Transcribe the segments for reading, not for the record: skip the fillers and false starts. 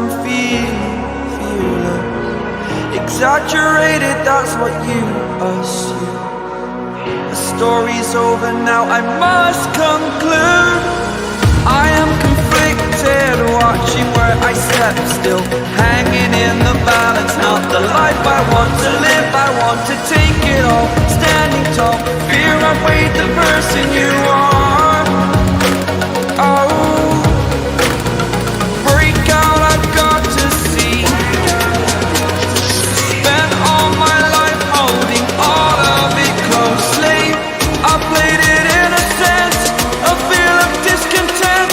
I'm feeling fearless. Exaggerated, that's what you assume. The story's over now, I must conclude. I am conflicted, watching where I step still, hanging in the balance. Not the life I want to live, I want to take it all. Standing tall, fear I weighed the person you are. Oh, break out, I've got to see. Spent all my life holding all of it closely. I played it innocent, a feel of discontent.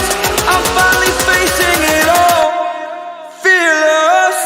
I'm finally facing it all, fearless.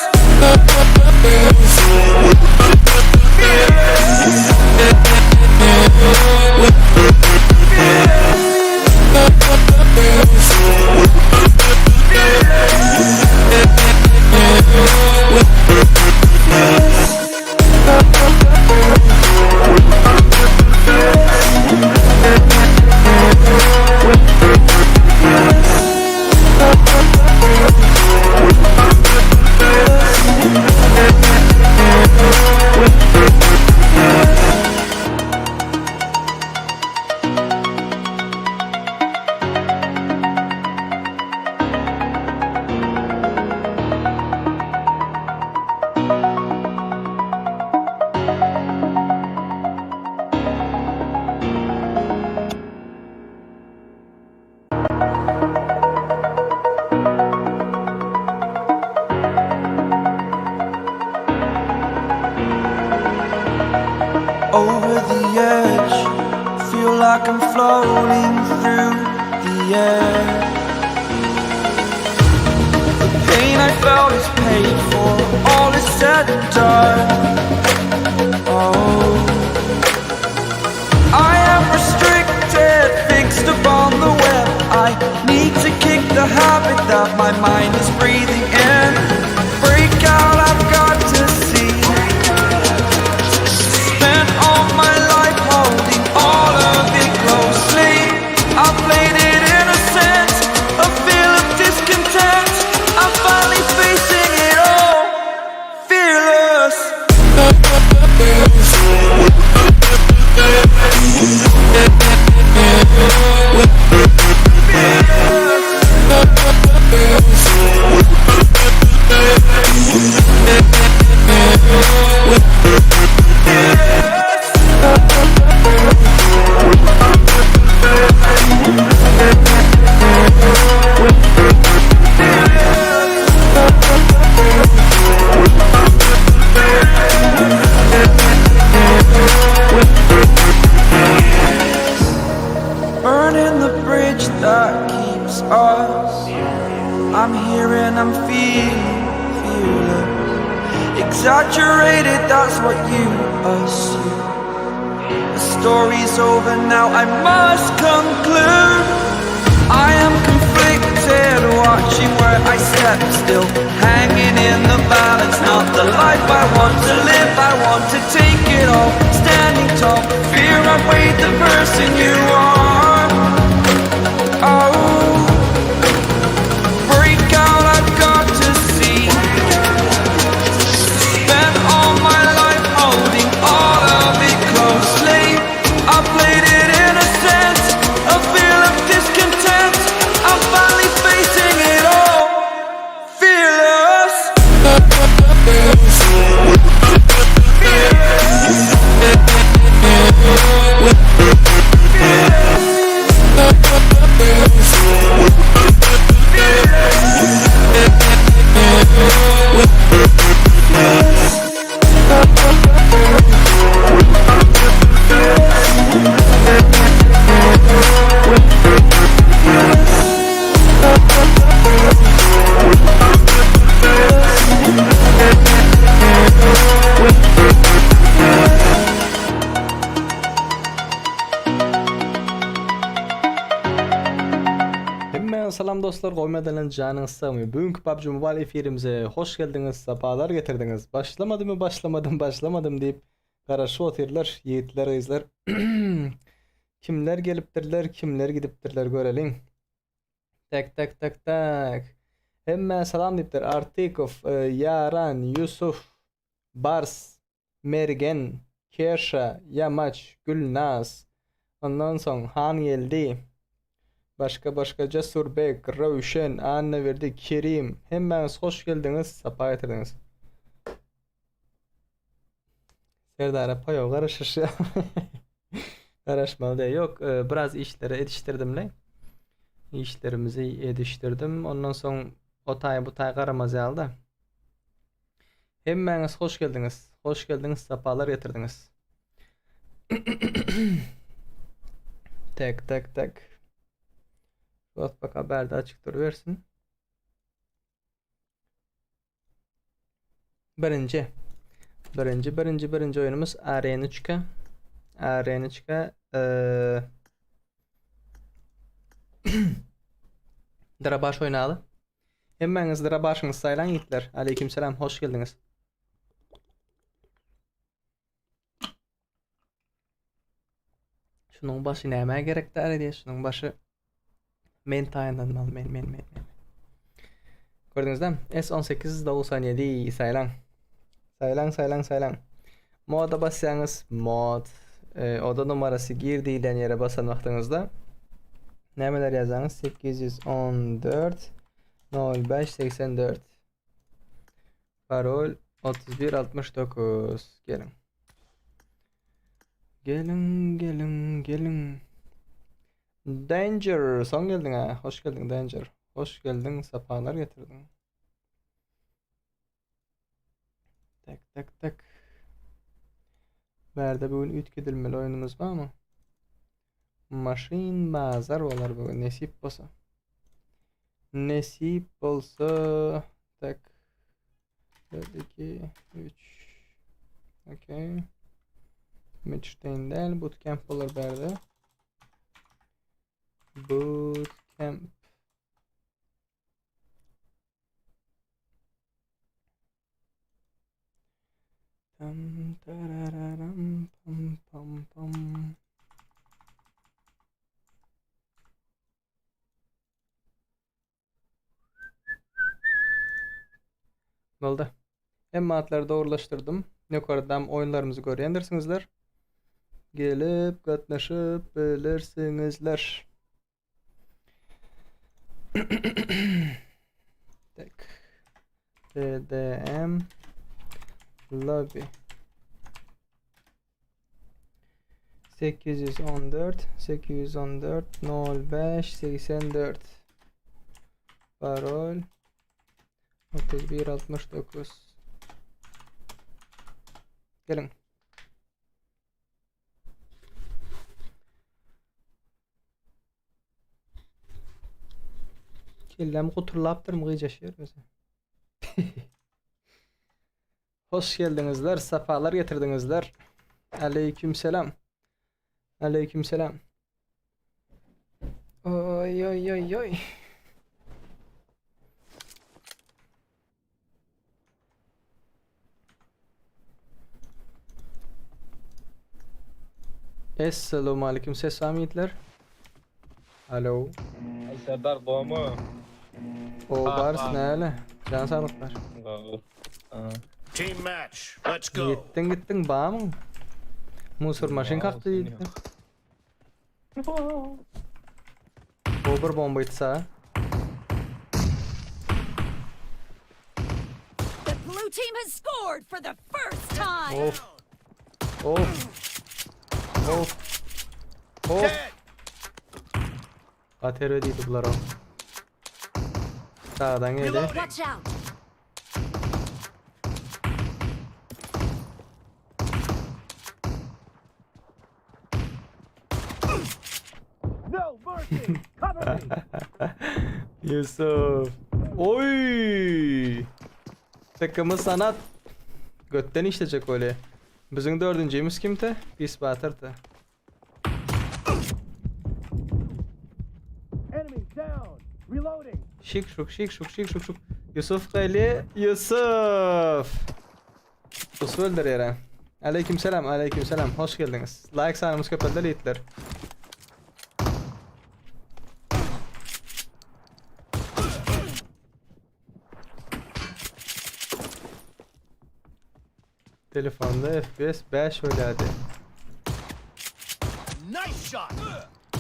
Over the edge, feel like I'm floating through the air. The pain I felt is paid for, all is said and done. Oh, I am restricted, fixed upon the web. I need to kick the habit that my mind is breathing in. Break out, I've got to see. Spent all my life holding all of it closely. I played it innocent, a feel of discontent. I'm finally facing it all, fearless. Burning the bridge that keeps us. I'm here and I'm feeling fearless. Exaggerated, that's what you assume. The story's over now, I must conclude. I am conflicted, watching where I step still, hanging in the balance. Not the life I want to live, I want to take it all. Standing tall, fear I weighed the person you are. Oh, break out, I've got to see. Spent all my life holding all of it closely. I played it innocent, a feel of discontent. I'm finally facing it all, fearless. Hemmäňize salam dostlar, gowy medenen janyňyz sagmy? Bu günki PUBG Mobile efirimize hoş geldiňiz, sapalar getirdiňiz. Başlamadymy, başlamadym, başlamadym diýip garaşyp otyrlar ýigitler, gyzlar. Kimler gelipdirler, kimler gidipdirler göreliň. Tak tak tak tak. Hemmä salam diýipdir. Artykow, Ýaran, Ýusuf, Bars, Mergen, Keşa, Ýamaç, Gülnaz. Ondan soň Hangeldi. Başga başga Cesurbek, Röwşen, Annaberdi, Kerim. Hemmäňiz hoş geldiňiz, sapa getirdiňiz. Serdara paýo garaşyşýa. Garaşmaly däl. Ýok, e, biraz işleri edişdirdim-le. Işlerimizi edişdirdim. Ondan soň o taý bu taý garamaz ýaly-da. Hemmäňiz hoş geldiňiz. Hoş geldiňiz, sapalar getirdiňiz. Tek tek tek. Wagt baka bärde açyk durubersin. Birinji. Birinji, birinji, birinji oýunumyz Areniçka. Areniçka eee Darabaş oýnaly. Hemmäňiz darabaşyňyzy saýlaň ýigitler. Aleyküm selam, hoş geldiňiz. Şunuň başy nämä gerek däl diýe, şunuň başy men taýynlanmaly, men, men, men, men. Gördüňizmi? S18 97 saýlaň. Saýlaň, saýlaň, saýlaň. Moda basýaňyz, mod, e, oda numarasy gir diýlen ýere basan wagtyňyzda nämeler ýazaňyz? 814 05 84 Parol 31 69 Geliň. Geliň, geliň, geliň. Danger, soň geldiň ha. Hoş geldiň Danger. Hoş geldiň, sapalar getirdiň. Tek tek tek. Bärde bugün üýtgedilmeli oýunumyz barmy? Maşyn bazar bolar bugün nesip bolsa. Nesip bolsa tek 4 2 3 Okey. Mitchstein däl bootcamp bolar bärde. Bootcamp. Tam tarararam pam pam pam. Boldy. Hemme atlary dogrulaşdyrdym. Ýokardan oýunlarymyzy görýändirsiňizler. Gelip gatnaşyp bilersiňizler. Tek. TDM lobby 814 814 05 84 Parol 31 69 Geliň. Kellem goturlapdyrmy gyjaşýar özi. Hoş geldiňizler, sapalar getirdiňizler. Aleyküm selam. Aleyküm selam. Oy oy oy oy. Esselamu aleyküm ses barmy ýigitler? Alo. Ay Serdar gomy? O bars näle? Jan saglyk bar. Team match. Let's go. Gitdiň gitdiň bamyň? Musur maşyn kakdy ýigitler. Bu bir bomba itsa. The blue team has scored for the first time. Of. Of. Of. Of. Gater ödeydi bular o. Sağdan geldi. Watch out. No mercy. Cover me. Yusuf. Oy! Takımı sanat. Götten işleyecek öyle. Bizim dördüncüymüz kimdi? Pis Batır'dı. Enemy down. Reloading. Şık şuk şık şuk şık şuk şuk. Yusuf Geli. Yusuf. Yusuf öldür yere. Aleyküm selam, aleyküm selam. Hoş geldiniz. Like sanımız köpeldi yiğitler. Telefonda FPS 5 bolýardy. Nice shot.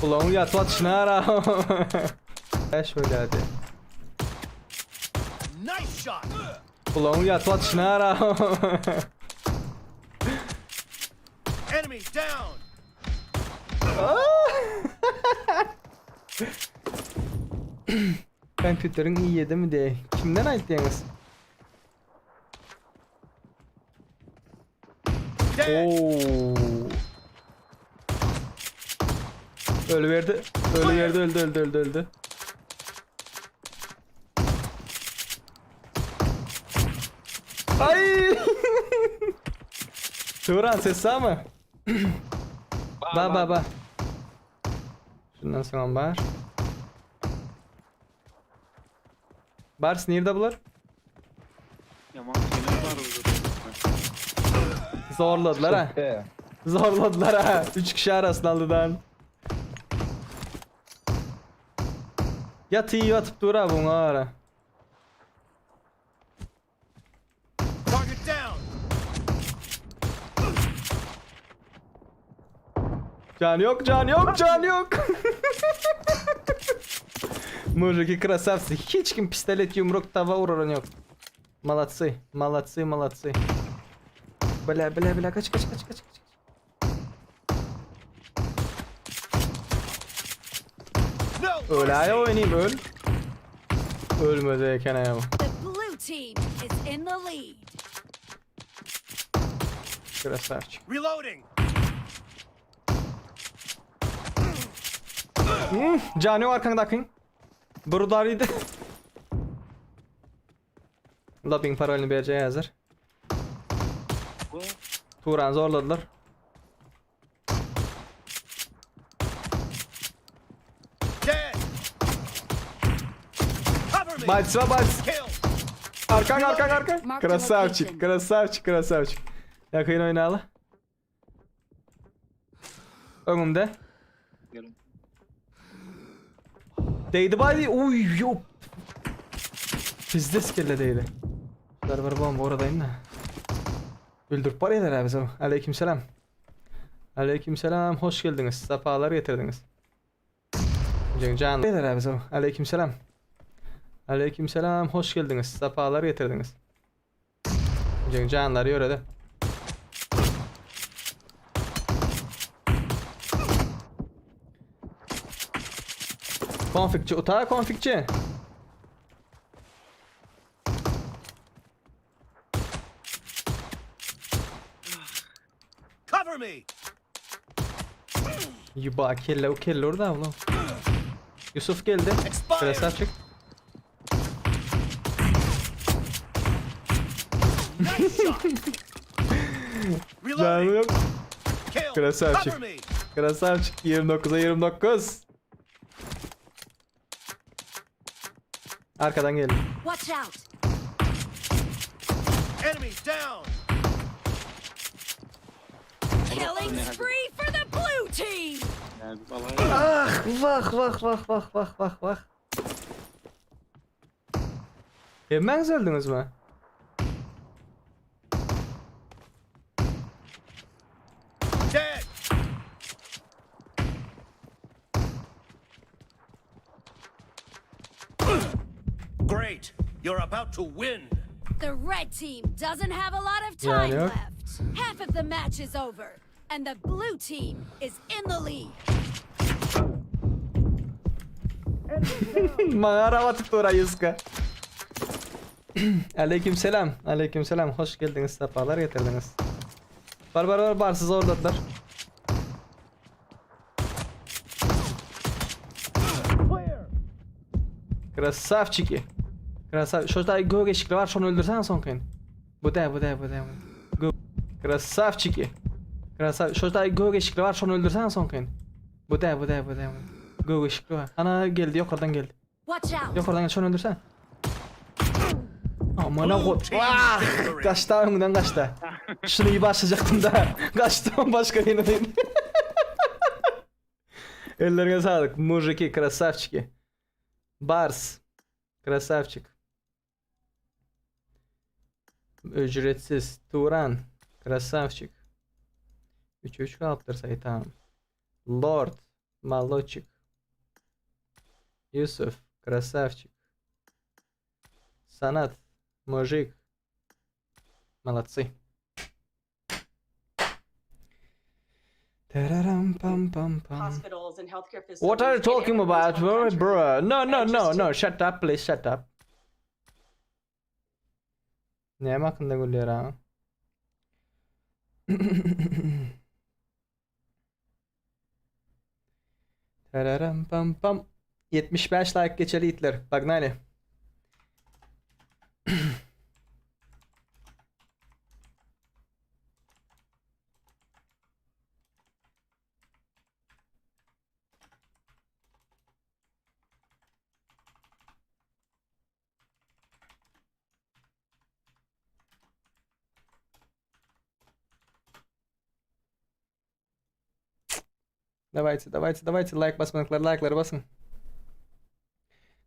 Ulagyň ýatyp atyşyna gara. 5 bolýardy. Nice shot. Ulagyň ýatyp atyşyna gara. Enemy down. Kompýuteriň i7 mi diýe. Kimden aýtýaňyz? Oo. Ölüverdi. Ölüverdi, öldü, öldü, öldü, öldü. Ay! Turan ses sağ mı? Ba ba ba. Şundan soňam bar. Bars nirde bular? Yaman yine var orada. Zorladılar ha. Be. Zorladılar ha. 3 kişi arasında aldılar. Yat iyi yatıp dur ha buna ara. Target down. Can yok, can yok, can yok. Мужики красавцы. Hiç kim pistolet yumruk tava uran yok. Молодцы, молодцы, молодцы. Бля, бля, бля, kaç kaç kaç kaç kaç. No. Öl ay oynayayım öl. Ölmedi eken ayağım. The blue team is in the lead. Красавчик. Reloading. Can yok arkandaki. Brudarıydı. Lobbying parolini bereceği hazır. Bu Turan zorladılar. Dead. Cover me. Bats bats. Kill. Arkan arkan arkan. Mark the Красавчик, location. красавчик, красавчик. Yakın oynalı. Önümde. gelin. Değdi bari. Uy yok. Bizde skelle değdi. Şular bir bomba oradayım da. Öldürüp barýarlar abi bizi. Aleykümselam. Aleykümselam. Hoş geldiniz. Sapalar getirdiniz. Can. Beyler abi bizi. Aleykümselam. Aleykümselam. Hoş geldiniz. Sapalar getirdiniz. Canları yöredi. Konfikçi, utağa konfikçi. Cover me. Yuba kelle o kelle orada abla. Yusuf geldi. Expired. Krasavçık. Nice shot. Canı Reloading. yok. Kill. Красавчик. Cover me. Krasavçık 29'a 29. Arkadan geldi. Watch out. Enemy down. Killing spree for the blue team. Yani vallahi Ah vah vah vah vah vah vah vah. Hemen öldünüz mü? Dead. Great. You're about to win. The red team doesn't have a lot of Yeah, time I know. left. Half of the match is over, and the blue team is in the lead. Mağara batıp dur Yuska. Aleykümselam. Aleykümselam. Hoş geldiniz. Sefalar getirdiniz. Bar bar bar barsız zorladılar. Clear. Красавчики. Красав. Şurada gök eşikli var. Şunu öldürsen son kıyın. Bu da bu da bu da. Gök. Красавчики. Krasav. Şurada gök eşikli var. Şunu öldürsen son kıyın. Bu da bu da bu da. Gök eşikli var. Ana geldi yukarıdan geldi. Watch out. Yukarıdan geldi. Şunu öldürsen. Amına Blue koy. team Ah! victory. Kaçtı önünden kaçtı. Şunu iyi başlayacaktım da. Kaçtım başka yerine değil. Ellerine sağlık. Мужики, красавчики. Bars. Красавчик. Ücretsiz. Turan. Krasavçik. 3'e 3 galypdyr Saýtam. Lord. Maloçik. Yusuf. Krasavçik. Sanat. Mujik. Молодцы. Tararam pam pam pam. hospitals and healthcare facilities. What are you in talking every about, first world bro? country. Bro? No, no, And no, just to- no. Shut up, please, shut up. Näme hakynda gülýär ha? Tararam pam pam. 75 like geçeli itler. Погнали. Давайте, давайте, давайте like basmadylar, like'lary basyň.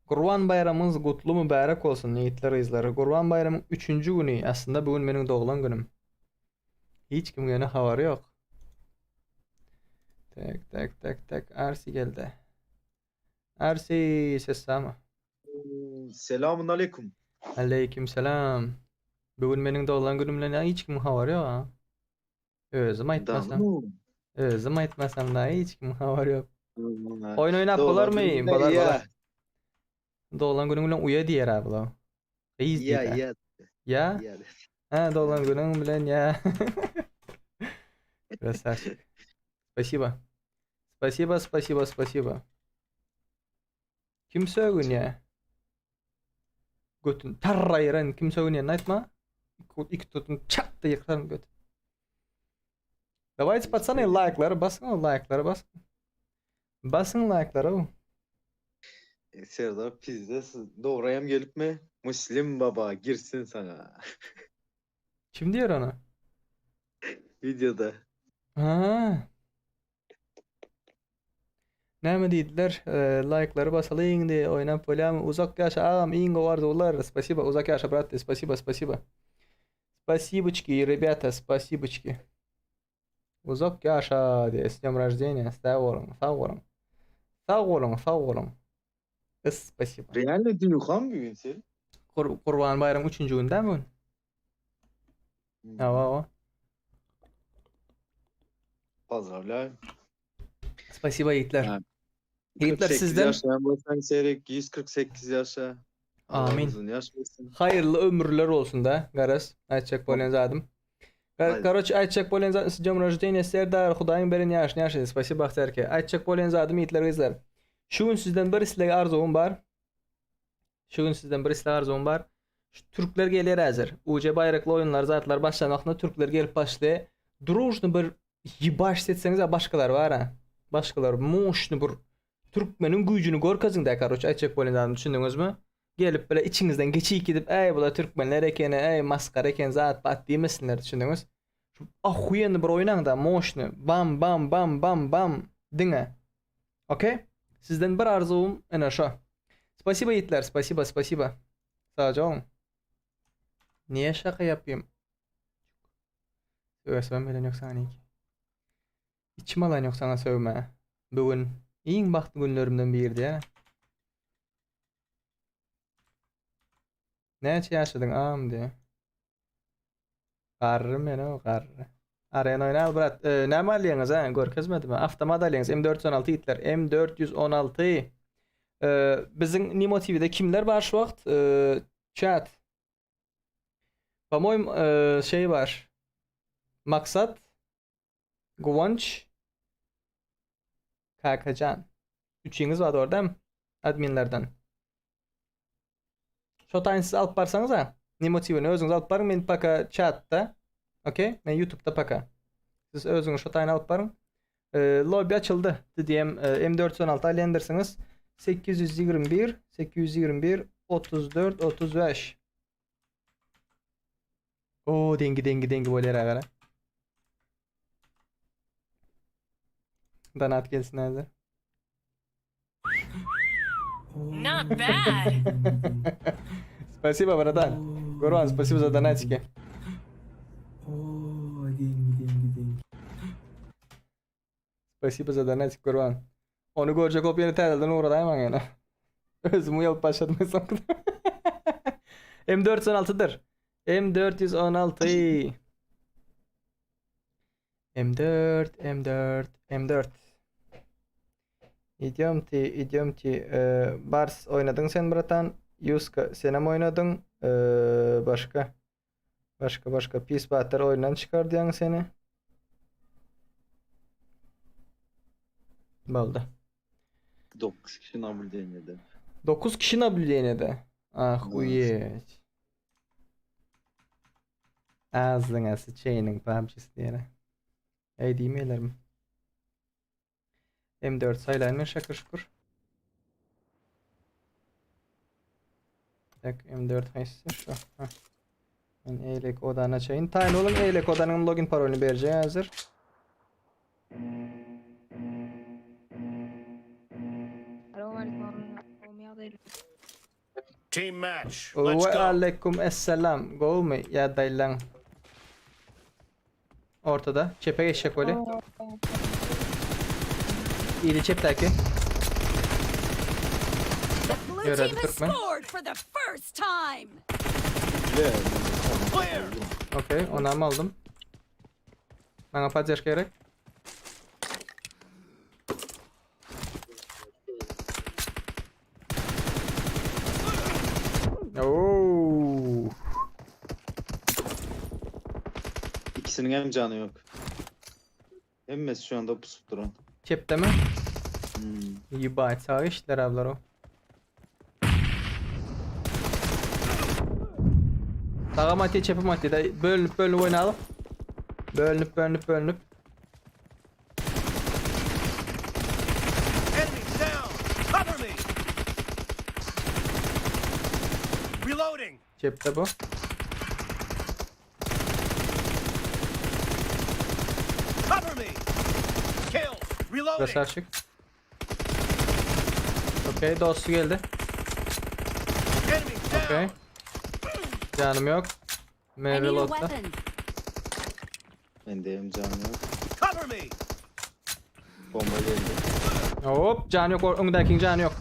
Gurban baýramyňyz gutly mübärek bolsun ýigitler gyzlar. Gurban baýramyň üçünji güni aslynda bu gün meniň doglan günüm. Hiç kim ýöne habary ýok. Tek tek tek tek Arsi geldi. Arsi ses sama. Selamun aleyküm. Aleyküm selam. Bu gün meniň doglan günümden hiç kim habary ýok ha. Özüm aýtmasam. Özüm aýtmasam da hiç kim habary ýok. Oýun oýnap bolarmy? Bolar bolar. Doglan günüň bilen uýa diýer ha bular. Gyz Ya diýer. ya Ya? ya. Ha, doglan günüň bilen ya. Красавчик. Спасибо. Спасибо, спасибо, спасибо. Kim sögünýä? Götün tarraýran kim sögünýän aýtma. Iki tutun çat da ýykaryn göt. Давайте, пацаны, лайклary basyň, лайклary basyň. Basyň like'lary. Serdar pizde dograyam gelipmi? Müslim baba girsin sana. Kim diýer ony? Videoda. Ha. Näme diýdiler? Like'lary basalyň diýe oýnap bolýarmy? Uzak ýaşa agam, iň gowy arzuwlar. Спасибо, uzak ýaşa brat, спасибо, спасибо. Спасибочки, ребята, спасибочки. Uzak ýaşa diýe, с днем рождения. Sag boluň, sag boluň. Sag boluň, sag boluň. Спасибо. Реально dýuhan bugün sen. Gurban baýramyň 3-nji güni dämi bu gün? Hawa, hawa. Pozdravляю. Spasiba ýigitler. Ha. Ýigitler 48 sizden yaşayan bolsaň Serik 148 yaşa. Allah Amin. uzun yaş versin. Haýyrly ömürler bolsun da, garaz, aýtjak bolýan zadym. Haydi. Karoç, aýtjak bolýan zadym, с днем рождения, Serdar, Hudaýyň beren ýaşyny ýaşasyn. Spasiba Bahtiýarke. Aýtjak bolýan zadym ýigitler gyzlar. Şu gün sizden bir isleg arzuwym bar. Şu gün sizden bir isleg arzuwym bar. Şu türkler gelýär häzir. UC baýrakly oýunlar zatlar başlan wagtynda türkler gelip başlaýar. Дружно bir ýebaş etseňiz başgalar bar ha. Başgalar moşny bir türkmeniň güýjüni görkeziň de karoç aýtjak bolýan zadym düşündiňizmi? Gelip bile içiňizden geçip gidip eý bular türkmenler eken, eý maskara eken zat bat diýmesinler düşündiňiz? Şu ahuýenny bir oýnaň da moşny bam bam bam bam bam diňe. Okey? Sizden bir arzuwym ene şo. Spasiba ýigitler, spasiba, spasiba. Sagja boluň. Niye şaka yapayım? Söwesemem bilen ýok sana ki. Içim alan ýok sana söwme. Bu gün iň bagtly günlerimden birdi ya. Näçe ýaşadyň am diye. Garry men o garry. Arena oýnal brat. Näme alýaňyz ha? Görkezmedim. Avtomat alýaňyz. M416 itler. M416. Biziň Nimo TV'de kimler bar şu wagt? Chat. По-моему, şey bar. Maksat, Guwanç, Kakajan. Üçüňiz bar orada adminlerden. Şo taýyn siz alyp barsaňyz ha. Nimo TV'ni özüňiz alyp baryň, men paka chatda. Okey? Men YouTube'da paka. Siz özüňiz şo taýyn alyp baryň. Lobby açyldy. TDM M416 alýandyrsyňyz. 821 821 34 35. O dengi dengi dengi bolýar agara. Donat gelsin häzir. Not bad. Спасибо, братан. Гурван, спасибо за донатики. Spasibo za donatik Gurban. Ony görjek bolup ýene täzeden ugradaýmaň ýene. Özüm uýalyp başladym en soňky. M416-dyr. M416. M4, M4, M4. Idýomti, idýomti. E, Bars oýnadyň sen bratan. Ýuska senem oýnadyň. E, başga. Başga başga pis batyr oýundan çykardýaň seni. Boldy. 9 kişi nabludeniýede. 9 kişi nabludeniýede. Ah, uýeç. Azlyňa sıçeýiniň PUBG-si diýene. Eý diýmeýlermi? M4 saýlaýyn men şakir şükür. Tak M4 haýsy şu? Ha. Men eýlek odany açaýyn. Taýyn boluň eýlek odanyň login parolyny berjek häzir. Team match. Let's Ve go. aleyküm esselam. Gowmy ýagdaýlaň? Ortada. Çepe geçjek weli. Ili çepdäki. The blue Ýöredi team has türkmen. scored for the first time. Bile. Clear. Okey, onam aldym. Maňa poddežka gerek. Oo. İkisinin hem canı yok. Hemmesi şu anda pusup duran. Çepde mi? Hmm. Ýuba, sag işler ablar o. Saga madde çepe madde de bölünüp bölünüp oýnalyp. Bölünüp bölünüp bölünüp. Enemy down. Cover me. Reloading. Çepde bu. Cover me. Kill. Reloading. Burası açık. Okey dostu geldi. Enemy down. Okey. Canım yok. I M need a reload'da. weapon. Ben de hem canı yok. Cover me. Bomba geldi. Hop can yok. Öňdäkiň jany yok.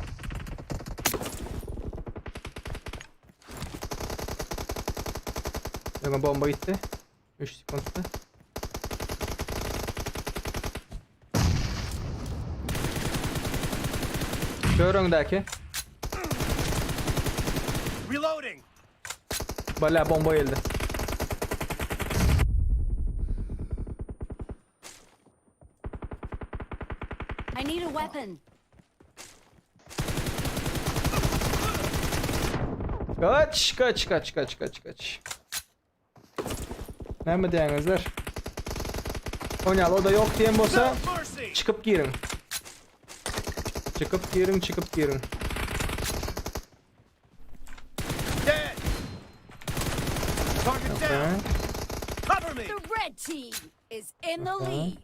Öňe bomba gitti. 3 sekundda. Kör öňdäki. Reloading. Bala bomba geldi. I need a weapon. Kaç kaç kaç kaç kaç kaç. Näme diýäňizler? Oňal o da yok diýen bolsa No mercy. çykyp giriň. Çykyp giriň, çykyp giriň. Dead. Target down. Okay. Cover me. The red team is in the Okay. lead.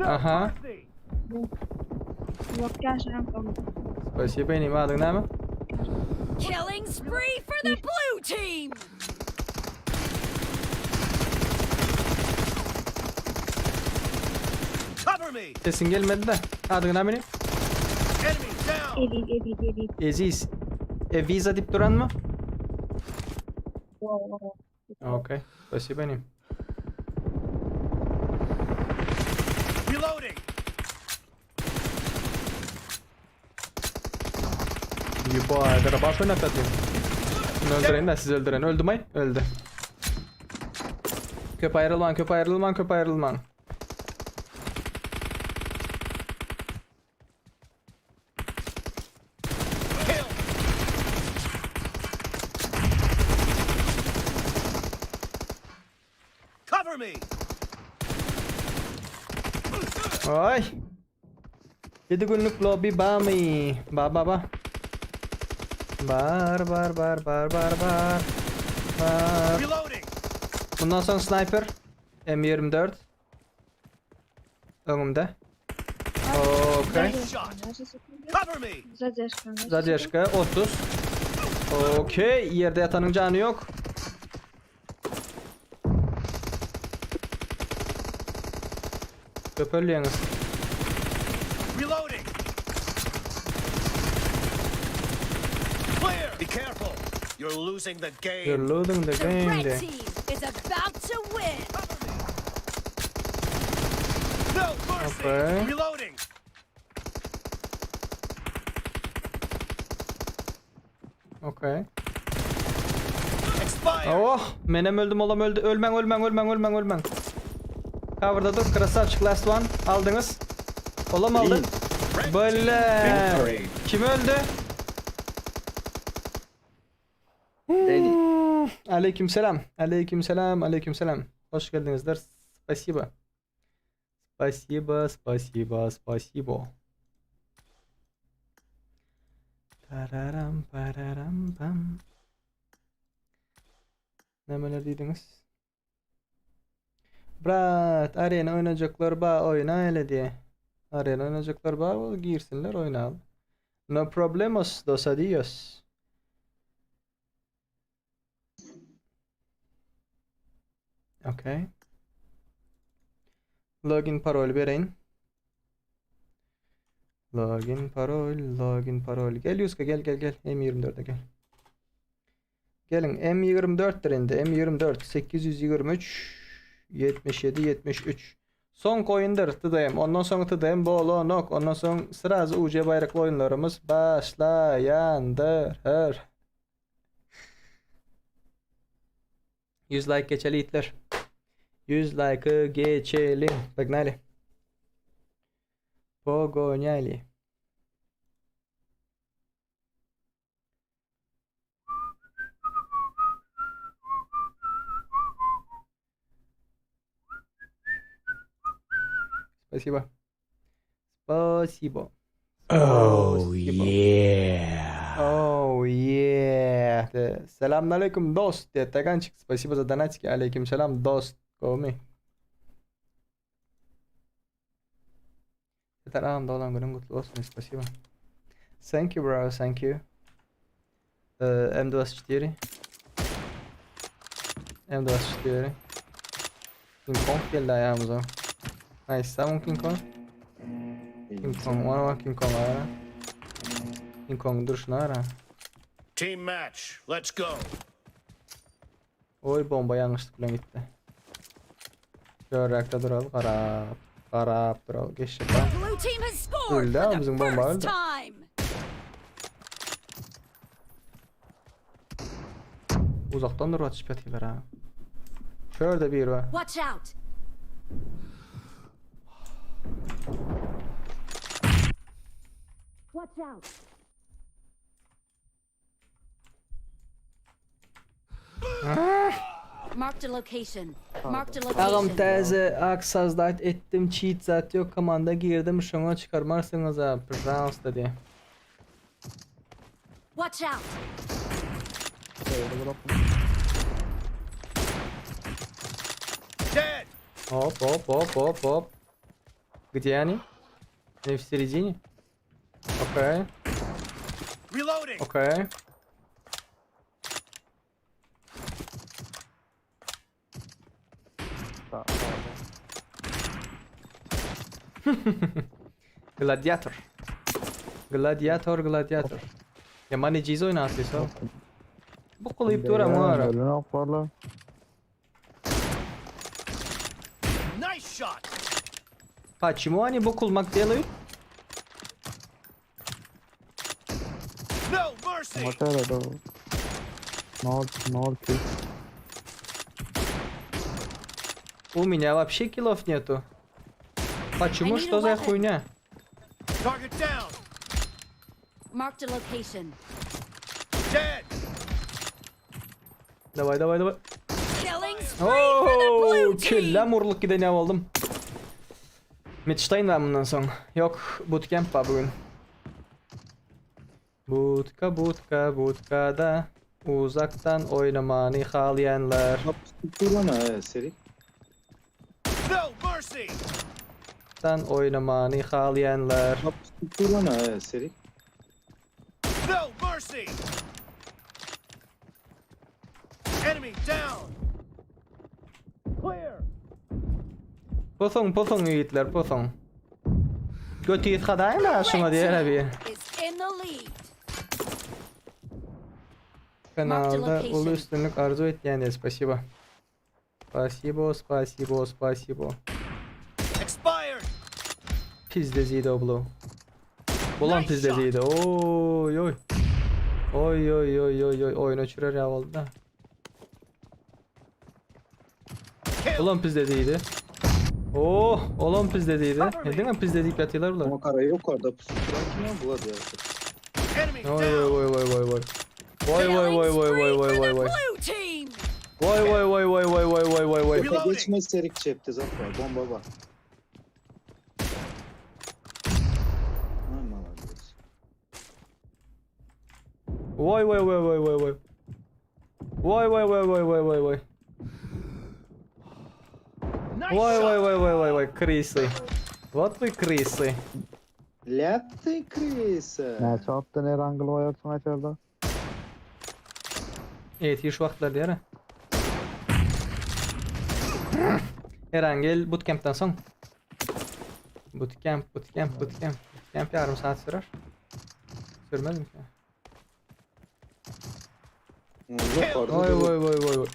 Aha. Spasibo inim adyň näme? Killing spree for the blue team. Cover me. Sesiň gelmedi de. Adyň näme inim? Enemy down. Eziz. E visa diýip duranmy? Okey. Spasibo inim. Reloading. Ýuba, garabaş oýnap ýatyr. Şunu öldüreýin de siz öldüren. Öldü may? Öldü. Köp aýrylmaň, köp aýrylmaň, köp aýrylmaň. Kill. Cover me. Ay. 7 günlük lobby bamy. Ba ba ba. Bar bar bar bar bar bar. Bar. Reloading. Bundan sonra sniper M24 Öňümde. Okey. Shot. Cover me. Zadержka 30. Okey, ýerde ýatanyň jany ýok. Köpelýäňiz. Reloading. Clear. Be careful. You're losing the game. You're losing the The game red diýýär. team is about to win. No mercy. Okay. Reloading. Okey. Expired. Oh, menem öldüm olam öldü. Ölmäň, ölmäň, ölmäň, ölmäň, ölmäň. Cover'da dur. Krasavçik last one. Aldyňyz. Olam aldy. Red Böyle. Victory. Kim öldü? Deni. Aleykümselam. Aleykümselam. Aleykümselam. Hoş geldiňizler. Spasibo. Spasibo, spasibo, spasibo. Tararam, pararam, pam. Nämeler diýdiňiz? Brat, arena oýnajaklar ba oýna ele diýe. Arena oýnajaklar bar bol girsinler oýnaly. No problemos, dos adios. Okay. Login parol bereýin. Login parol, login parol. Gel Yuska gel gel gel. M24'e gel. Geliň M24-dir indi. M24 823 77 73. Soňky oýundyr TDM. Ondan soň TDM bolanok. Ondan soň srazy UC baýrakly oýunlarymyz başlaýandyr. Her. 100 like geçeli itler. 100 like'ı geçelim. Погнали. Погоняли. Спасибо. Спасибо. Oh yeah. Oh yeah. Selamünaleyküm dost diye Tagançık. Спасибо за донатики. Aleykümselam dost. Kovmi. Yeter ağam da olan günün kutlu olsun. Спасибо. Thank you bro. Thank you. M24. M24. King Kong geldi ayağımıza. Nice. Tamam King Kong. King Kong. Ona bak King Kong ara. King Kong dur şunu ara. Team match. Let's go. Oy bomba yanlışlıkla gitti. Şöyle duralım. Karap. Karap duralım. Geç yapalım. Blue team has scored Öldü for ha, the bizim bomba first öldü. time. Uzaktan dur atış petiler ha. Şurada bir var. Watch out. Watch out. Marked a location. Marked a Ağam location. täze aksazdat ettim cheat zat yok komanda girdim şoňa çykarmarsyňyz ha пожалуйста diye. Watch out. Dead. Hop hop hop hop hop. Где они? Они в середине? Okey, Reloading. okey. Gladiator. Gladiator, gladiator. Ya mani ciz oynasın Bu kolayıp duram ara. Nice shot. Почему они bukulmak делают? No mercy. У меня вообще киллов нету. Почему? I need a Что за weapon. хуйня? Target down. Marked a location. Dead. Давай, давай, давай. Killing spree for the blue Oo, team. kellem urluk giden ev oldum. Mitstein var bundan soň. Yok, bootcamp var bugün. Butka butka butkada uzaktan oynamanı halayanlar. Durana he seri. No mercy. Uzaktan oynamanı halayanlar. Durana he seri. No mercy. Enemy down. Clear. Posuň, posuň ýigitler, posuň. Göti ysgadaýyn da şuňa diýer abi. Kanalda uly üstünlik arzuw etýän diýer, spasibo. Spasibo, spasibo, spasibo. Expired. Pizdezidi oblu. Bulan pizdezidi. Oy oy. Oy oy oy oy oy oyun öçürer ya oldu da. Ulan pizdezidi. Oh, olan pizdezidi. Ne diňe pizdezip ýatylar bular. Ama kara yok orada pusu duran kim ya bular ya. Enemy Oy down. oy oy oy oy. Oy oy oy oy oy oy oy oy. Blue team. Oy oy oy oy oy oy oy oy oy. Tepe geçme serik çepte zafer bomba var. Ay malades. Oy oy oy oy oy oy. Oy oy oy oy oy oy oy. Nice Oy shot. oy oy oy oy oy krysy. Вот вы krysy. Ляпты крыса. Näçe atdan Erangel goýarsyň aýtarda? Evet, iş wagtlar diýär. Erangel bootcamp'tan soň. Bootcamp, bootcamp, bootcamp. Bootcamp ýarym saat sürer. Sürmez mi? Yok orada. Oy oy oy oy oy.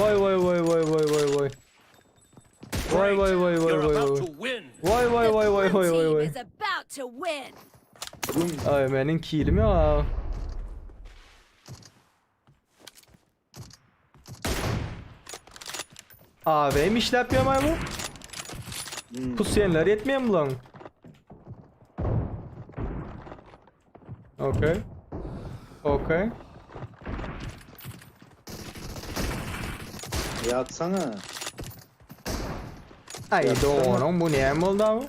Oy oy oy oy oy oy oy. Oy oy oy oy You're oy about oy. to win. Oy oy The oy oy blue oy oy team oy. is about to win. Ay meniň kilim ýok. AVM işläp ýörmä bu? Hmm. Pusýanlar ýetmeýär bulaň. Okey. Okey. Yatsana. Ay Ýatsana. donuň bu näme boldy abi?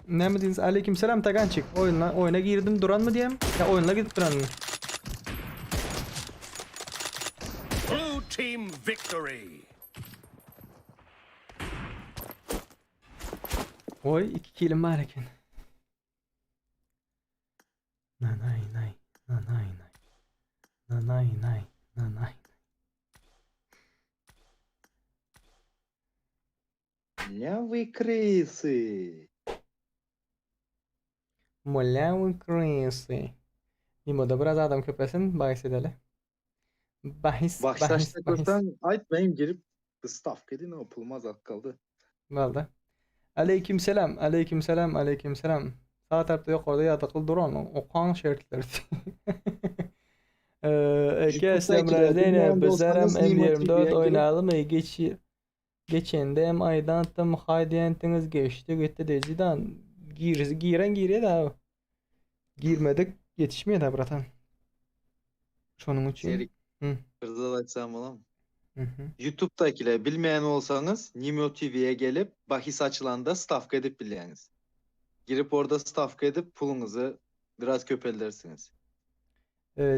Näme diýiniz? Aleykümselam Tagançik. Oyuna oyuna girdim duran mı diýem? Ya oyunla gidip duran mı? Blue team victory. Oy iki kilim bar eken. Nanay nay nanay nay. Nanay nay nanay. Лявые крысы. Molläň krysy. Nimoda biraz adam köpesin bahis edeli. Bahis bahis Başlaştık bahis. olsan aytmayın girip stavka edin o pulmaz az kaldı. Boldy. Aleyküm selam, aleyküm selam, aleyküm selam. Sağ tarapda ýokarda ýadakly duran okaň şertleri. Eee, Eke Jupiter Semra bilmeyen Zeynep Bizlerem dostlarınız Nimo M24 TV'ye girip oýnalymy geç geçende hem aýdan atdym haý diýentiňiz geçdi gitdi de Zidan gir giren girýär abi. Girmedik ýetişmeýär da bratan. Şonuň üçin. Serik. Hı. Kırda açsam olam. Hı hı. YouTube'dakiler bilmeyen olsanız Nimo TV'ye gelip bahis açılanda stavka edip bilýäňiz. Girip orada stavka edip puluňyzy biraz köpeldersiniz.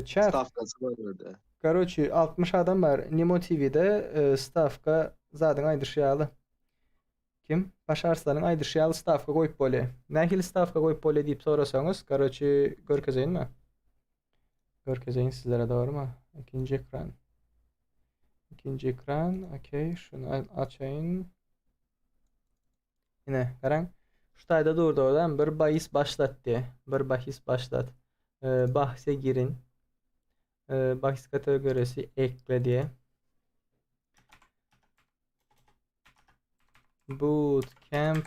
Chat Stavkasy bar orada. Karoçi 60 adam bar Nimo TV'de e, stavka zadyň aýdyşy ýaly. Kim? Paşa Arslanyň aýdyşy ýaly stavka goýup bolýar. Nähili stavka goýup bolýar diýip sorasaňyz, karoçi görkezeýinmi? Görkezeýin sizlere dogrymy? Ikinji ekran. Ikinji ekran, okey, şuny açaýyn. Ine, garaň. Şu taýda durdy oradan bir bahis başlat diýe. Bir bahis başlat. E, bahse girin. E, bahis kategorisi ekle diye. Bootcamp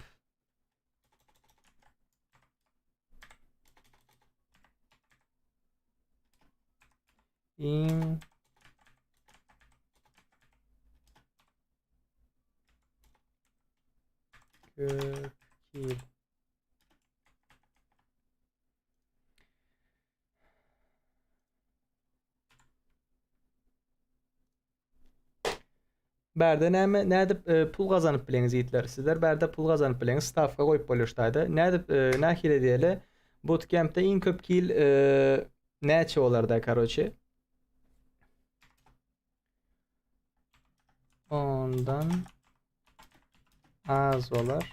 in Kökil. Bärde näme nädip e, pul gazanyp bileňiz ýigitler? Sizler bärde pul gazanyp bileňiz, stavka goýup bolýar ştaýda. Nädip e, nähili diýeli? Bootcamp'te iň köp kill e, näçe bolarda karoçe? Ondan az bolar.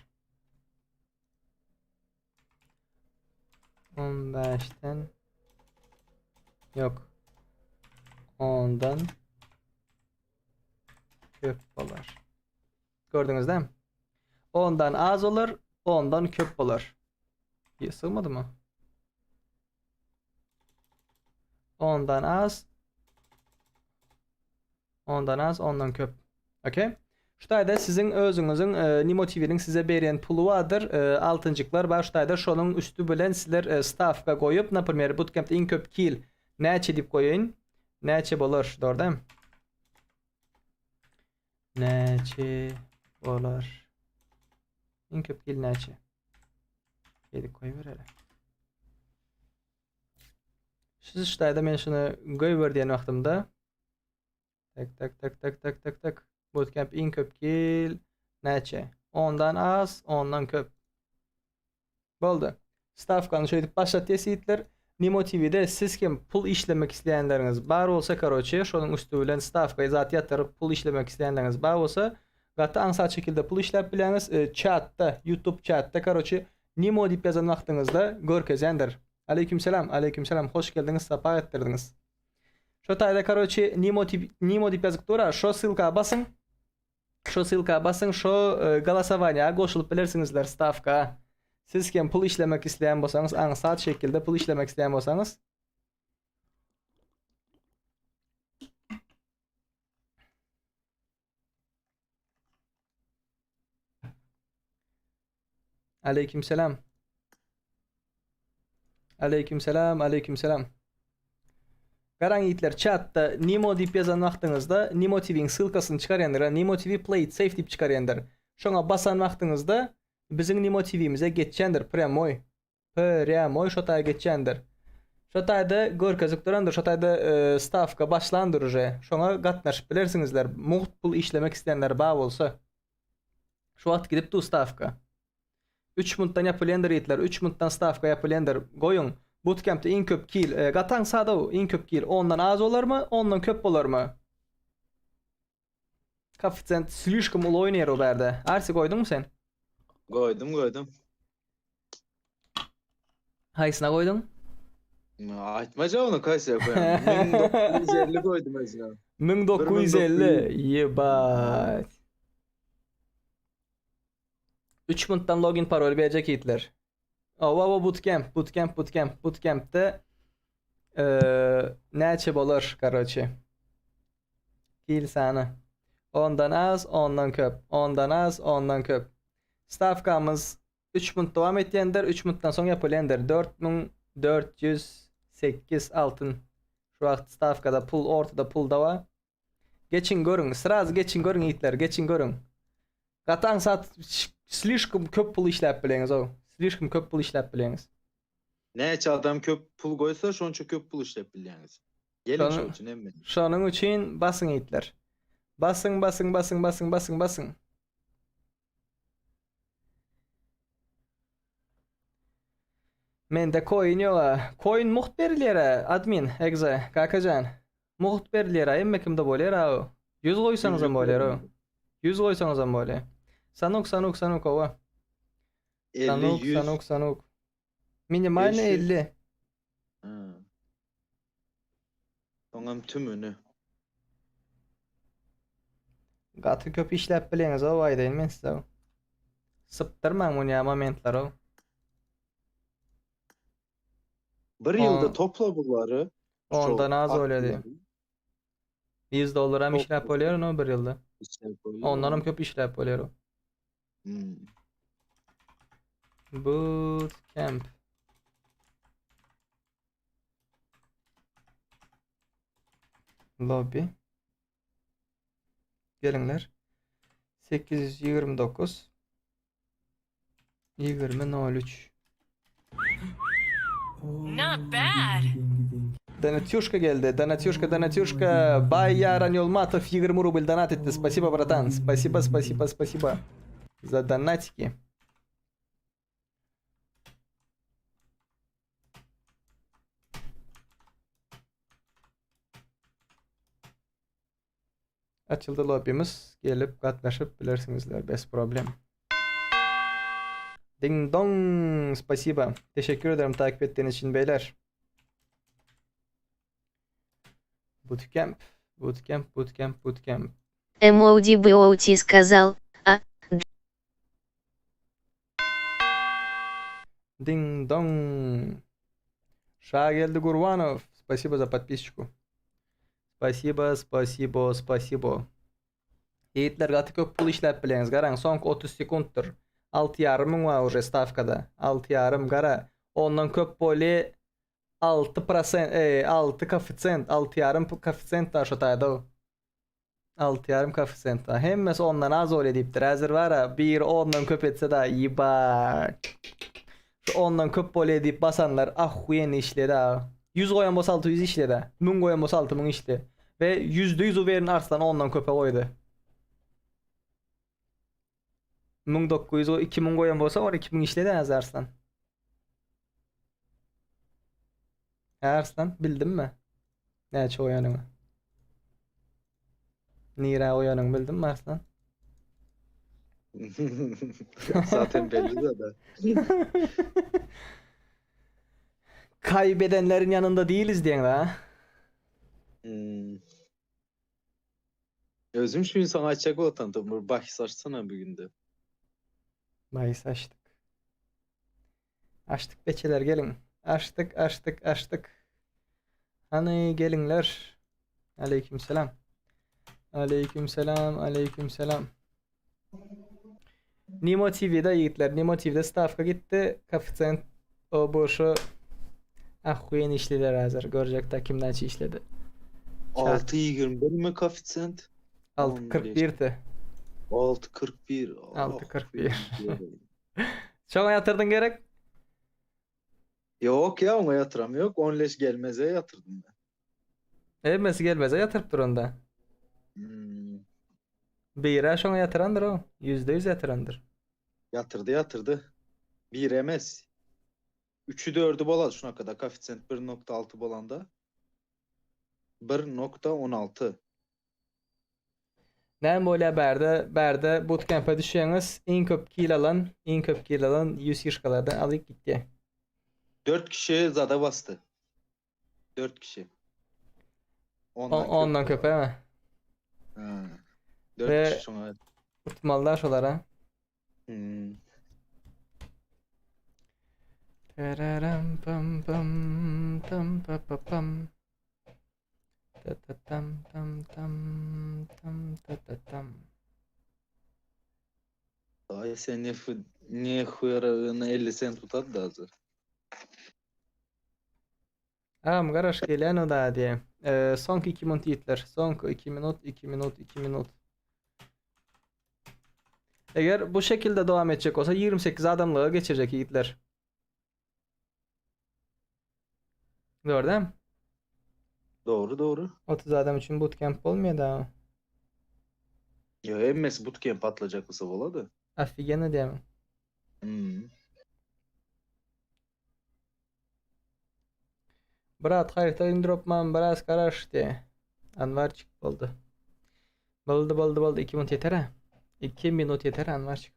15'ten yok. Ondan. köp bolar. Gördüňiz dämi? Ondan az bolar, ondan köp bolar. Ýe, sygmadymy? Ondan az, ondan az, ondan köp. Okey. Şu taýda siziň özüňiziň e, Nimo TV-niň size berýän puly bardyr, e, altynjyklar bar. Şu taýda şonuň üsti bilen sizler e, stavka goýup, naprimýer, bootcampde iň köp kill näçe diýip goýaýyn. Näçe bolar, dogry dämi? Näçe bolar? Iň köp kill näçe? Şeýdip goýbereli. Siz şu taýda men şuny goýber diýen wagtymda Tak tak tak tak tak tak tak. Bootcamp iň köp kill näçe? Ondan az, ondan köp. Boldy. Stavkany şeýdip başlatýas ýigitler. Nimo TV'de siz hem pul işlemek isleýänleriňiz bar bolsa, karoçe, şonuň üsti bilen stavka zat ýatyryp pul işlemek isleýänleriňiz bar bolsa, gaty aňsat şekilde pul işläp bilýäňiz. E, Chatda, YouTube chatda, karoçe, Nimo diýip ýazan wagtyňyzda görkezýändir. Aleykümselam, aleykümselam, hoş geldiňiz, sapa etdirdiňiz. Şo taýda karoçe Nimo tip Nimo diýip ýazyp dur, şo ssylka basyň. Şo ssylka basyň, şo e, golosowaniýa goşulyp bilersiňizler stavka. Siz hem pul işlemek isleýän bolsaňyz, aňsat şekilde pul işlemek isleýän bolsaňyz, Aleyküm selam. Aleyküm selam, aleyküm selam. Garaň ýigitler chatda Nimo diýip ýazan wagtyňyzda Nimo TV-iň ssylkasyny çykarýandyr. Nimo TV play it safe diýip çykarýandyr. Şoňa basan wagtyňyzda biziň Nimo TV-mize geçýändir prýamoý. Prýamoý şo taýa geçýändir. Şo taýda görkezip durandyr, şo taýda e, stawka başlandyr uje. Şoňa gatnaşyp bilersiňizler. Mugt pul işlemek isleýänler bar bolsa. Şu wagt gidip dur stawka. 3 muntdan ýapylýandyr ýigitler. 3 muntdan stawka ýapylýandyr. Goýuň. Bootcampde iň köp kill. E, gataň sadaw iň köp kill. Ondan az bolarmy? Ondan köp bolarmy? Koeffisient slişkom uly oýnaýar o bärde. Arsi goýduňmy sen? Goýdum, goýdum. Haýsyna goýduň? Aýtmaja ony kaýsyna goýan. 1950 goýdum özüne. 1950. Ýebat. 3 minutdan login parol berjek ýigitler. Owa owa bootcamp, bootcamp, bootcamp, bootcampde eee näçe bolar, karoçe. Kill sany. Ondan az, ondan köp. Ondan az, ondan köp. Stavkamyz 3 minut dowam etýändir, 3 minutdan soň ýapylýandyr. 4408 altyn. Şu wagt stavkada pul ortada pul da bar. Geçiň görüň, sraz geçiň görüň ýigitler, geçiň görüň. Gaty aňsat slişkom köp pul işläp bileňiz ow. Slişkom köp pul işläp bileňiz. Näçe adam köp pul goýsa, şonça köp pul işläp bilýäňiz. Geliň şoň üçin hemme. Şonuň üçin basyň ýigitler. Basyň, basyň, basyň, basyň, basyň, basyň. Mende coin ýoga. Coin mugt berilýär admin, egze, kakajan. Mugt berilýär hemme kimde bolýar a. 100 goýsaňyzam bolýar o. 100 goýsaňyzam bolýar. Sanuk, sanuk, sanuk owa. Sanuk, sanuk, sanuk. Minimalny 50. Oňam tümüni. Gaty köp işläp bileňiz ow aýdaýyn men size. Sypdyrmaň muny ýa momentleri ow. Bir ýylda topla bulary. Ondan az bolýar diýip. 100 dollar hem işläp bolýar no bir ýylda. Ondan hem köp işläp bolýar. Hmm. Bootcamp. Lobby. Geliňler. 829 20.03 Not bad. Donatюшка geldi. Donatюшка, donatюшка. Bay Ранилматов 20 рубль донат etdi. Спасибо, братан. Спасибо, спасибо, спасибо за донатики. Açyldy lobbymiz. Gelip gatnaşyp bilersiňizler bez problem. Ding dong. Spasiba. Teşekkür ederim takip ettiğiniz için beyler. Bootcamp. Bootcamp, bootcamp, bootcamp. MODBOT сказал, а, Ding dong. Şageldi Gurbanow, spasibo za podpisçku. Spasibo, spasibo, spasibo. Ýigitler gaty köp pul işläp bilýäňiz. Garaň, soňky 30 sekuntdyr. Alty ýarym müň bar uje stawkada. Alty ýarym gara. Ondan köp bolýa 6 prosent, e, 6 koeffisiýent, alty ýarym koeffisiýent bar şo taýda. Alty ýarym koeffisiýent bar. Hemmesi ondan az bolýa diýipdir. Häzir bar-a, biri ondan köp etse da, ýebat. Şu ondan köp bolýa diýip basanlar ahuýenny işledi-a. 100 goýan bolsa 600 işledi. 1000 goýan bolsa 6000 işledi. We 100% uwerin Arslan ondan köpe goýdy. 1900 goý, 2000 goýan bolsa 12000 işledi häzir Arslan. Hä Arslan, bildimmi? Näçe goýanyňy? Nirä goýanyňy bildimmi Arslan? Zaten belli zaten. Kaybedenlerin yanında değiliz diýen ha. Hmm. Özüm şu insana açacak olatan bir bahis açsana bir günde. Bahis açdyk. Açdyk beçeler geliň. Açdyk, açdyk, açdyk. Hany geliňler. Aleyküm selam. Aleyküm selam, aleyküm selam. Nimo TV'de ýigitler, Nimo TV'de stavka gitdi. Koeffisient o bu şu ahuyen işlediler hazır. Görjek da kim näçe işledi. 6.21 mi koeffisient? 6.41 ti. 6.41. 6.41. Şoňa ýatyrdyň gerek? Yok ya ona yatıram yok. 10 leş gelmeze yatırdım ben. Hemmesi gelmeze ýatyrypdyr onda. Hmm. Bira şoňa ýatyrandyr o. %100 ýatyrandyr. Yatırdı yatırdı. Bir emez. 3'ü 4'ü bola şuna kadar koeffisient 1.6 bolanda. 1.16. Näme bolýar bärde? Bärde bootcamp'e düşýäňiz, iň köp kill alan, iň köp kill alan 100 şişkalardan alyp gitýär. 4 kişi zada bastı. 4 kişi. Ondan, Ondan köp he? Ha. 4 Ve kişi şoňa. Tutmalylar şolara. Hmm. Teraram pam pam tam pa pa pam. Ta ta tam tam tam tam ta ta tam. Ay sen ne ne huyaragını 50 sent tutar da hazır. Agam garaş gelýän o da diýe. Ee, soňky 2 minut ýigitler. Soňky 2 minut, 2 minut, 2 minut. Eger bu şekilde dowam etjek bolsa 28 adamlyga geçirjek ýigitler. Dogry dämi? Dogry dogry. 30 adam üçin bootcamp bolmaýar da. Yo hemmesi bootcamp atlajak bolsa bolady. Ofigenno diýýämiň? Hmm. Brat haryta indropman biraz garaşdy. Anwarçik boldy. Boldy boldy boldy 2 minut ýeter ha. 2 minut ýeter Anwarçik.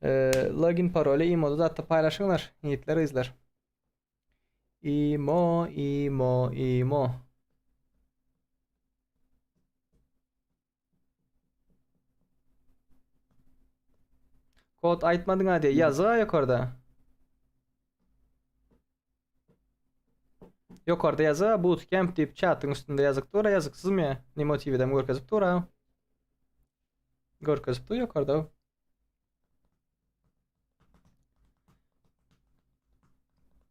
Ee, login paroly imoda zatda paýlaşyňlar. Ýigitler gyzlar. Imo imo imo. Kod aýtmadyň-a diýe. Ýazyg-a ýokarda. Ýokarda ýazyg-a bootcamp diýip çatyň üstünde ýazyk dur-a ýazyksyzmy? Nemo TV'den görkezip dur-a. Görkezip dur ýokarda.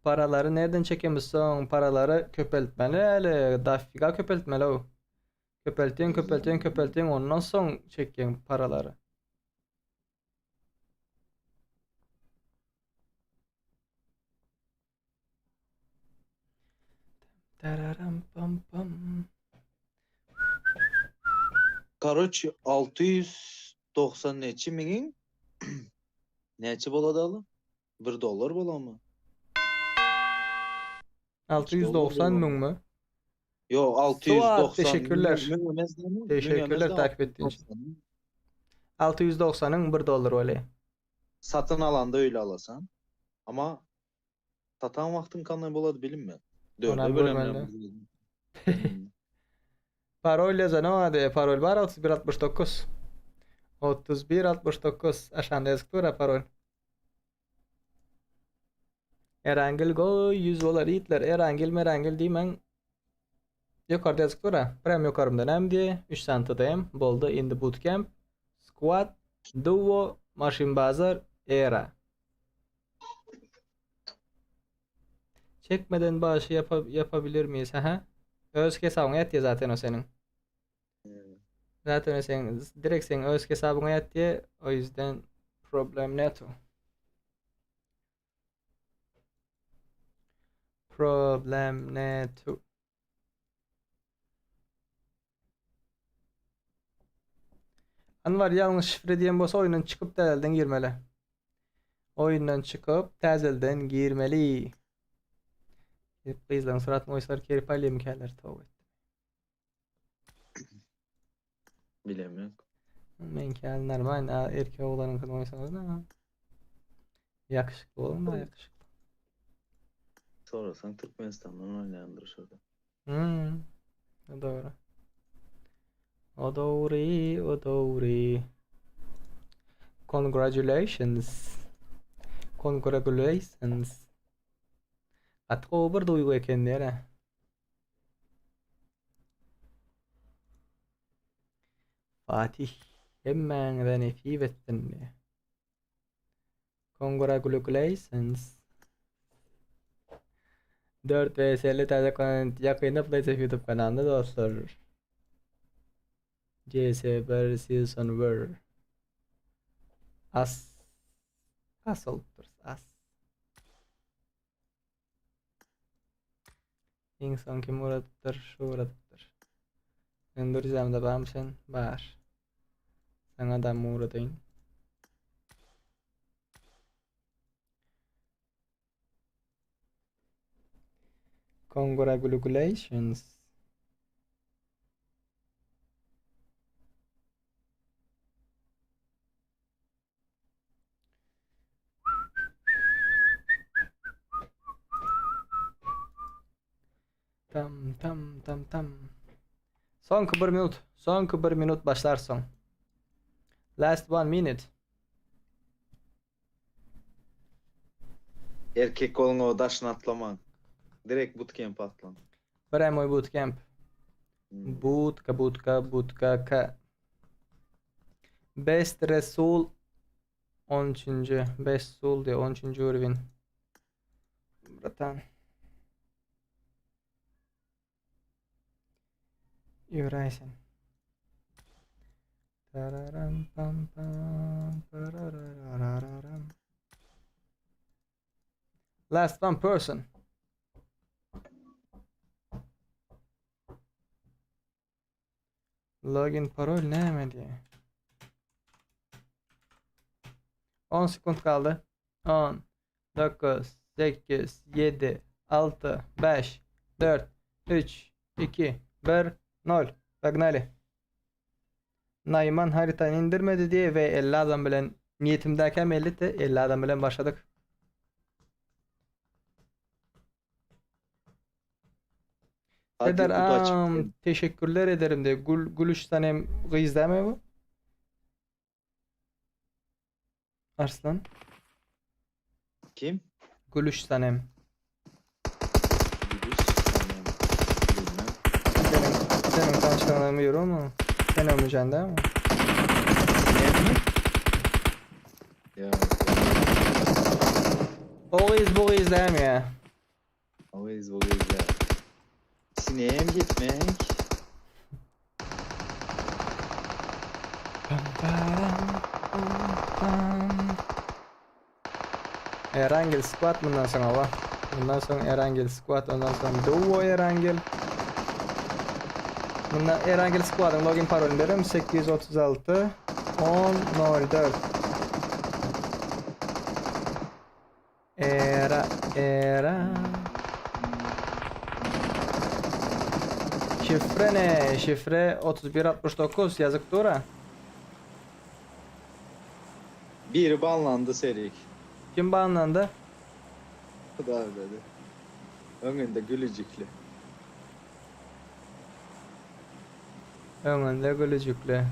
Paralary nereden çekemiz soň? Paralary köpeltmeli äli, dafiga köpeltmeli. Köpeltýäň, köpeltýäň, köpeltýäň, ondan soň çekýäň paralary. Tararam pam pam. Karoç 690 neçe miňiň näçe bolady aly? 1 dollar bolamy? 690 müňmi? Yo Suat 690 teşekkürler. Müň emez dämi? Müň Teşekkürler emez de takip ettiğin için. 690. 690'ın 1 dollar öyle. Satın alanda öyle alasan. Ama satan vaktin kanday bolady bilinme. Onam Dörde görmeli. bölenler. Hmm. Parol ýazanok ady, parol bar 31 69. 31 69 aşanda ýazyp dur parol. Erangel go 100 bolar itler. Erangel merangel diýmäň. Ýokarda ýazyp dur. Prem ýokarymda näme diýe? 3 sany TDM boldy. Indi bootcamp, squad, duo, maşyn bazar, era. Çekmeden bağışı yapa, yapabilir miyiz? Aha. Öz hesabına ýatýar zaten o seniň. Zaten o senin direkt senin öz hesabına ýatýar. O yüzden problem neto. Problem neto. Anwar ýalňyş şifre diýen bolsa oýundan çykyp täzelden girmeli. Oýundan çykyp täzelden girmeli. Gidip gyzlaryň suratyny goýsalar kerip alýamykäler toba etdim. Bilemok. Meňki ýaly normal erkek oglanyňkyny goýsaňyz näme? Ýakyşykly bolan da ýakyşykly. Sorasaň Türkmenistandan oýnaýandyr şurada. Hmm. O dogry. O dogry, o dogry. Congratulations. Congratulations. Gaty gowy bir duýgy eken diýere. Fatih hemmäňize nesip etsin diýe. Congratulations. 4 VSL täze konent ýakynda PlayStation YouTube kanalynda dostlar. CS1 Season 1. As as bolupdyr as. Iň soň kim ugradypdyr? Şu ugradypdyr. Öndürjämde barmy sen? Bar. Saňa da ugradaýyn. Congratulations. Tam tam tam tam. Soňky bir minut. Soňky bir minut başlar soň. Last one minute. Erkek boluň o daşyna atlamaň. Direkt bootcamp atlaň. Prямой bootcamp. Hmm. Budka, budka, budka, K. Best Resul 13. Best Sul diye 13. Urvin. Bratan. Ýöräýsin. Tararam pam pam parararararam. Last one person. Login parol näme diýe? 10 sekund galdy. 10 9 8 7 6 5 4 3 2 1 0 Погнали. Naýman haritany indirmedi diýe we 50 adam bilen niýetimdäkäm 50 de 50 adam bilen başladyk. Hadi Serdar udaç. am teşekkürler ederim diye. Gül gülüş tanem gyz dämi bu? Arslan. Kim? Gülüş tanem. Gülüş. Tamam. Bilmem. Senin, senin tanıştığını yorum mu? Sen olmayacaksın değil mi? Ne mi? Ya. O gyz bu gyz dämi ya? Always always ya. Sineğe mi gitmek? Pam param, pam pam. Erangel squad bundan soň oba. Bundan soň Erangel squad, ondan soň Duo Erangel. Bundan Erangel squad'ın login parolunu berim 836 10 04. Era era Şifre ne? Şifre 3169 ýazyk dura. Biri banlandy serik. Kim banlandy? Da dedi. Öňünde gülücüklü. Öňünde gülüjikli.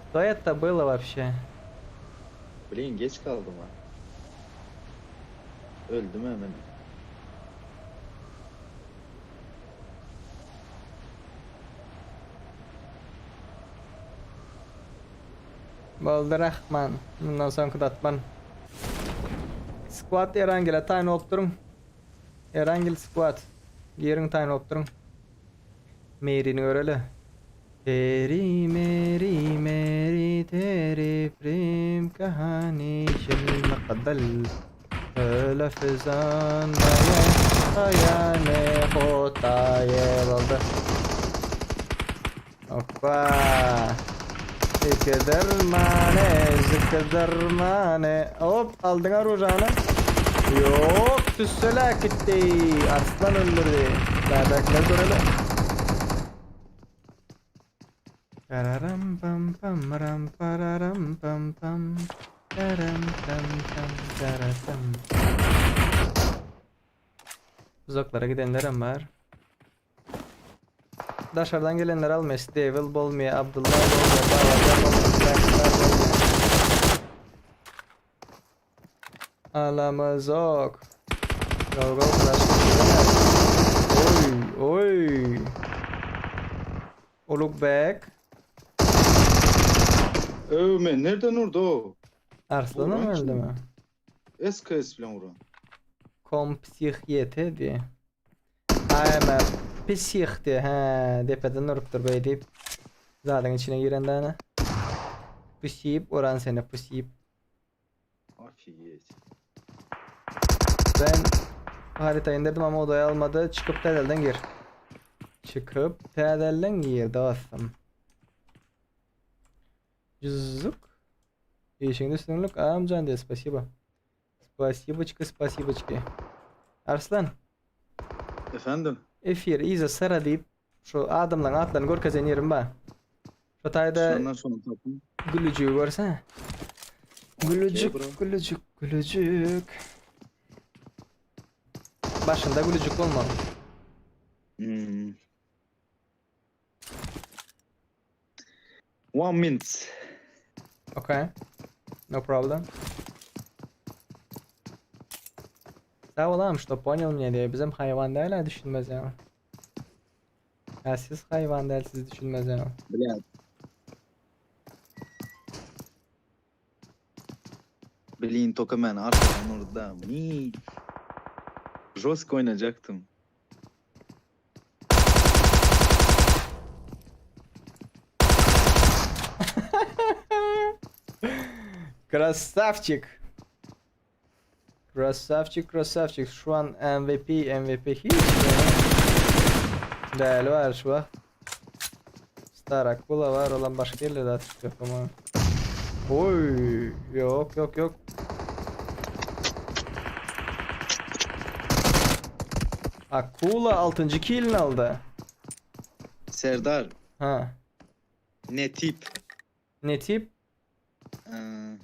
Что это было вообще? Blin geç kaldym ha. Öldüm hemen. Boldy Rahman. Mundan soňky datman. Squad Erangele taýyn bolup duruň. Erangel squad. Giriň taýyn bolup duruň. Merini göreli. Teri meri meri teri prim kahani şemma kadal Lafzan hayane hotaye boldy. Hoppa. Zikdermane, zikdermane. Hop, aldyň arujany. Ýok, tüssele gitdi. Arslan öldürdi. Bäbekler göreli. Pararam pam pam ram pararam pam pam. Taram tam tam taratam. Uzaklara gidenlerem bar. Daşardan gelenler almaýas. Devil bolmaýar, Abdullah bolmaýar, Babajan bolmaýar, Blackstar bolmaýar. Alamazok. Go go flash. Oý, oý. Ulug bek. Öw men nereden urdy o? Arslanam Uran öldü kim? mü? SKS bilen uran. Kompsih YT diye. AMR. Psih diye. He, depeden urupdyr beý diýip. Zadyň içine girende Püsiyip uran seni püsiyip. Ofiget. Ben harita indirdim ama odaya almadı. Çıkıp tedelden gir. Çıkıp tedelden gir dostum. Cüzük. Işiňde üstünlik amcan diye спасибо. Спасибочка, спасибочки. Arslan, Efendim? efir iza sara diýip şu adamlaryň atlaryny görkezen ýerim bar. Şu taýda Şondan sonra tapın. gülüjügi görse. Gülücük, bro. gülücük, gülücük. Başında gülücük bolmaly. One minute. Okay. No problem. Sag olam, что понял меня diye. Bizim hayvan däl düşünmez ya. Ya siz hayvan däl siz düşünmez ya. Блядь. Блин, только men arkadan urdu. Блин. Жестко oynayacaktım. Красавчик. Красавчик, красавчик. Şu an MVP, MVP hiç Däli var şu wagt. Star Akula var olan başka yerlerde atış yok ama. Oy, yok yok yok. Akula 6. killini aldy. Serdar, Ha. ne tip? Ne tip? Ee,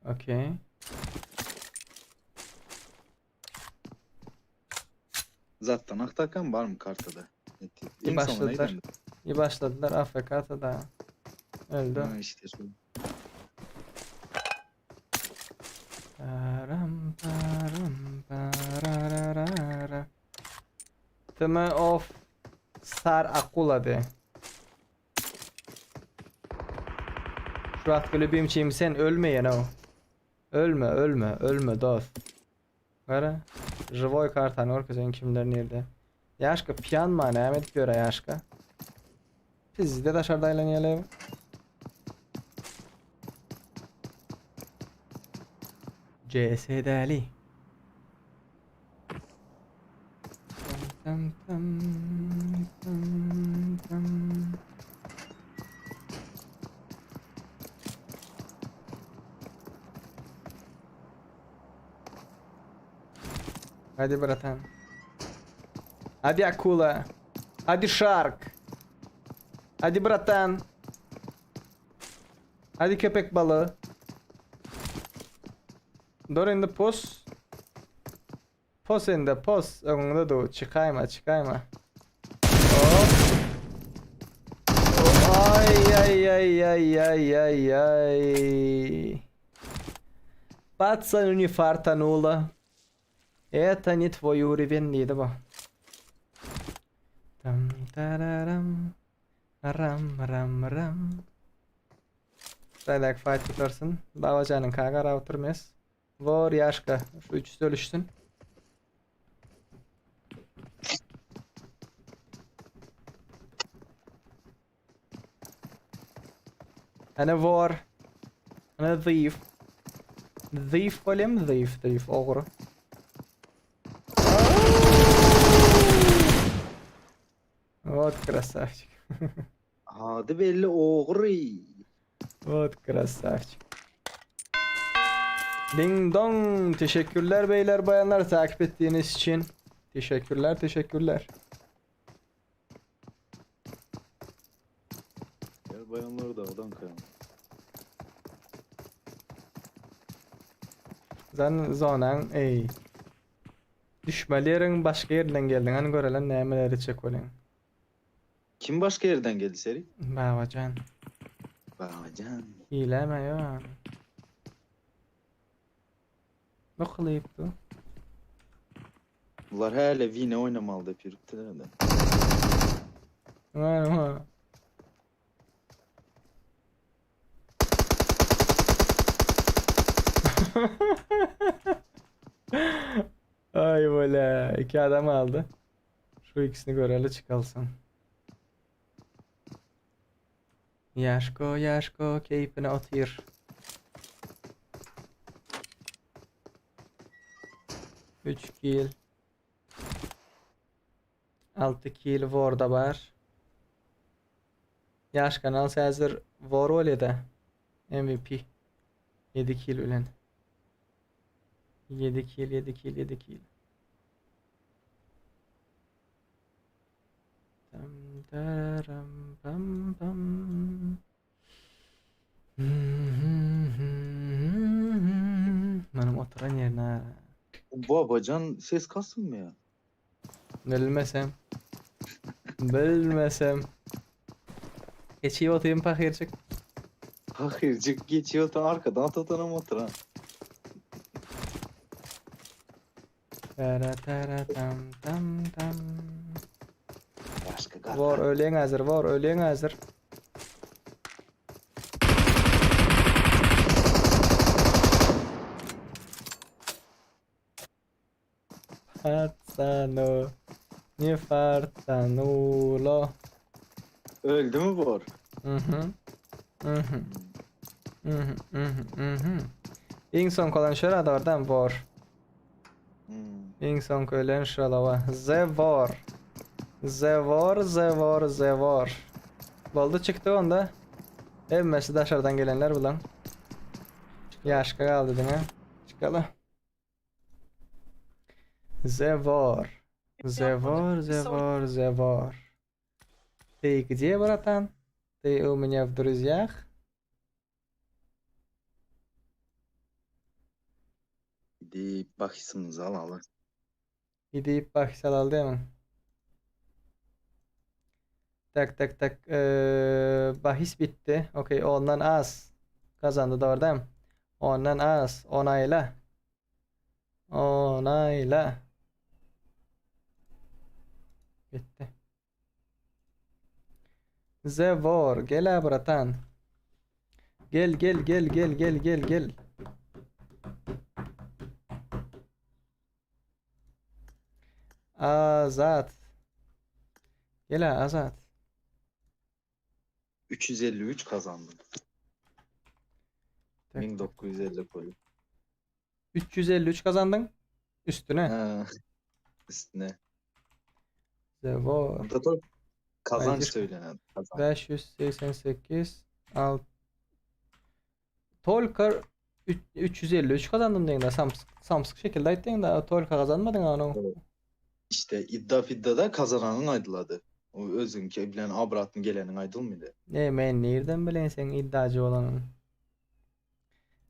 Okey. Zaten aktakan var mı kartada? Ne tip? İyi En son başladılar. neydi? İyi başladılar AFK da. Öldü. Ha işte şu. Param param parararara. Tım of Sar Akula de. Şu at kulübüm sen ölme you know. Ölme ölme ölme dost. Gara. Живой kartany görkezen kimler nirde. Ýaşka piyanma näme edip ýöre ýaşka. Bizde daşarda aýlanýarlar. CS Dali. Tam tam tam tam. Hadi bratan. Hadi akula. Hadi shark. Hadi bratan. Hadi köpek balığı. Dur indi pus. Pus indi pus. Öňüňde dur. Çykaýma, çykaýma. Hop. Ay ay ay ay ay ay ay. Пацану не фартануло. Это не твой уровень diýdi bu. Tam tararam. Ram ram ram. Şaýlak fight tutarsyn. Babajanyň ka garap oturmyas. Bor ýaşka şu üçüsi ölüşsün. Ana bor. Ana zayıf. Zayıf bolýamy zayıf zayıf ogry. Вот красавчик. Ady belli ogry. Вот красавчик. Ding dong. Teşekkürler beyler bayanlar takip ettiğiniz için. Teşekkürler teşekkürler. Gel bayanları da oradan kayalım. Zan zonan ey. Düşmeli ýeriň başga ýerinden geldiň. Hany görelen nämeler etjek bolýaň. Kim başga ýerden geldi Serik? Babajan. Babajan. Hileme ýa. Ne kylypdy? Bular häle wine oýnamaly diýip ýörüpdiler-de. Ha, Ay böyle iki adam aldı. Şu ikisini göreli çıkalsın. Yaşko yaşko keyfine otyr. 3 kill. 6 kill Warda bar. Ýaş kanal häzir War bolýada. MVP. 7 kill bilen. 7 kill 7 kill 7 kill. Tam tararam pam pam. Meniň oturan ýerine Babajan ses kasynmy ýa? Bilmesem. Bilmesem. Geçip otyryn pahyrjyk. Pahyrjyk geçip oturan arkadan tutanam oturan. Tara tara tam tam tam. Başga gar. Bor öleň häzir, bor öleň häzir. Patsano. Ne fartanulo. Öldü mü bor? Mhm. Mhm. Mhm. Mhm. Mhm. Iň soňky olan şurada oradan bor. Hmm. Iň soňky ölen şurada The war. The war, the war, the war. Boldy çykdy onda. Hemmesi daşardan gelenler bulan. Ýaşka galdy diňe. Çykaly. The war. The war, the war, the war. Ты где, братан? Ты у меня в друзьях? Gidip bahisimizi alaly. Gidip bahis alaly diýemiň. Tak tak tak. Ee, bahis bitdi. Okey, ondan az kazandy dogry dämi? Ondan az. Onaýla. Onaýla. Bitdi. The war. Gel bratan. Gel gel gel gel gel gel gel. Azat. Gel Azat. 353 kazandım. Tak. 1950 koydum. 353 kazandyň. Üstüne. Ha. Üstüne. The war. Onda da kazanç Hayır. söylenen. Kazanç. 588 6 Tolkar 353 kazandım diýende samsyk samsyk şekilde aýtdyň da Tolka kazanmadyň onu. İşte iddia fiddada kazananın aýdylady. O özüňki bilen abratyn geleniň aýdylmady. Ne men nirden bileýin seň iddiacı bolanyňy.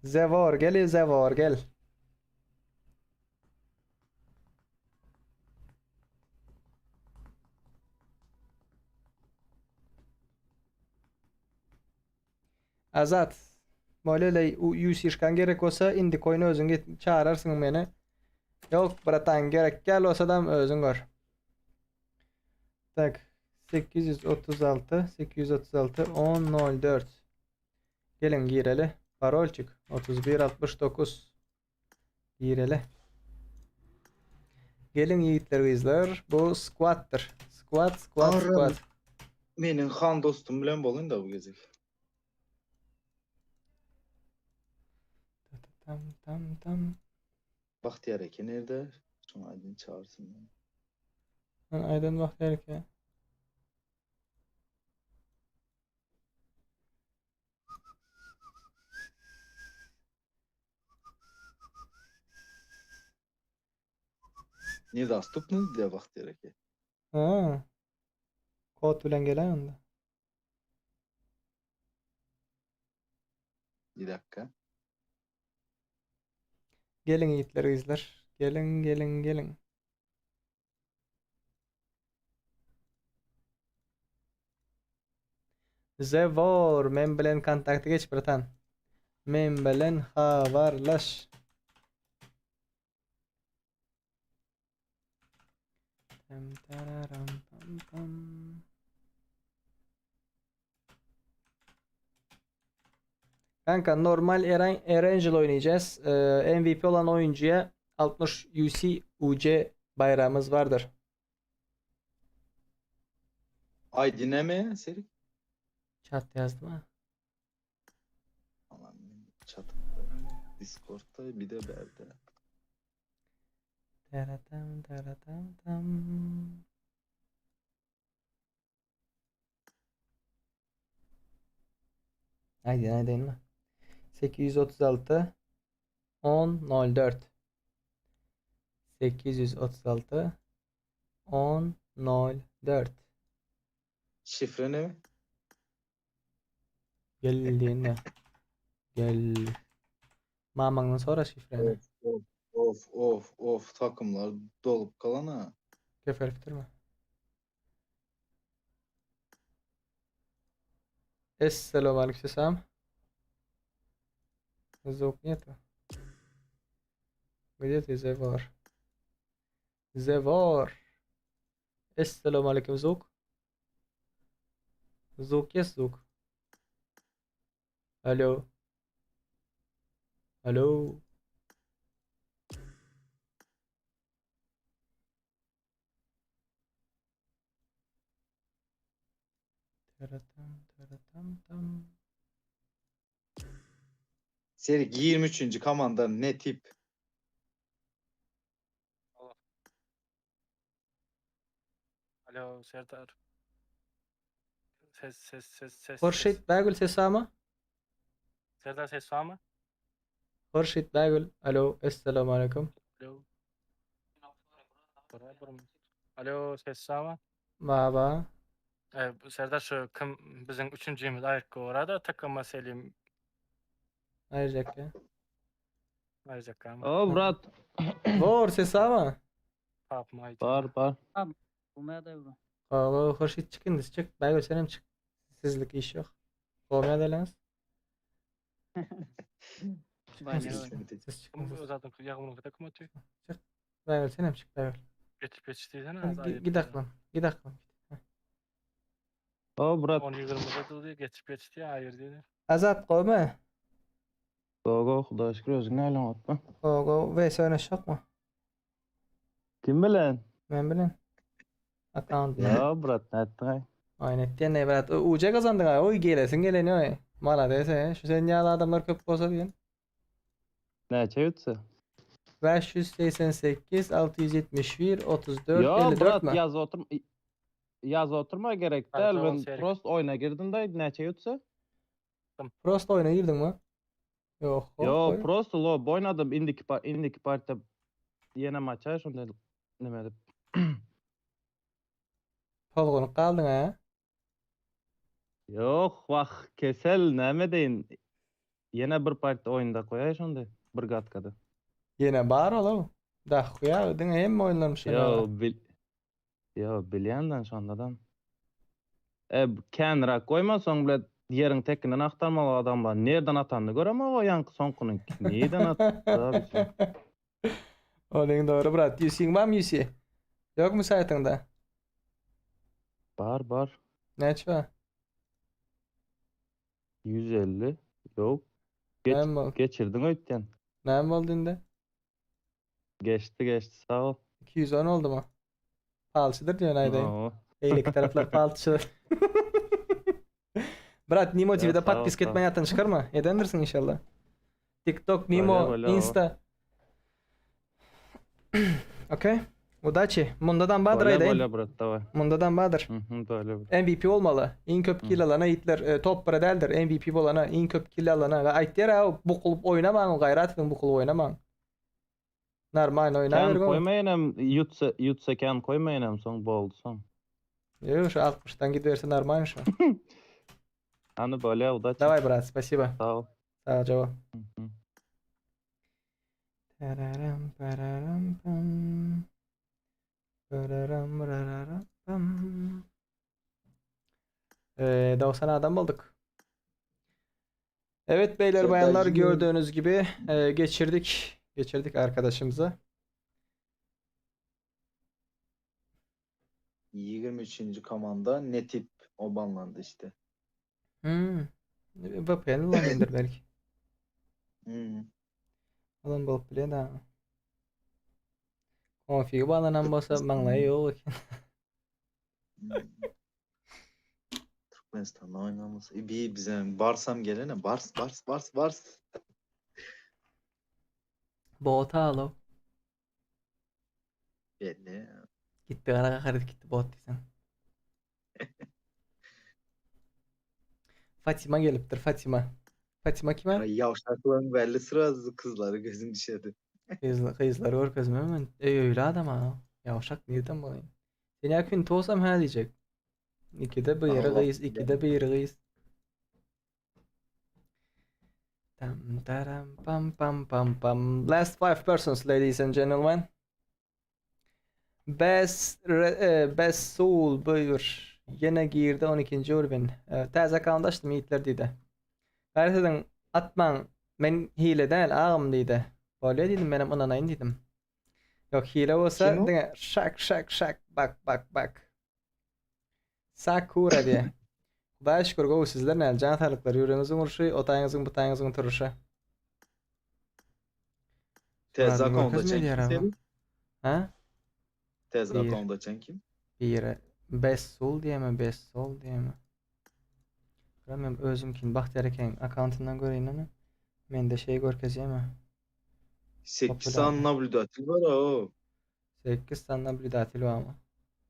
Zewar gel Zewar gel. Azat. Boleley UC-şkaň gerek bolsa indiki oýna özüň get çağırarsyň meni. Ýok bratan gerek gel bolsadam özüň gör. Tak 836 836 10 04 Geliň gireli. Parolçik 31 69 Gireli. Geliň ýigitler gyzlar. Bu squatdyr. Squat squat Arram. squat. Meniň han dostum bilen bolun da bu gezek. Tam tam tam. Bahtiyar eke nerede? Şunu Aydın çağırsın. Lan Aydın Bahtiyar eke. Nedostupny diye Bahtiyar eke. Ha. Kod bilen gelen onda. Bir dakika. Geliň ýigitler gyzlar. Geliň geliň geliň. Zewor men bilen kontakta geç bratan. Men bilen habarlaş. Tam tararam pam pam. Kanka normal Eren, Erangel oynayacağız. Ee, MVP olan oyuncuya 60 UC UC bayrağımız vardır. Aydın mi Serik? Chat yazdım ha. Aman chat. Discord'da bir de Berde. Taratam taratam tam. Haydi haydi inme. 836 10 04 836 10 04 Şifre ne? Geldiğinde. Gel. Mamaňdan sonra şifreni. Of of of of of takımlar dolup kalan ha. Keferip bitirme. Esselamu aleyküm selam. Звук нету. Где ты, Зевор? Зевор. Esselamu aleyküm звук. Звук есть звук? Алло. Алло. Taratam taratam tam. Serik 23. komanda ne tip? Alo Serdar. Ses ses ses ses. ses. Hurşit Bagül sesi ama. Serdar ses var mı? Hurşit Bagül. Alo. Esselamu aleyküm. Alo. Alo ses var mı? Baba. E, Serdar şu kim bizim üçüncüyümüz ayrık orada takıma Selim Ayrıca ya. ayrıca ama. O brat. Bor sesi ama. Tapma Bar bar. Alo Hurşit çıkın çık. Bagül senem çık. Sizlik iş yok. Olmaya deleniz. Siz çıkın. siz. Zaten yağmurun takıma tüy. Bagül senem çık Bagül. Geçip geçtiysen Hadi Git aklım. Git aklım. O brat. 10 20'de durdu geçip geçti hayır dedi. Azat koyma. Go go Xudoga şükür özüň näle otma. Go go ve oynaşak mı? Kim bilen? Men bilen. Account. Ya brat nätdiň? Aynen. Diyen brat. UC kazandın ha. Oy gelesin geleni oy. Mala dese. Şu sen yağlı adamlar köp bolsa diyen. Näçe ýutsa? 588 671 34 Yo 54 brat mi? ýaz oturma. Ýaz oturma gerek Hayır, däl. tamam, Ben Serik. prost oýna girdim da näçe ýutsa? Prost oyuna girdin mi? Yok. Yo prost lo oýnadym indiki par indiki partda ýene maça şonda nime edip. Tolgunyp kaldın ha. Ýok, wah kesel näme deýin. Ýene bir partda oýunda koýaý şonda bir gatkada. Yine bar oğlum. Dah ya diňe hem oýunlarmış. Yo bil Yo bilýändan şondadan. E kenra koýma soň bile. Ýeriň tekinden agtarmaly adamlar. Nerden atanyny göremok o ýaňky soňkynyň. Nirden atdy abi sen? Onuň dogry brat. UC-iň barmy UC? Ýokmy saýtyňda? Bar bar. Näçe bar? 150. Ýok. Geç, Näme boldy? geçirdiň öýtýän. Näme boldy indi? Geçdi geçdi sag ol. 210 oldumy? Palçydyr diýen aýdaýyn. Hawa. Beýleki taraplar palçydyr. Brat Nimo Ýa, TV'de sag ol, podpiska sag ol. etmän ýatdan çykarma. Edendirsiň inşallah. TikTok, Nimo, Bolýa, bolýa, Insta. Okey. Udaçi. Mundadan badyr Bolýa aýdaýyn. bolýa brat daway. Mundadan badyr. Mhm bolýa brat. MVP bolmaly. Iň köp kill alana itler e, top 1 däldir. MVP bolana, iň köp kill alana. Ve aýtdyr ha, bukulyp oýnamaň, gaýrat ediň bukulyp oýnamaň. Normal Kän oýnaber. koýmaýyn hem ýutsa ýutsa kän koýmaýyn hem soň boldy soň. Ýok, şu 60-dan gidiberse normal şu. Hany bolýa udaçi. Daway brat, spasibo. Sag ol. Sag ol, jogap. Mhm. Tararam, pararam, pam. Pararam, rararam, pam. Ee, 90 adam olduk. Evet beyler Serdar bayanlar yine- gördüğünüz gibi e, geçirdik. Geçirdik arkadaşımızı. 23. komanda ne tip o banlandı işte. Hmm. VPN ulanıyordur belki. Hmm. Alan bolup bile da. Konfigi bağlanan bolsa maňlaýy ýok eken. Hmm. Türkmenistan'da oynaması. E, bir bize Barsam gelene Bars Bars Bars Bars. Bota alo. Belli. Gitti gara gakaryp gitti bot diýseň. Fatima gelipdir Fatima. Fatima kime? Ay, Yavşakların belli sırası kızları gözün düşedi. Gyzla, gyzlary görkezme men. Ey öyle adam ha. Ýavşak nirden bolayım? Sen ýa gün tosam hä diýjek. Ikide bir Allah gyz, ikide bir gyz. Tam taram pam pam pam pam. Last five persons ladies and gentlemen. Best re, e, best soul buyur. Ýene girdi 12. Urban. E, täze account açdym ýigitler diýdi. Gaýrat ediň atmaň. Men hile däl agam diýdi. Bolýa diýdim menem ynanaýyn diýdim. Ýok hile bolsa Kim o? diňe şak şak şak bak bak bak. Sakura diýe. Hudaýa şükür gowy sizler näl jan saglyklar ýüregiňiziň urşy otaýyňyzyň butaýyňyzyň turuşy. Tez Suratyny account görkezme açan diýer kim ama. senin? Ha? Tez Bir. account açan kim? Biri Best Soul diýemi Best Soul diýemi? Bilmem özümkin Bagtyýar eken akkauntyndan göreýin ony. Mende şey görkezýärmi? 8 Popüler. sany nablюдатель var o. 8 sany nablюдатель barmy?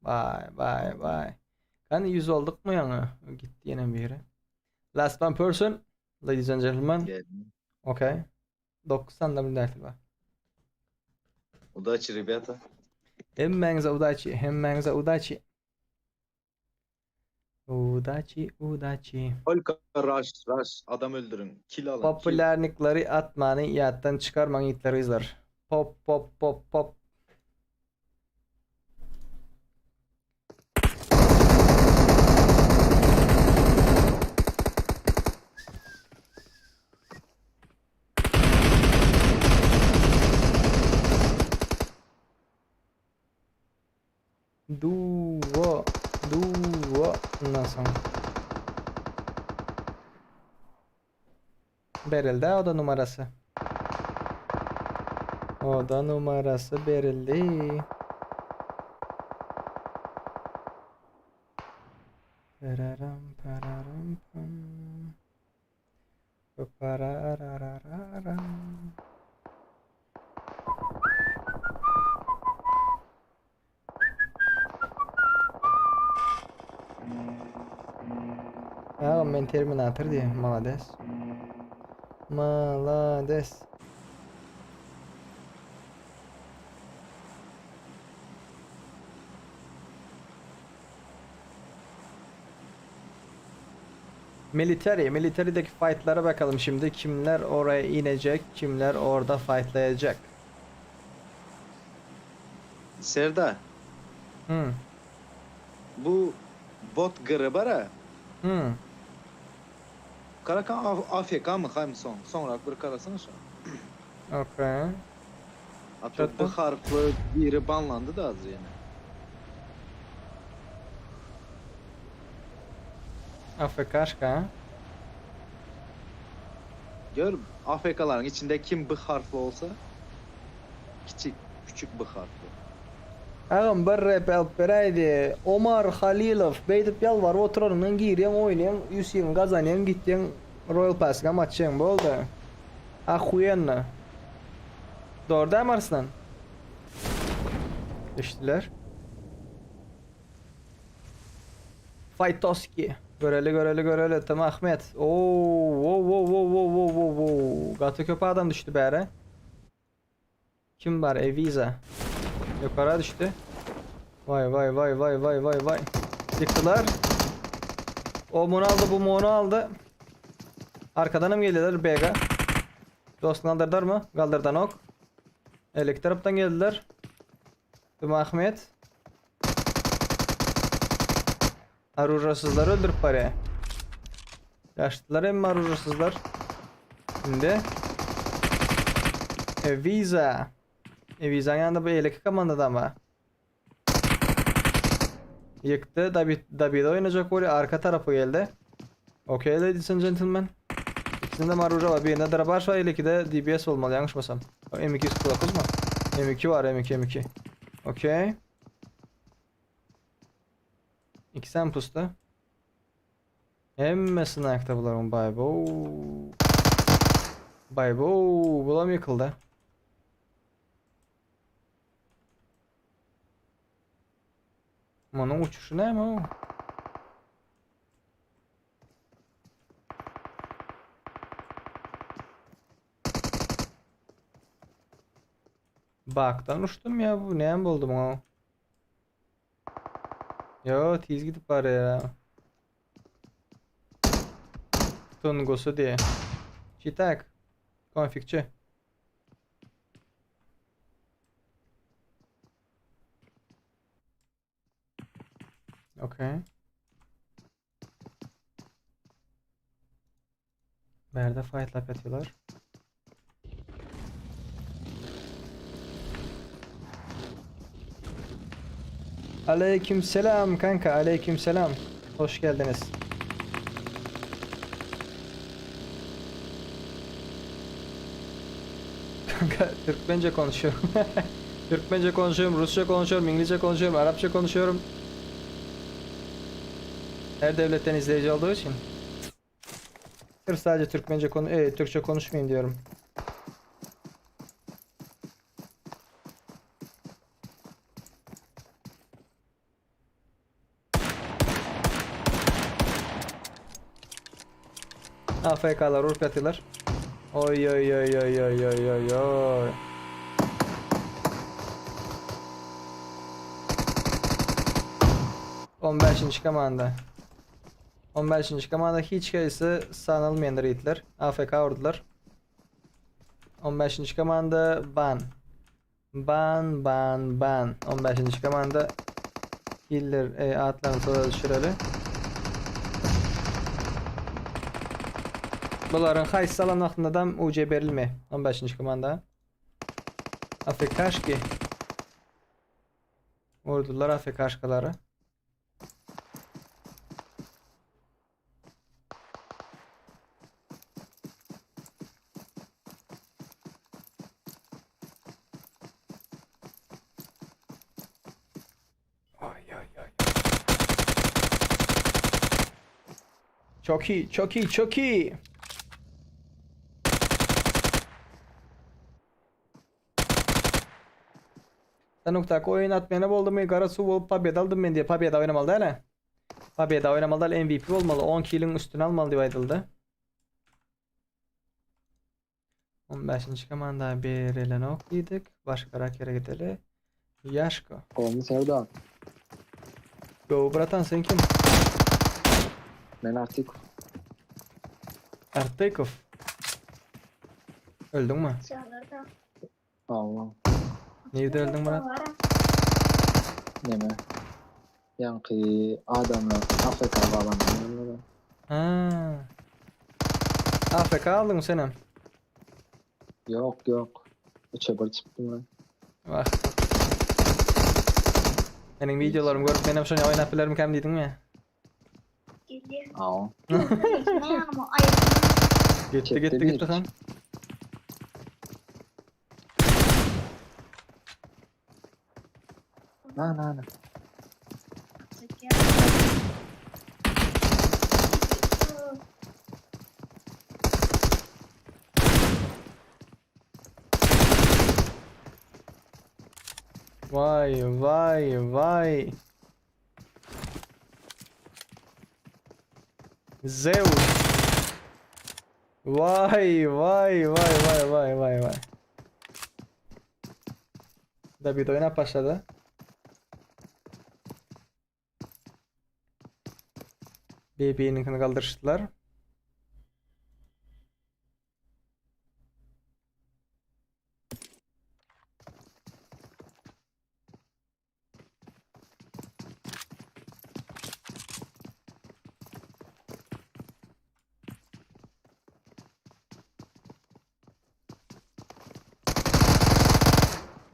Vay vay vay. Kany 100 olduk mu ýaňy? Gitdi ýene biri. Last one person, ladies and gentlemen. Geldi. Okay. 9 sany nablюдатель bar. Удачи, ребята. Hemmäňize udaçi, hemmäňize udaçi. Udaçi, udaçi. Только rush, rush. Adam öldürün. Kill alın. kill. Popülerlikleri atmany ýatdan çykarmaň ýigitler gyzlar. Pop pop pop pop. Duo, duo. Ondan soň. Berildi oda numarasy. Oda numarasy berildi. Pararam pararam pam. Parararararam. Aa, men Terminator diye. Malades. Malades. Military, military'deki fight'lara bakalım şimdi. Kimler oraya inecek, kimler orada fightlayacak. Serdar, Hmm. bu bot gırı bara. Hmm. Karakan AFK mı haým soň? Soňrak bir karasana şo. Okey. Ato B harfli biri banlandy da azr ýene. AFK-şka ha? Gör AFK-laryň içinde kim B harfli bolsa kiçik küçük B harfli. Agam bir rep alyp beräýdi. Omar Halilow beýdip ýalbaryp oturanyňdan girýäň oýnaýaň UC-ňi gazanýaň gitýäň Royal Pass-yňam açýaň boldy. Ahuýenno. Dogry dämi Arslan? Düşdüler. Faytoski. Göreli göreli göreli Tım Ahmet. Oo, wo wo wo wo wo wo wo. Gaty köp adam düşdi bäre. Kim bar? Eviza. Ýokara düşdi. Vay vay vay vay vay vay vay. Ýykdylar. O bunu aldy, bu onu aldy. Arkadanam gelýärler BG. Dostun galdyrdarmy? Galdyrdanok. Elek tarapdan geldiler. Tüm Ahmet. Arujasızlary öldürüp barýar. Ýaşdylar emma arujasızlar. Indi Eviza. Evizanyň ýanynda bu eleki komandada ama. Ýykdy. David David oýnajak bolýar. Arka tarapy geldi. Okay ladies and gentlemen. İkisinde maruja var. Birinde Drabaş var, ilkide DBS olmaly ýalňyşmasam. M249 mu? M2 var, M2 M2. Okay. Ikisem pusdy. Hemmesini ayakta bularyň baý bo. Baý bo, bulam ýykyldy. Munuň uçuşy näme o? Bakdan uçdum ya bu näme boldy muňa? Yo tiz gidip barýar. Tungusy diýe. Çitak. Konfikçi. Okey. Bärde fightlap ýatyrlar. Aleyküm selam kanka, aleyküm selam. Hoş geldiniz. Kanka Türkmence konuşuyorum. Türkmence konuşuyorum, Rusça konuşuyorum, İngilizce konuşuyorum, Arapça konuşuyorum. Her devletten izleyici olduğu için. Sırf sadece Türkmence konu e, Türkçe konuşmayayım diyorum. AFK'lar urup ýatyrlar. Oý oý oý oý oý oý oý oý. On bäşinji komanda. On bäşinji komanda hiç haýsy sanalmaýandyr ýigitler. AFK urdular. On bäşinji komanda ban. Ban ban ban. On bäşinji komanda killer e, atlaryny sola düşüreli. Bularyň haýsy alan wagtynda UC berilme. 15. komanda. AFK-şki. Vurdular AFK-şkalary. Ay ay ay. Çok iyi, çok iyi, çok iyi. Sanukdaky oýun atmena boldumy gara suw bolup pobeda aldym men diýip pobeda oýnamaly däl-ä. Pobeda oýnamaly däl MVP bolmaly 10 kiliň üstüne almaly diýip aýdyldy. 15-nji komanda berilenok diýdik. Başgarak ýere gideli. Ýaşko. Gowmy Serdar? Gowy bratan sen kim? Men Artykow. Artykow. Öldüňmi? Hawa. Nirde öldüň Murat? Neme? Ýaňky adamlar AFK galanlar. Ha. AFK aldyň senem. Ýok, ýok. Üçe bir çykdym ben. Wah. Meniň wideolarymy görüp menem şony oýnap bilermikäm diýdiňmi? Aw. Gitti Çekdi gitti bir. gitti han. Na na na. Vay vay vay. Zeus. Vay vay vay vay vay vay vay. David oýnap başlady. BB-niňkini galdyryşdylar.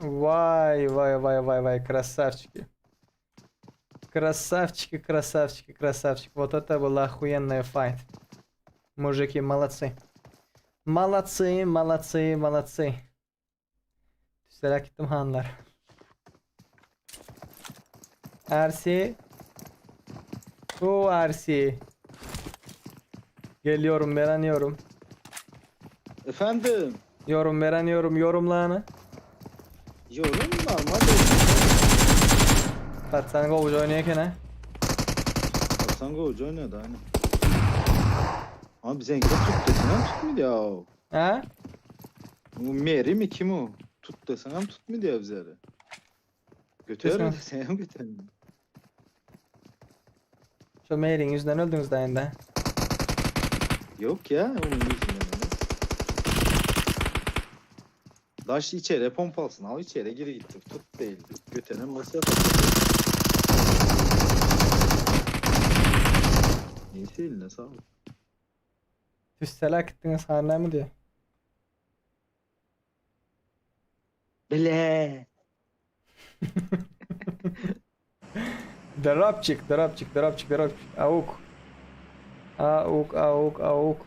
Vay vay vay vay vay красавчики. Красавчики, красавчики, красавчики. Вот это была охуенная файт. Мужики, молодцы. Молодцы, молодцы, молодцы. Tüstelak gittim hanlar. Ersi. O Ersi. Geliyorum veren yorum. Efendim. Yorum veren yorum yorumlarını. Yorum normal. Patsan govucu oynayken ha. Hasan Govucu oynuyordu aynen. Ama bize tut desen hem tutmadı ya. Ha? Bu Mary mi kim o? Tut desen hem tutmadı ya bizleri. Götür Desene. desen hem götür. Şu Mary'in yüzünden öldünüz daha indi. Yok ya onun yüzünden olmaz. Daş içeri pompalsın al içeri geri gitti. Tut değil. Götüren masaya takıldı. Neyse eline sağlık. Tüstelak gittiniz hala mı diyor. Bile. Dropçik, dropçik, dropçik, dropçik. Auk. Auk, auk, auk.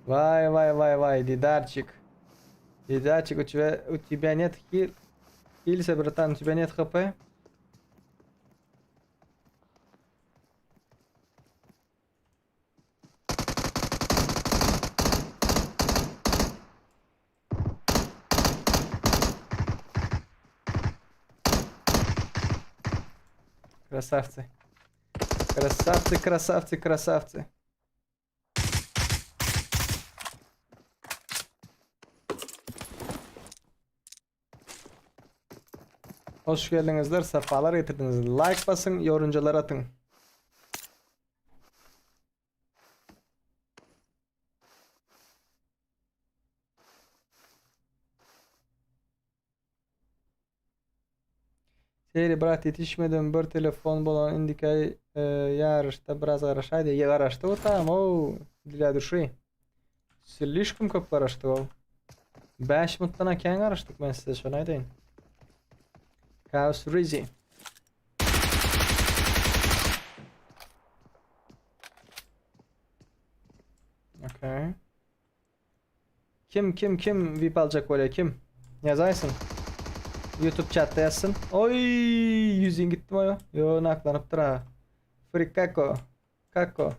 Vay vay vay vay Дидарчик. Дидарчик, у тебя у тебя нет хил. Хилься, братан, у тебя нет хп? Красавцы. Красавцы, красавцы, красавцы. Hoş geldiňizler, sapalar getirdiňiz. Like basyň, ýorunjalar atyň. Seri brat ýetişmedim bir telefon bolan indiki ýaryşda biraz garaşaýdy. Ýe garaşdy o tam o dla duşy. Slişkom köp garaşdyk o. 5 minutdan kän garaşdyk men size şony aýdaýyn. Chaos Rizzy. Okay. Kim kim kim VIP aljak bolýar kim? Ýazaýsyn. YouTube chatda ýazsyn. Oý, ýüzin gitdim oýa. Ýo, naklanypdyr ha. Freak Kako. Kako.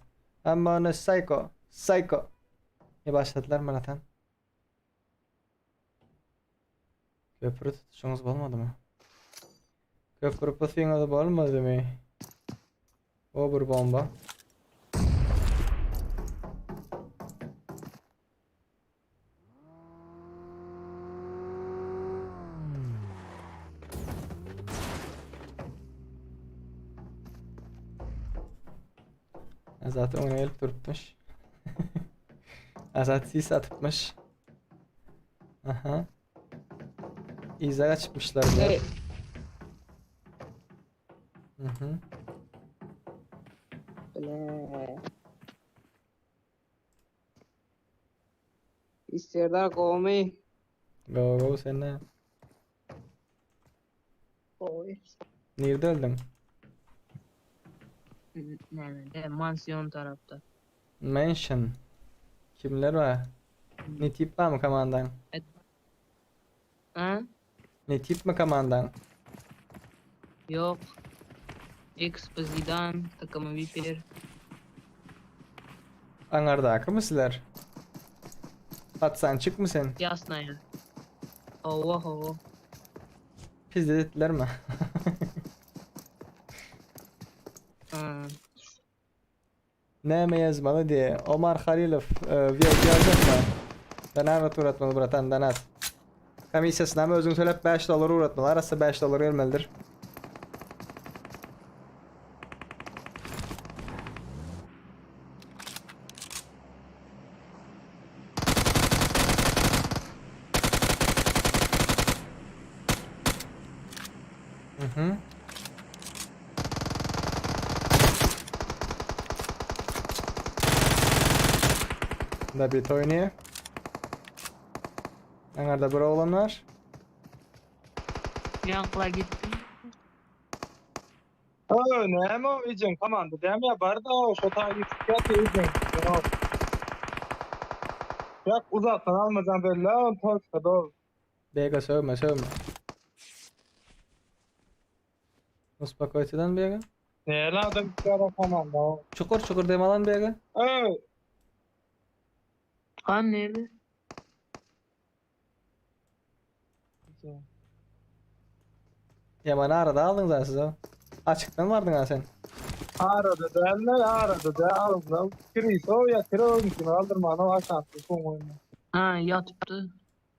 I'm on a psycho. Psycho. Ne başladylar Maratan? Köprü tutuşuňyz bolmadymy? Köprü pusyňyz bolmadymy? O bir bomba. Azat öňüne gelip durupmyş. Azat sis atypmyş. Aha. Yza gaçypmyşlar bular. Mhm. Bile. Serdar gowmy? Gowy gowy sen ne? Gowy. Nirde öldüň? Nämede? Mansion tarapda. Mansion. Kimler bar? Ne tip barmy komandaň? Ha? Ne tip mi komandaň? Ýok. Expo Zidan takymy Viper. Aňardakymy sizler? Patsançykmy sen? Ýasnaýa. Hawa hawa. Pizde etdilermi? Ha. Näme ýazmaly diýe. Omar Halilow VIP aljakmy? Donat ugratmaly bratan donat. Komissiýasynam özüň töläp 5 dollar ugratmaly. Arassa 5 dollar gelmelidir. Mhm. Da bit oýnaýar. Aňarda bir oglan bar. Ýaňkylar gitdi. Öö, näme o ejeň komanda dämi ýa bar-da o şo taý ýitip ýatyr ejeň. Ýak uzakdan almajan belli ol toçka dol. Bega sövme sövme. Uspokojdan bega. Näle adam gitýär komanda o. Çukur çukur dem alan bega. Öö, Han nirde? Ýaman arada aldyň zaten siz o. Açykdan bardyň ha sen. Arada däller, arada dä aldylar. Kriso ýatyr o kim aldyrman o aşakda soň oýna. Ha ýatypdy.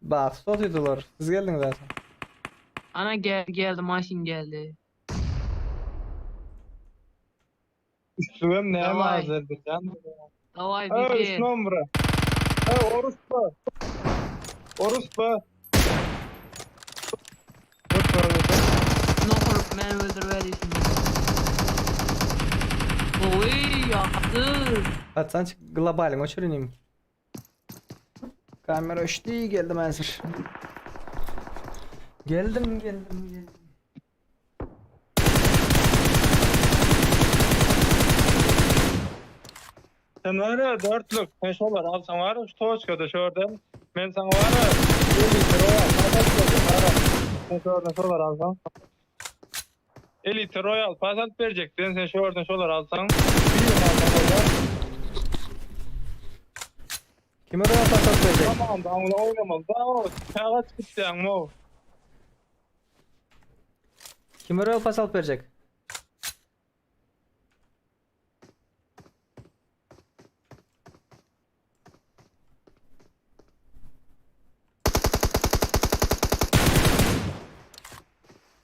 Basyp otyrdylar. Siz geldiňiz zaten. Ana geldi geldi maşyn geldi. Üstüem näme Daway. Azerbaýjan. Daway Öö, üç bitir. nomra. Öö, orospu. Orospu. Nohur men öldürüverdi şimdi. Oy ýakdy. Patsançyk globalyň öçürinim. Kamera öçdi geldim häzir. Geldim geldim geldim. Sen var ya dörtlük, sen şolar alsaň var ya şu toçkada şordan. Men saňa var ya 50 royal pas alyp berjek var. Sen şordan şolar alsaň. Elite Royal pas alyp berjek. Sen sen şordan şolar alsaň. Bir alsaň bolýar. Kime royal pas alyp berjek? Tamam, da oňla oýnamaly. Da o, çaga çykyp mo. Kime royal pas alyp berjek?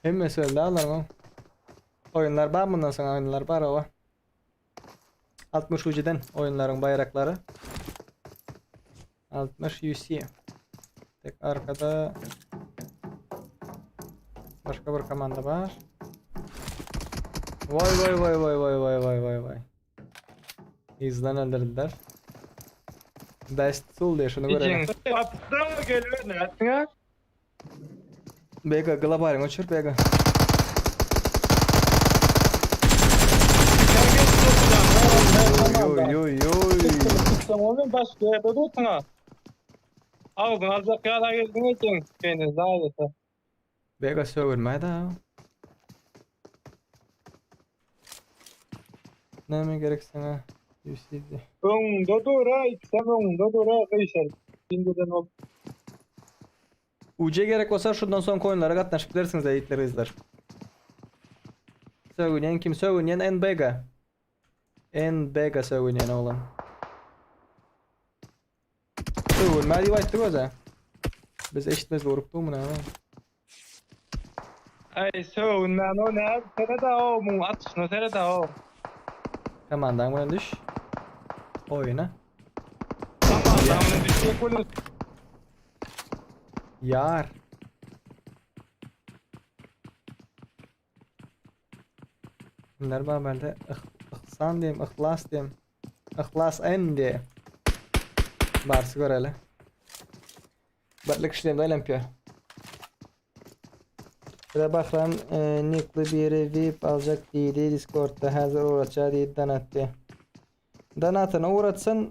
Hemmesi öldü alarm. Oýunlar bar bundan soň oýunlar bar owa. 60 uciden oýunlaryň baýraklary. 60 UC. Tek arkada başga bir komanda bar. Vay vay vay vay vay vay vay vay vay. Izdan öldürdüler. Best tool diye şunu görelim. Ijin. Apda geliyor ne etdiň? Bega globalyň uçur Bega. Oy oy oy. Sen oğlum başka yerde dursun Aldın alacak yara geldin ejin. Beni zaýysa. Bega sögülmedi ha. Näme gerek sana? UCD. Öňünde dur ha, ikisem öňünde dur ha, gyşar. Şimdiden ol. UC gerek bolsa şundan soň coinlara gatnaşyp bilersiňiz eýitler gyzlar. Sögünýän kim? Sögünýän NBG. NBG sögünýän oglan. Sögünmä diýip aýtdy göze. Biz eşitmez urup muny. Ay sögünmän o ne? Sere de o, mun atışına sere de o. Komandan bilen düş. Oýuna. Tamam, tamam, düşecek olur. Ýar. Kimler bar bende? Ihsan diýim, Yhlas diýim. Yhlas N diýe. Barsy göreli. Birlik işleýin daýlampýa. Bire bakram e, nikli biri VIP aljak diýdi Discordda häzir uğratja diýdi donat diýe. Donatyny uğratsyn.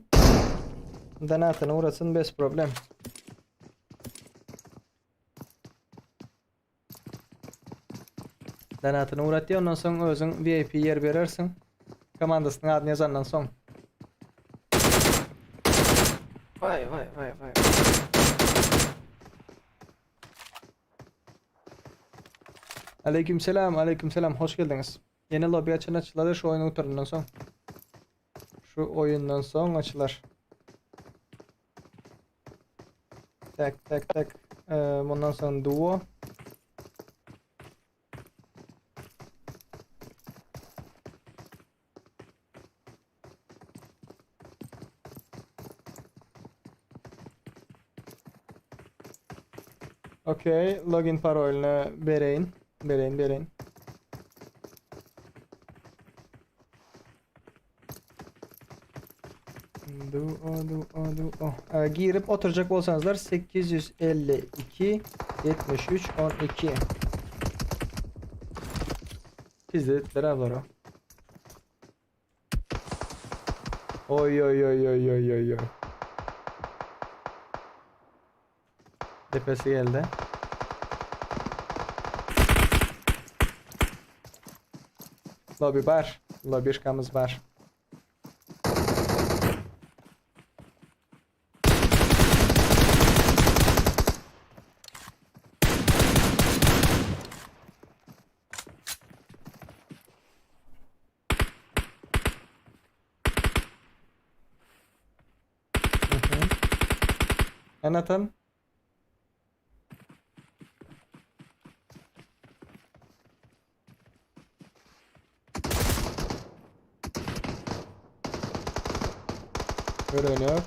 Donatyny uğratsyn bez problem. Donatyny ugratýar, ondan soň özüň VIP ýer berersiň. Komandasynyň adyny ýazandan soň. Vay vay vay vay. Aleyküm selam, aleyküm selam. Hoş geldiňiz. Ýene lobby açan açylar şu oýun gutarandan soň. Şu oýundan soň açylar. Tak tak tak. Ee, bundan soň duo. Okey, login parolyny bereýin. Bereýin, bereýin. Duo, duo, duo. Ee, girip oturacak bolsaňyzlar 852 73 12. Tizletdiler ablar o. Oy oy oy oy oy oy oy. Depesi geldi. Lobby bar. Lobişkamyz bar. Mhm. Anatan. Görünüyor.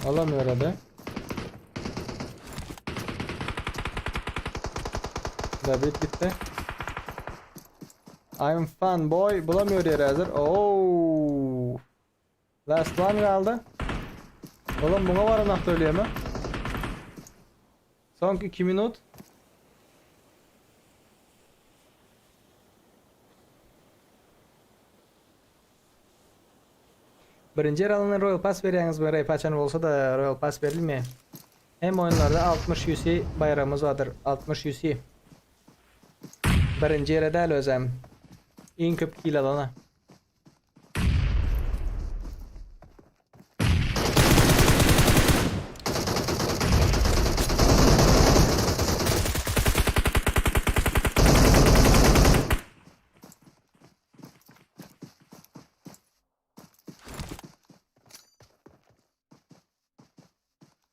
Alamıyor hadi. David gitti. I'm fun boy. Bulamıyor yeri hazır. Oo. Last one kaldı. Oğlum buna var anahtar ölüyor mu? Son 2 minut. Birinji yer alana Royal Pass berýäňiz bu rep açan bolsa da Royal Pass berilmeýär. Hem oýunlarda 60 UC baýragymyz bardyr. 60 UC. Birinji ýere däl özem. Iň köp kill alana.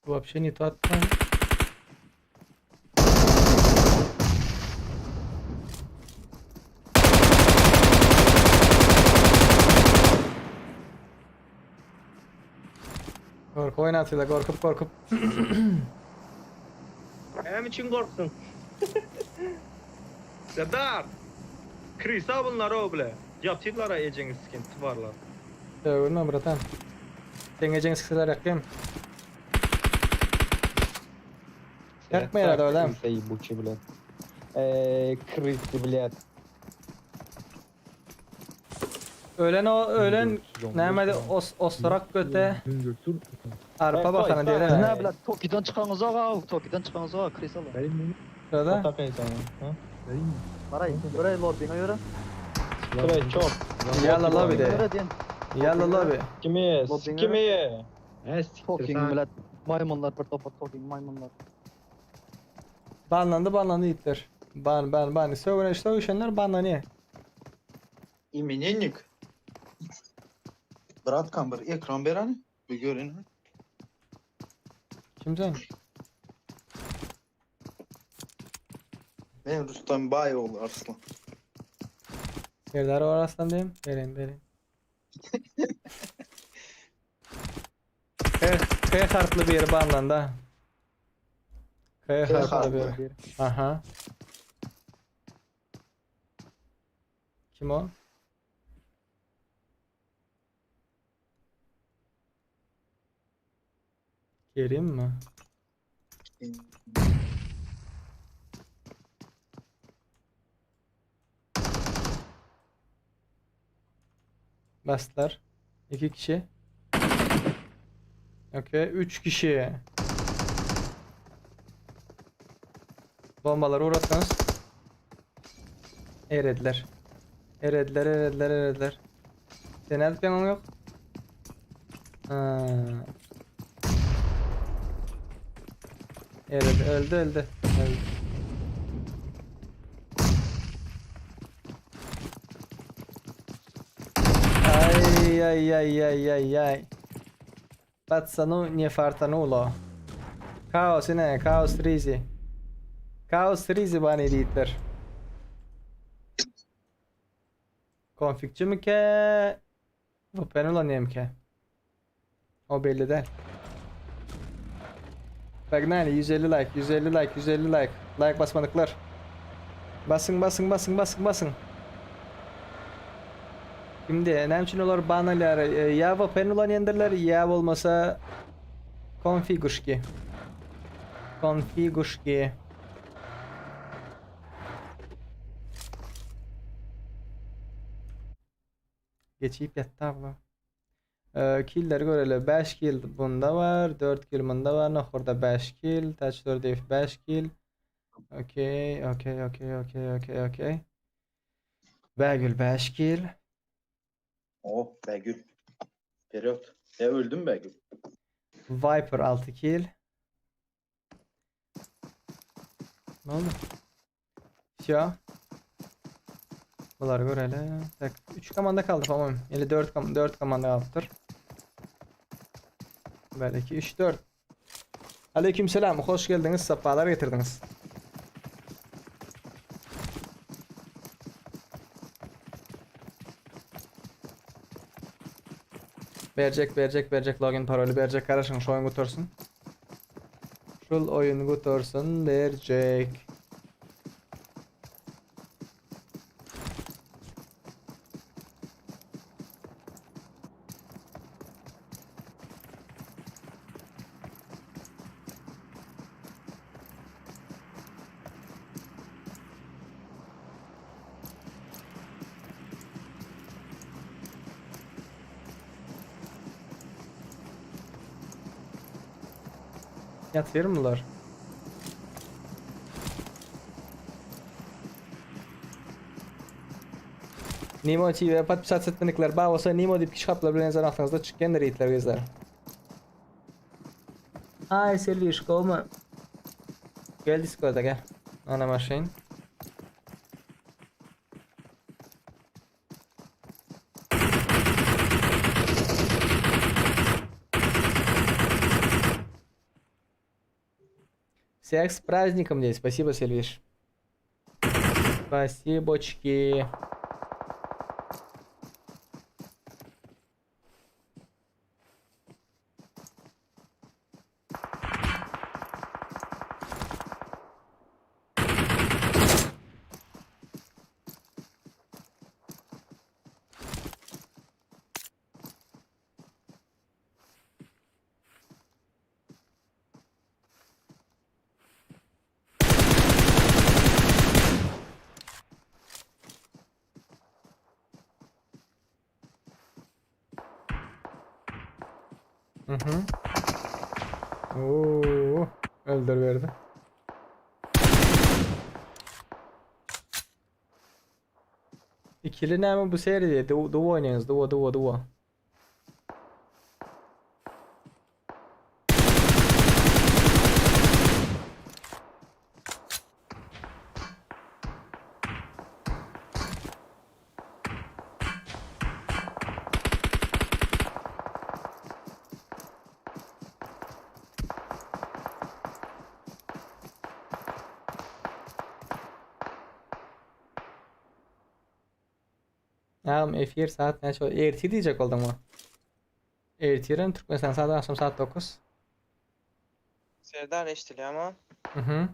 Вообще не тот. Gorky oýnatýlar, gorkup gorkup. Näme üçin gorksun? Serdar! Krisa bunlar o bile. Ýatyrlar ejeňi sikin twarlar. Öwürme bratan. Seň ejeňi sikseler ýakýan. Ýakmaýar adam. Крыса ебучий, блядь. Эй, крысы, блядь. Ölen o ölen nämedi os ostorak göte arpa bakana diýer. Ne, блядь, Tokidan çykaňyz aga, Tokidan çykaňyz aga, крыса lar. Şurada. Maray, göre lobby'ne göre. Çok. Yalla lobby de. Göre diyen. Yalla lobby. Kimi? Lobby'ne Kimi? Talking, блядь. Maymunlar bir topa talking maymunlar. Banlandy banlandy ýigitler. Ban ban ban. Sögüne sögüşenler banlanýar. Imenennik. Bratkan bir ekran ber hani. Bir görün. Kim sen? Men Rustam Bayoğlu Arslan. Serdar Arslan diýim. Berin berin. K, K harfli bir banlandy. K. H H harfli harfli. bir. Aha. Kim o? Kerim mi? Bastılar. 2 kişi. Okey. 3 kişi. Bombaları uğrattınız. Erediler. Erediler, erediler, erediler. Sen nädip ýaňyň ýok? Ha. Eredi, öldü, öldü. Öldü. Ay ay ay ay ay ay. Patsanu ne fartanulo. Kaos ine, Kaos Rizi. Kaos Rizi bany diýipdir. Konfigçimikä? VPN ulanýarmykä? O belli däl. Pagnani 150 like, 150 like, 150 like. Like basmadyklar. Basyň, basyň, basyň, basyň, basyň. Kimdi? Näme üçin olar ban alýar? E, ýa VPN ulanýandyrlar, ýa bolmasa konfiguşki. Konfiguşki. Geçip ýatdy abla. Ee, killleri göreli. 5 kill bunda var. 4 kill bunda var. Nohurda 5 kill. Touch 4 F 5 kill. Okey, okey, okey, okey, okey, okey. Begül 5 kill. Oh Begül. Periyot. E öldün Begül. Viper 6 kill. Ne oldu? Vsyo. Bulary göreli. Tak, 3 komanda kaldy, po-moýem. Ili 4 kom 4 komanda galypdyr. 1 2 3 4. Aleykümselam, hoş geldiňiz, sapalar getirdiňiz. Berjek, berjek, berjek login paroly berjek garaşyň şu oýun gutarsyn. Şul oýun gutarsyn berjek. Ýatyrmy bular? Nemo TV podpisat etmedikler bar bolsa Nemo diýip kişi gaplar bilen ýazan altyňyzda çykýandyr ýigitler gyzlar. Ay Selwiş gowmy? Gel Discord'a gel. Ana maşyn. Всех с праздником здесь. Спасибо, Сильвиш. Спасибочки. Mhm. Oo, öldür verdi. Ikili näme bu seriýa? Duo oýnaýarys, duo, duo, duo. Agam efir saat näçe bolýar? Ertir diýjek bolduňmy? Ertirem Türkmenistan saat agşam saat 9. Serdar eşidilýärmi? Mhm.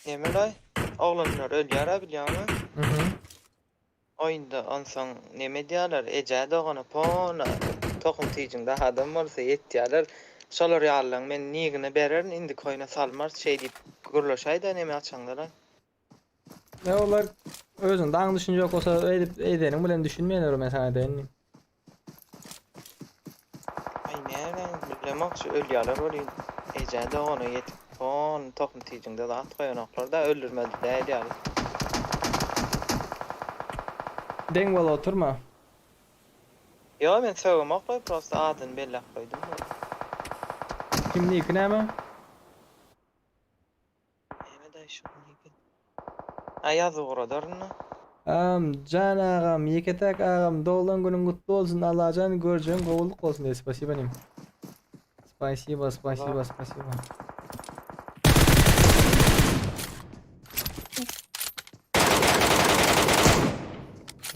Nemelaý? Oglanlar ölýär-ä bilýäňmi? Mhm. Oýunda onsoň neme edýärler, eje dogana pona tohum tijinde adam bolsa ýetýärler. Şolar ýalylaň men nigini bererin indiki oýuna salmarys şeý diýip gürleşäýdä neme açaňdala. Ne olar özünde aň düşünje ýok bolsa edip edeniň bilen düşünmeýärler men sana aýdaýyn. Aý näme bilemok şu ölýärler welin eje dogana ýetip pon tohum tijinde zat goýanoklar-da öldürmeli däl ýaly. Deň bolup oturma. Ýok men sögemok prosta adyny belläp goýdum. Kim niki näme? Näme daýy şu niki? Ha ýaz ugradaryn. Am jan agam ýeketäk agam doglan günüň gutly bolsun Allajan görjegiň gowulyk bolsun diýdi spasiba inim. Spasiba spasiba spasiba.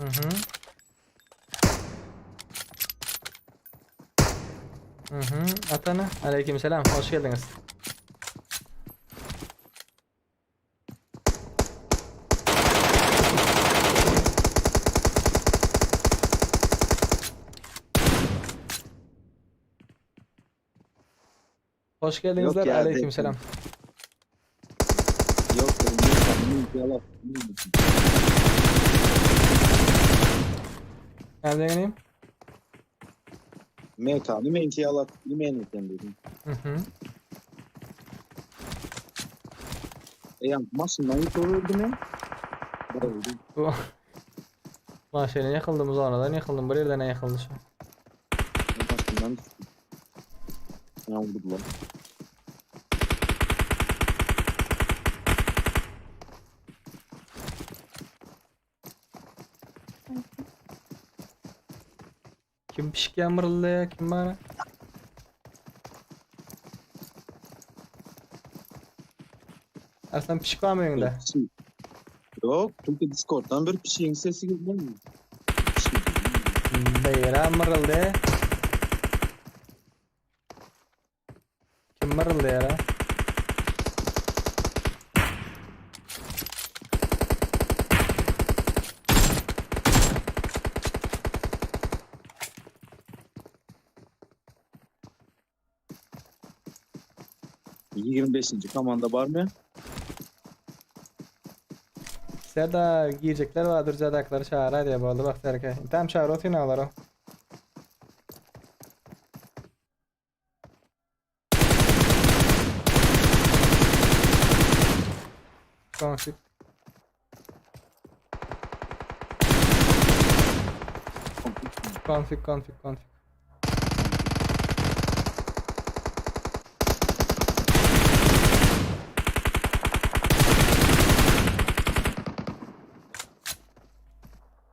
Mhm. Mhm. Atana. Aleykümselam. Hoş geldiniz. Hoş geldinizler. Yok ya, Aleykümselam. Yok dedim. Nereden geleyim? Mekany menki ýalat bilmeýän eken dedim. Mhm. Eýam maşyndan ýykyp öldüm men. Bayıldım. Bu Maşayla yıkıldım sonradan yıkıldım. Bir yerden yıkıldı şu. Maşyndan düşdüm. Ne vurdular? Kim pişik yağmurlu ya kim bana? Arslan pişik var mı önünde? Yok, çünkü Discord'dan bir pişiğin sesi gelmiyor. Beyra mırıldı. Kim mırıldı ya? 25. komanda var mı? Serdar girecekler vardır zadakları çağır hadi ya bu bak derke. Tam çağır o tinalar o. Konfig. Konfig konfig konfig.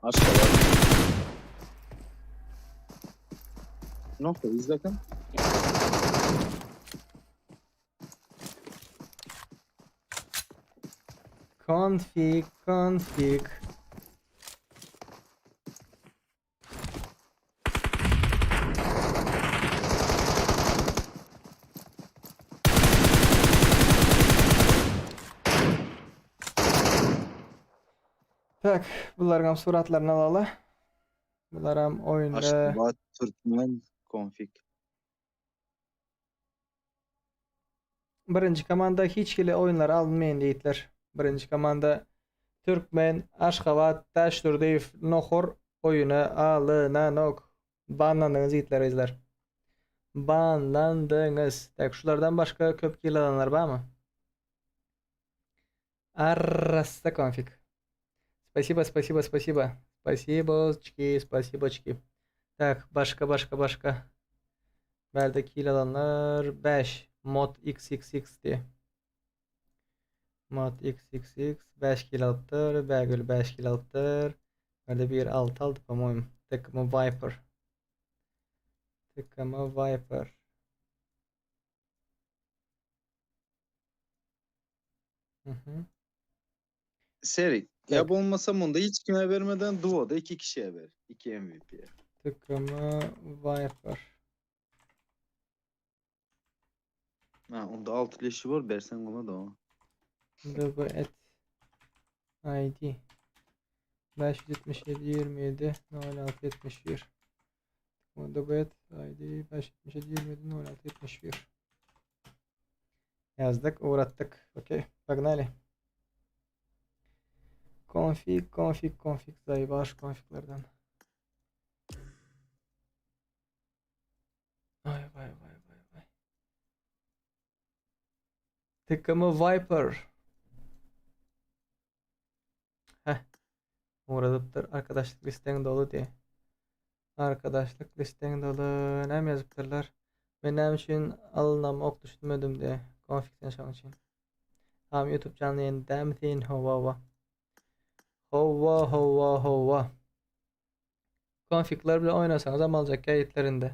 Aşağıda. Nokta izlekin. Konfig konfig. Tak, bunların suratlarını alalı. Bunlar oyunda. Aşgabat Türkmen konfig. Birinci komanda hiç hili oýunlar alynmaýan diýipler. Birinci komanda Türkmen, Aşgabat, Daşdurdyýew, Nohur oýuna alynanok. Banlandyňyz ýigitler gyzlar. Banlandyňyz. Tak, şulardan başga köp kill alanlar barmy? Arassa konfig. Спасибо, спасибо, спасибо. Спасибочки, спасибочки. Tak, başga başga başga. Bärde kill alanlar 5 mod XXX diye. Mod XXX 5 kill alypdyr. Bägül 5 kill alypdyr. Bärde 1 6 aldy по-моему. Takımı Viper. Takımı Viper. Hı. Seri. Ya bolmasa munda hiç kime vermeden duoda iki kişiye ver. 2 MVP'ye. Takımı Viper. Ha, onda 6 leşi bor, berseň bolmady o. DB et ID 577 27 06 71 DB et ID 577 27 06 71 Ýazdyk, ugratdyk. Okey, pognaly. Konfig, konfig, konfig, zaýbaş konfiglerden. Ay vay vay vay vay. Tıkkımı Viper. Heh. Uğradıpdyr. Arkadaşlyk listeň dolu diye. Arkadaşlyk listeň dolu. Näme ýazypdyrlar? Men näme üçin alynamok düşünmedim diye. Konfigden şoň üçin. Tamam YouTube canly ýaýyn dämi Howwa howwa. Howwa howwa howwa. Konfigler bilen oýnasaňyz hem aljak gaýetlerinde.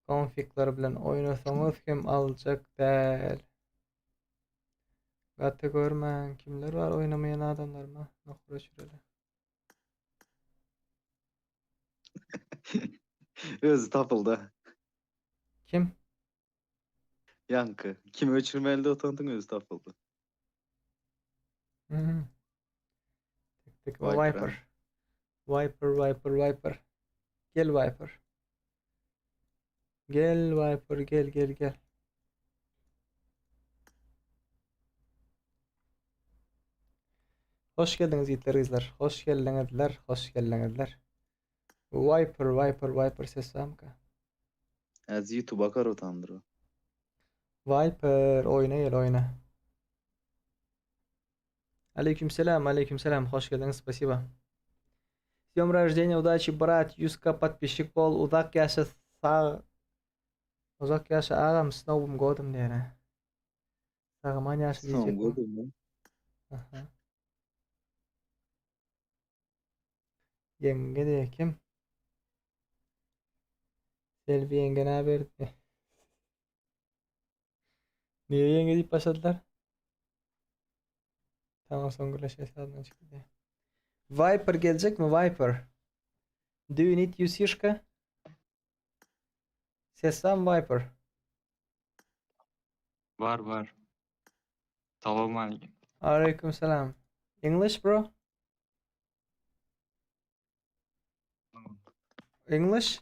Konfigler bilen oýnasaňyz hem aljak däl. Gaty görmäň kimler bar oýnamaýan adamlar mı? Nohur öçüreli. Özi tapyldy. Kim? Ýaňky. Kim öçürmeli otandyň özi tapyldy. Hmm. Tek tek Viper, Viper. Viper, Viper, Viper. Gel Viper. Gel Viper, gel gel gel. Hoş geldiňiz ýigitler gyzlar. Hoş geldiňizler, hoş geldiňizler. Viper, Viper, Viper ses barmyka? Az YouTube akar otandyr o. Viper oýna gel oýna. Aleyküm selam, aleyküm selam. Hoş geldiňiz, спасибо. С днем рождения, удачи, брат. 100К подписчик bol. Uzak ýaşa sag. Uzak ýaşa agam с Новым годом diýene. Sag-aman ýaşa С Новым diýjek. годом. Aha. Ýeňňe diýe kim? Selvi ýeňňe näme berdi? Niye ýeňňe diýip başladylar? Tamam Songül hesabyndan çykdy diýe. Viper geljekmi Viper? Do you need UC'şka? Ses barmy Viper? Bar bar. Salam aleyküm. Aleyküm selam. English bro? English?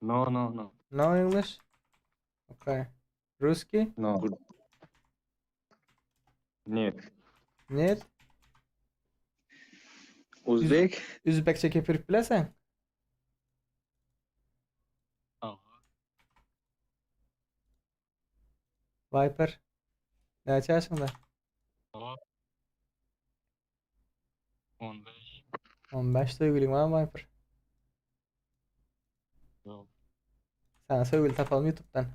No no no. No English? Okay. Русский? No. Нет. Нет? Uzbek. Üzbekçe gepirip bileseň? Aha. Viper. Näçe ýaşyňda? 15. 15 söýgüliň barmy Viper? Yok. Sana söýgüli tapalım YouTube'dan.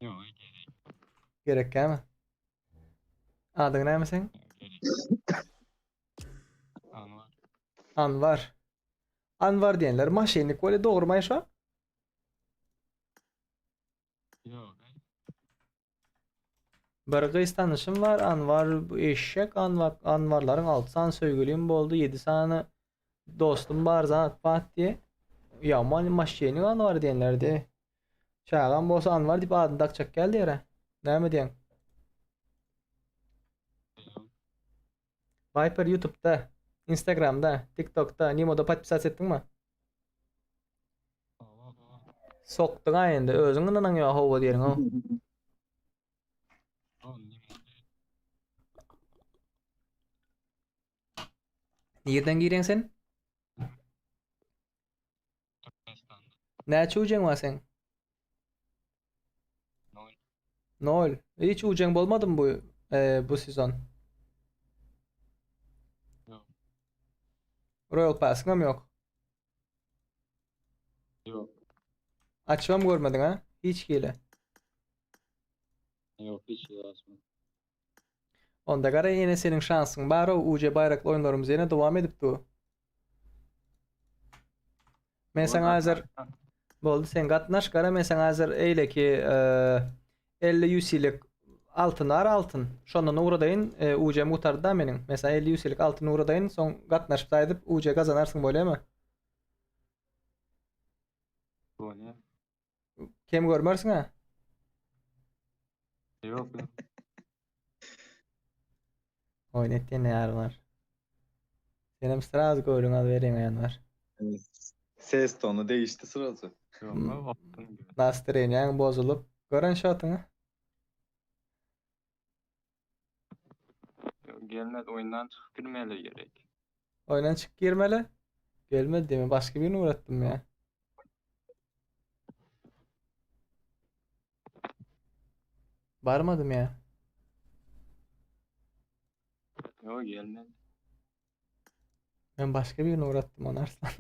Yok gerek. Gerek mi? Adyň näme seň? Gerek. Anwar. Anwar. Anwar diýenler maşennik bolýar dogrymy şo? Yok. Bir gyz tanışym bar Anwar bu eşek Anwar Anwarlaryň 6 sany söýgülim boldy 7 sany dostum bar zat bat diýe. Ýaman maşennik Anwar diýenler diýe. Çagam bolsa Anwar diýip adyny dakjak geldi ýere. Näme diýen? Viper YouTube'da, Instagram'da, TikTok'da, Nimo'da podpisat etdiňmi? Sokduň ha endi özüň ynanyň ýa howwa diýeriň o. Nirden girýäň sen? Türkmenistan'da. Näçe ujeň bar seň? Nol. Nol. Hiç ujeň bolmadymy bu e, bu sezon? Yok. Royal Pass'yňam ýok. Yok. Açybam görmediň ha? Hiç hili. Yok hiç şey açmadım. Onda gara ýene seniň şansyň bar o UC baýrakly oýunlarymyz ýene dowam edip du. Men saňa hazır boldy sen gatnaş gara men saňa hazır eýleki e, 50 UC-lik altyn ar altyn. Şondan ugradaýyn e, UC gutardy da meniň. Mesela 50 UC-lik altyn ugradaýyn soň gatnaşyp aýdyp UC gazanarsyň bolýamy? Bolýar. Kem görmersiň ha. Ýok. Oýun etýän ýar bar. Senem sraz göwrüň al berýän ýanwar. Ses tonu değişti srazu. Ýok, Nastreniýaň bozulyp, gören şotyňy. Gelmez oýundan çykyp girmeli gerek. Oýundan çykyp girmeli. Gelmedi diýme, başga birini uğratdym ya. Barmadım ya. Ýok, gelmez. Ben başga birini uğrattım onu Arslan.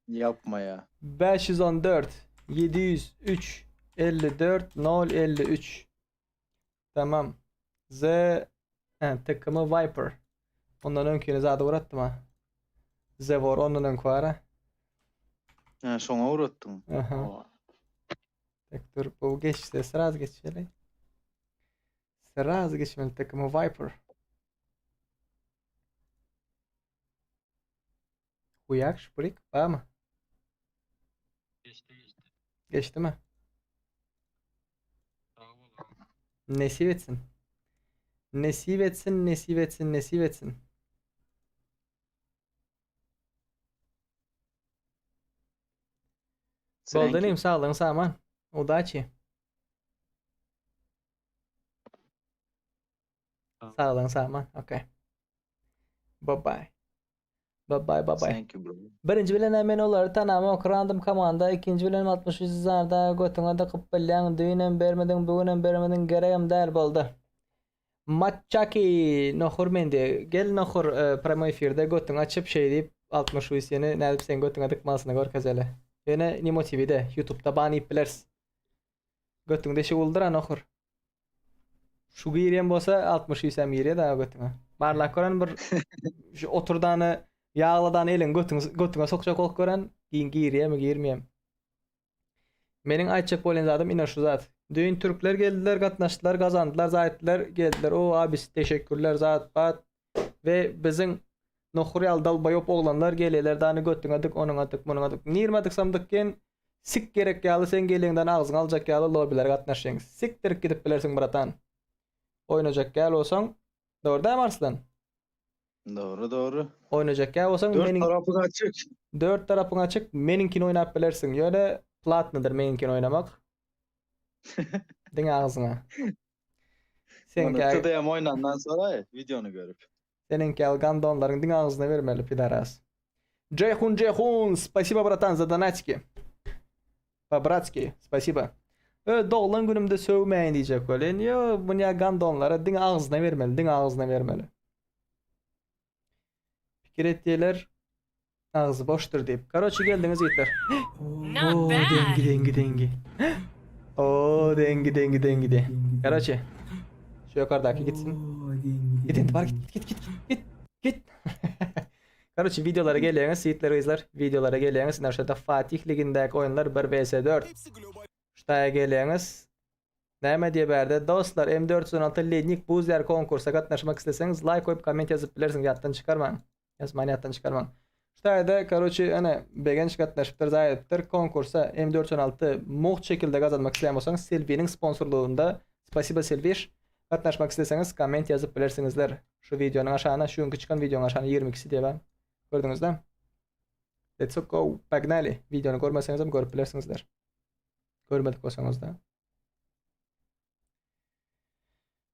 Yapma ya. 514 703 54 053 Tamam. Z He, takımı Viper. Ondan öňkini zada uğrattım ha. Zevor ondan öňki bar ha. Ha, şoňa uğratdyň. Aha. Tek dur bu geçti. Sraz geçeli. Sraz geçmeli takımı Viper. Huyak şprik var mı? Geçdi, geçdi. Geçti mi? Sag bol. Nesip etsin. Nesip etsin, nesip etsin, nesip etsin. Boldy saglygyň saman. Udачи. Saglygyň saman. Okay. Bye bye. Bye bye bye bye. Thank you bro. Birinji bilen men olary tanamok random komanda, ikinji bilen 63 zarda götüňe dykyp bilýäň, düýnem bermediň, bu günem bermediň, geregem däl boldy. Matçaki nohur mende. Gel nohur e, premo efirde götüňi açyp şey diýip 63 ýene nädip sen götüňe dykmasyny görkezeli. Ýene Nimo TV'de, YouTube'da ban iýip bileris. Götüň deşik uldyr a nohur. Şu girýän bolsa 63 hem girýär da götüňe. Barlak gören bir şu oturdany ýagladan elin götüň götüňe sokjak bolup gören giň girýärmi girmeýärmi. Meniň aýtjak bolýan zadym ine şu zat. Düýn türkler geldiler, gatnaşdylar, gazandylar, zaýtdylar, geldiler. O abis teşekkürler zat bat we biziň nohur ýaly dalbaýop oglanlar gelýärler dany götüňe dyk, onuňa dyk, munuňa dyk. Nirme dyksam dykýan sik gerek ýaly sen geliňden agzyňy aljak ýaly lobilere gatnaşýaň. Sikdirip gidip bilersiň bratan. Oýnajak ýaly bolsaň, dogry dämi Arslan? Dogry dogry. Oýnajak ýaly bolsaň Dört meniň tarapyň açyk. Dört tarapyň açyk, meniňkini oýnap bilersiň. Ýöne platnydyr meniňkini oýnamak. Diňe agzyňa. Muny Seňkä TDM oýnandan soraý, videony görüp. Seniňki ýaly gandonlaryň diňe agzyna bermeli pidaras. Джейхун Джейхун, спасибо братан за донатики. По-братски, спасибо. Ö doglan günümde söwmäýin diýjek welin, ýo bunýa gandonlara diňe agzyna bermeli, diňe agzyna bermeli. Pikir etýärler agzy boşdur diýip. Karoçi geldiňiz ýigitler. Not Oo bad. dengi dengi dengi. Oo dengi dengi dengi de. Karoçi. Şu ýokardaky gitsin. Git indi bar git git git git git. Karoçi videolara gelýäňiz ýigitler gyzlar videolara gelýäňiz. Ine şurada Fatih ligindäki oýunlar 1 vs 4. Ştaýa gelýäňiz. Näme diýe bärde dostlar M416 Lednik Buzler konkursa gatnaşmak isleseňiz laýk goýup komment ýazyp bilersiňiz ýatdan çykarmaň. Ýazmany ýatdan çykarmaň. Ştaýda karoçi ene Begenç gatnaşypdyr zaýa edipdir konkursa M416 mugt şekilde gazanmak isleýän bolsaňyz Selviniň sponsorlygynda spasibo Selwiş gatnaşmak isleseňiz komment ýazyp bilersiňizler şu wideonyň aşagyna şu günki çykan wideonyň aşagyna 22-si diýe bar. Gördüňizde? Let's go. Pagnali. Wideony görmeseňizem görüp bilersiňizler. Görmedik bolsaňyzda.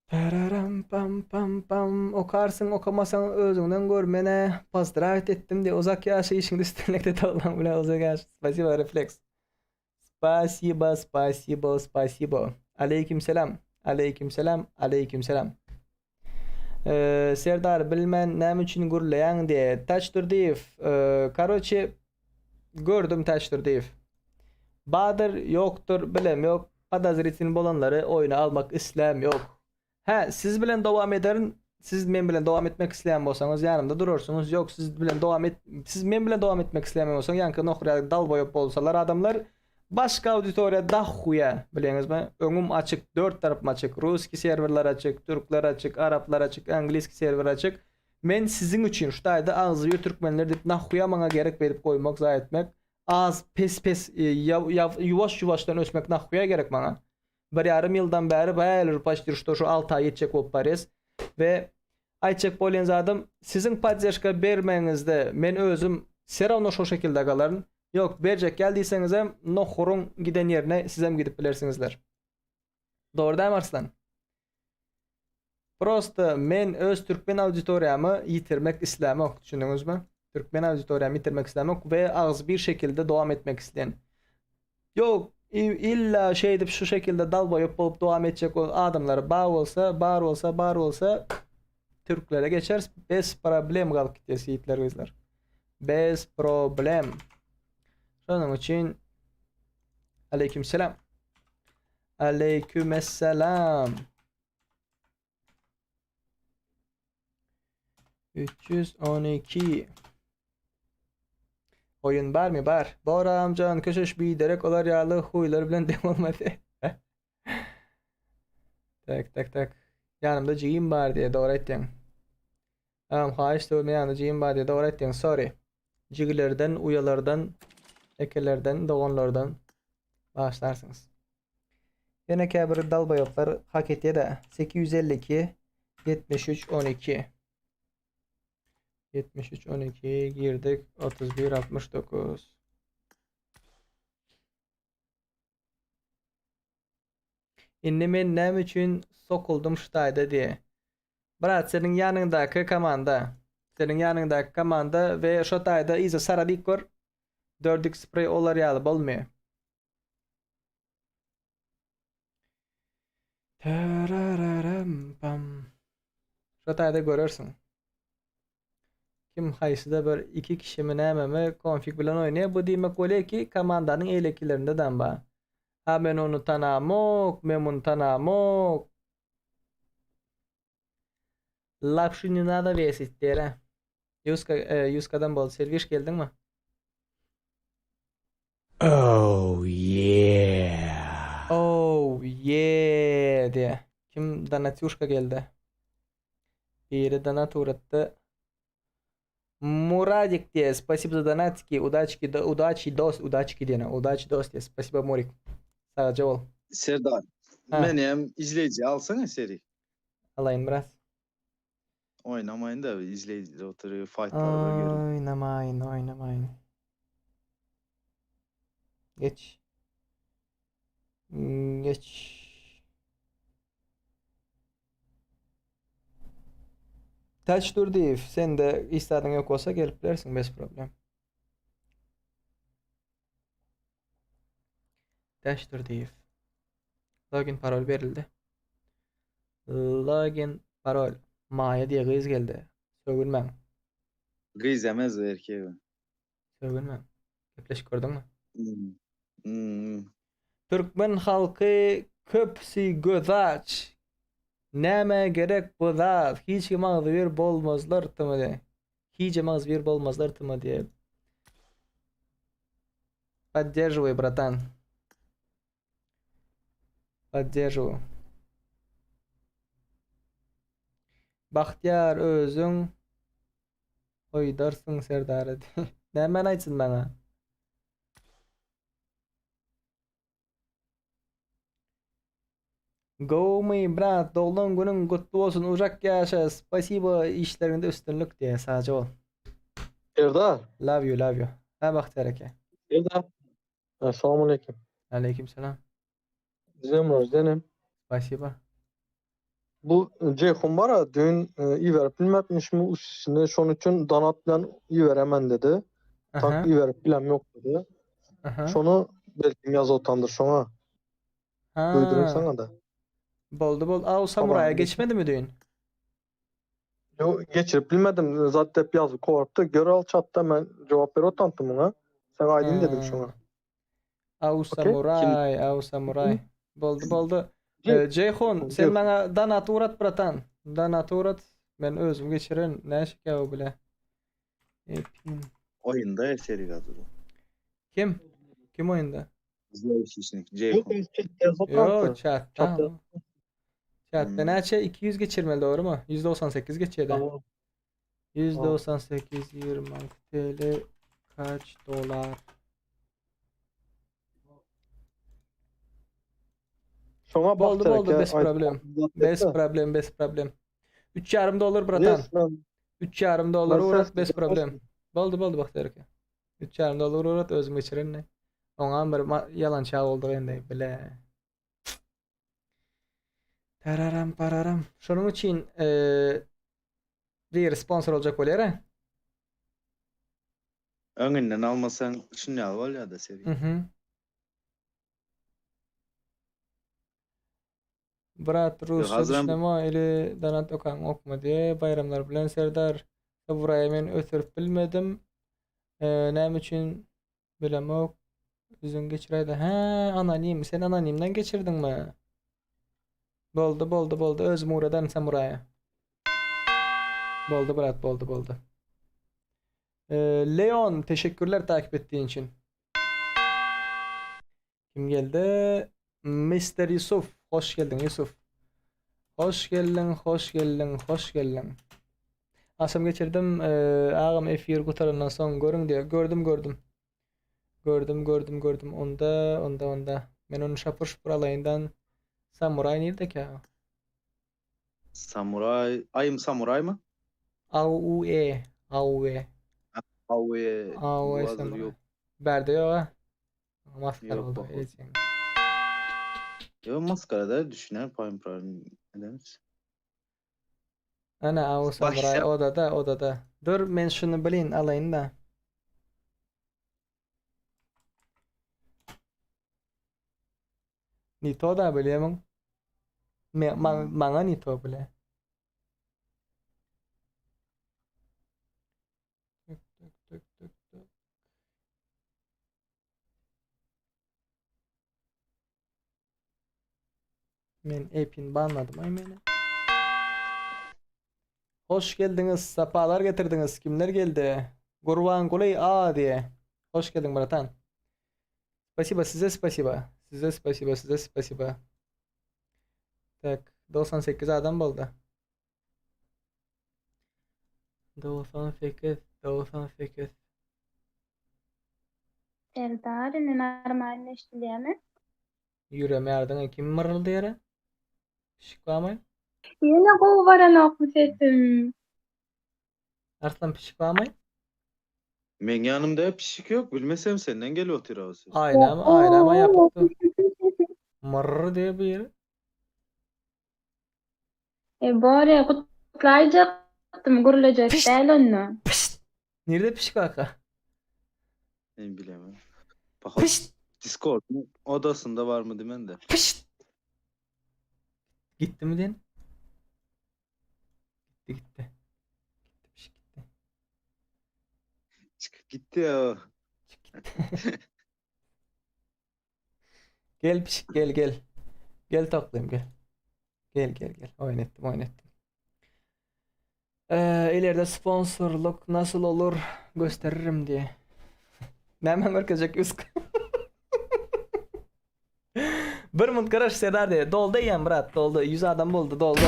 Tararam pam pam pam okarsyň okamasaň özüňden gör menä pozdrawit etdim diye uzak ýaşa işiňde üstünlikde taglaň bilen uzak ýaşa spasibo refleks spasibo spasibo spasibo aleýkim selam aleýkim selam aleýkim selam Ee, Serdar bilmän näme üçin gürleýäň diye Taç Durdyýew ee, karoçe gördüm Taç Durdyýew Badyr ýokdur bilem ýok podozritin bolanlary oýuna almak isläm ýok. Hä siz bilen dowam ederin siz men bilen dowam etmek isleýän bolsaňyz ýanymda durarsyňyz ýok siz bilen dowam et siz men bilen dowam etmek islemeýän bolsaň ýaňky nohur ýaly dalboýop bolsalar adamlar başga auditoriýa dahuýa bilýäňizmi öňüm açyk dört tarapym açyk ruski serwerler açyk türkler açyk araplar açyk angliski serwer açyk men siziň üçin şu taýda agzybir türkmenler diýip nahuýa maňa gerek beýdip goýmak zaý etmek. Az pes pes ýuwaş ýuwaşdan ösmek nahhuýa gerek maňa. Bir ýarym ýyldan bäri bäri paçti şto şu 6 aý ýetjek bolup barýas. We aýtjak bolýan zadym siziň poddežka bermegiňizde men özüm se rawno şo şekilde galaryn. Ýok berjek gel diýseňizem nohuryň giden ýerine sizem gidip bilersiňizler. Dogry dämi Arslan? Prosta men öz türkmen auditoriýamy ýitirmek islämok, düşündiňizmi? Türkmen auditoriýamy ýitirmek islämok we agzybir şekilde dowam etmek isleýän. Ýok, illa şeýdip şu şekilde dalboýop bolup dowam etjek adamlar bar bolsa, bar bolsa, bar bolsa türklere geçeris. Bez problem galyp gidýäs ýigitler gyzlar. Bez problem. Şonuň üçin Aleyküm selam. Aleykümesselam. 312 Oyun bar mı? Bar. Bora amcan köşeş bir derek olar ýaly huylar bilen deň olmady. Tak tak tak. Ýanymda jigim bar diye dogry aýtdyň. Am haýyş döwme ýanymda jigim bar diye dogry aýtdyň. Sorry. Jigilerden, uýalardan, ekelerden, doganlardan bagyşlarsyňyz. Ýene käbir dalbaýoplar hak etýä-dä. 852 73 12 73 12 girdik 31 69 Indi men näme üçin sokuldym şu taýda diýe. Brat seniň ýanyňdaky komanda. Seniň ýanyňdaky komanda we şo taýda yza saradyk gör. Dördük sprey olar ýaly bolmaýar. Tarararam pam. Şo taýda görersiň. Kim haýsyda bir iki kişimi nämemi konfig bilen oýnaýar. Bu diýmek bolýar ki, komandanyň eýlekilerinde dam bar. Ha men ony tanamok, men muny tanamok. Lapşu ne nada vesit diýer. Ýuska, e, Ýuskadan bol. Serwiş geldiňmi? Oh yeah. Oh yeah diýe. Kim Donatýuşka geldi. Biri donat ugratdy. Muradik diýe, spasibo za donatiki, udачки, удачи, dost, udачки diýene, удачи dost diýe, spasibo Murik. Sagja bol. Serdar, meni hem izleýji alsana seri. Alaýyn biraz. Oýnamaýyn da izleýji oturyp faýtlary bir göreyim. Oýnamaýyn, oýnamaýyn. Geç. Geç. Täç Durdyýew, sende iş zadyň ýok bolsa gelip bilersiň bez problem. Täç Durdyýew. Login parol berildi. Login parol. Maýa diýe gyz geldi. Sögünmäň. Gyz emez erkek. Sögünmäň. Gepleşik gördüňmi? Hmm. Hmm. Türkmen halky köpüsi gözaç. Nämä gerek bu zat? Hiç kim agzybir bolmazlar tmd. Hijem agzybir bolmazlar tmd. Поддерживаю, братан. Поддерживаю. Bagtyýar özüň oýdarsyň Serdary. Nämäni aýtsyn maňa? Gowmy brat doglan günüň gutly bolsun uzak ýaşa spasibo işleriňde üstünlik diýen sagja bol. Serdar. Love you love you. Ha Bagtyýar eke. Serdar. Assalamu aleyküm. Aleyküm selam. Dnem roždenim. Spasibo. Bu Ceyhun bar a düýn iberip bilmepmişmi uçuşyny şonuň üçin donat bilen iberemen dedi. Tak iberip bilem ýok dedi. Şony belki ýazyp otandyr şoňa. Duýduryn saňa da. Boldy boldy. A o samuraýa geçmedimi düýn? Ýok geçirip bilmedim. Zat dep ýazyp kowarpdy. Gör al çatda men jogap berip otantym muňa. Saňa aýdyn dedim şoňa. Aw samuraý, aw samuraý. Boldy, boldy. Jeýhun, sen maňa donat ugrat, bratan. Donat ugrat. Men özüm geçirin. Näşik o bile. Epin. Oýunda eseri gadyr. Kim? Kim oýunda? Zloýşişnik, Jeýhun. Ýok, çatda. Çatda näçe? 200 geçirmeli, dogrymy? 198 geçýär. 198 26 TL kaç dolar? Şoňa Boldy Bagtyýar boldy aka bez problem. Bez problem bez problem. 3 ýarym dollar bratan. Resmen 3 ýarym dollar Ben uğrat ses bez problem. Boldy boldy Bagtyýar aka. 3 ýarym dollar uğrat özüm geçirin. Oňa bir ýalançy boldy indi bile. Tararam pararam. Şonuň üçin eee bir sponsor boljak bolýar ha. Öňünden almasaň şun ýaly bolýar-da seri. Mhm. Brat rusça hazam- düşünema ili donat okaň okma diye baýramlar bilen Serdar. Saburaya men ötürip bilmedim. Ee, näme üçin bilemok. Özüň geçiräýdä. Hä, anonim. Sen anonimden geçirdiňmi? Boldy, boldy, boldy. Özüm ugradan Samuraýa. Boldy brat, boldy, boldy. Ee, Leon, teşekkürler takip etdiğin için. Kim geldi? Mr. Yusuf. Hoş geldin Yusuf. Hoş geldin, hoş geldin, hoş geldin. Akşam geçirdim. Ee, agam efir gutarandan soň görüň diýe. Gördüm, gördüm. Gördüm, gördüm, gördüm. Onda, onda, onda. Men onu şapur şupur alaýyndan. Samuray nirde ki? Samuray, ayım samuray mı? AUE. AUE. AUE. AUE Bu hazır samuray. yok. Berde yok ha. Maskara Yok oldu. bak. Eceň. Yok maskara da düşünen prime prime edemiz. Ana AU Bak samuray sen- odada odada. Dur men şunu bilin alayyn da. Nito da bilýärmiň? Me, ma, maňa Nito bile. Tük tük tük tük tük. Men Epin banladım ay meni. Hoş geldiňiz, sapalar getirdiňiz. Kimler geldi? Gurbanguly A diye. Hoş geldin bratan. Спасибо, size спасибо. Size спасибо, size спасибо. Tak, 98 adam boldy. 98, 98. Serdar indi normal eşidilýärmi? Ýürem ýardyňa kim myryldy ýere? Pişik barmy? Ýene gowy baranokmy sesim? Arslan pişik barmy? Men yanımda pişik yok. Bilmesem senden gel otur o ses. Aýnam, aýnama ýapypdy. Myrr diýe bir ýere. E bor ya gutlaýjakdym gürlejek däl onda. Nirde pişik barka? Men bilemem. Bakalım. Discord'un odasında var mı demen de. Pişt. Gitti mi diyen? Gitti gitti. Gitti pişik gitti. Çıkıp gitti ya. Gel pişik gel gel. Gel toklayayım gel. Gel gel gel. Oyun ettim oyun ettim. Ee, ileride sponsorluk nasıl olur gösteririm diye. Hemen görkezecek üst. Bir mut garaş Serdar diye. Doldu yiyen brat doldu. 100 adam buldu doldu.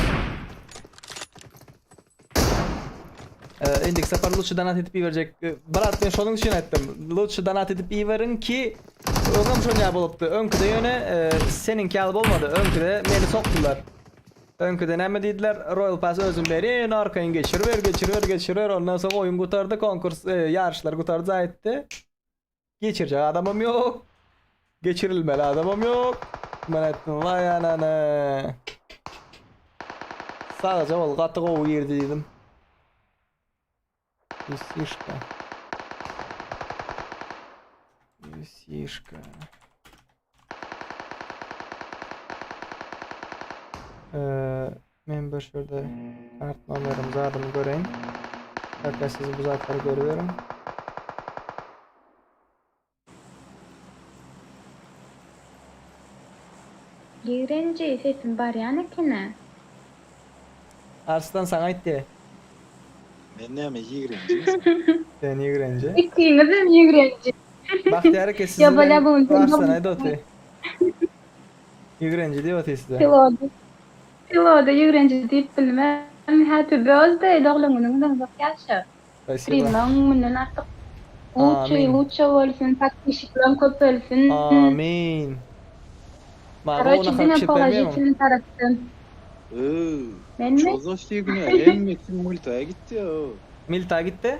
Ee, indik sapar Luçu donat edip verecek. Brat men şonuň üçin aýtdym. Luçu donat edip iberin ki öňem şonýa bolupdy. Öňküde ýöne e, seniňki ýaly bolmady. Öňküde meni sokdular. Öňküde näme diýdiler? Royal Pass özüm berin, arkaýyn geçiriber, geçiriber, geçiriber. Ondan soň oýun gutardy, konkurs e, ýaryşlar gutardy aýtdy. Geçirjek adamym ýok. Geçirilmeli adamym ýok. Men aýtdym, vay anany. Sagaja bol, gaty gowy girdi diýdim. Yusişka. Yusişka. Ee, men bir şurada kart nomerim zadymy göreýin. Hatta siz bu zatlary görüveriň. Ýigrenji sesim barýan ekeni. Arslan saňa aýtdy. Men näme ýigrenji mi? Sen ýigrenji. Ikiňiz hem ýigrenji. Bagtyýar eke siz Ýa bolýa bu gün Arslan aýdy oty. Ýigrenji diýip oty size. Piloda. Piloda ýigrenji diýip bilmem. Happy birthday doglan günüň bilen uzak ýaşa. Spasibo. Streamlaň mundan artyk Luçy Amin. luça bolsun, podpisçiklaň köpelsin. Amin. Maňa Karoçi nahar diňe pişirip bermeýärmiň? položitel tarapdan. Öö. Menmi? Çozaş diýe güne hemmesi multaya gitdi ya. Milta gitdi.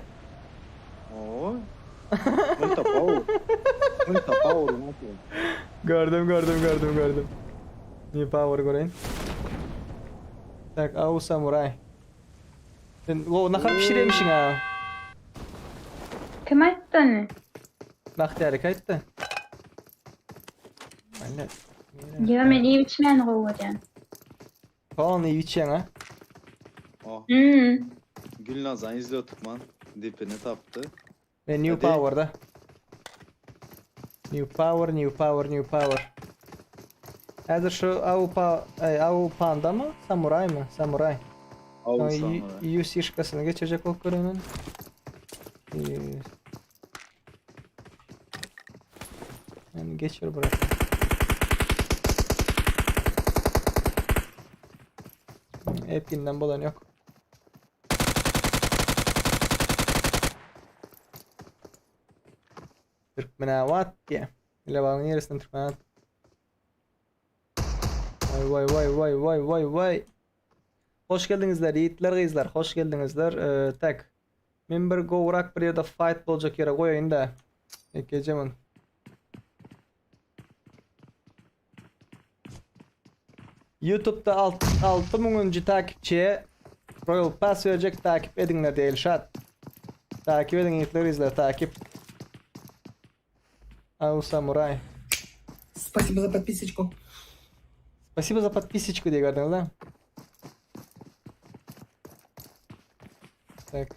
Oo. Multa power. Multa power. nasıl? Gördüm gördüm gördüm gördüm. New power göreýin. Tak, au samuray. Sen o nahar pişirýärmişiň ha. Kim aýtdy ony? Bagtyýar eke aýtdy. Anne. Ýa men iýip içmäni gowy görýän. Polny iýip içýäň ha? Oh. Hmm. Gülnazan izle tutman. Dipini tapdy. Men New Hadi. Power'da. New Power, New Power, New Power. Häzir şu Au pa, ay, Au Panda mı? Samuray mı? Samuray. Au Ay, samuray. UC-şkasyny geçirjek bolup görüyorum ben. Yani geçir bırak. Epinden bolan yok. Türkmenabat diye. Lebanon neresinden Türkmenabat? Vay vay vay vay vay vay vay. Hoş geldiňizler ýigitler gyzlar hoş geldiňizler. Ee, tak. Men bir gowrak bir ýerde fight boljak ýere goýaýyn da. Ekjejemin. YouTube'da alt, 6000. takipçiye Royal Pass verecek takip edinler diye Elşat. Takip edin yiğitler izler takip. Ау самурай. Спасибо за подписочку. Спасибо за подписочку diye gördünüz lan. Tak.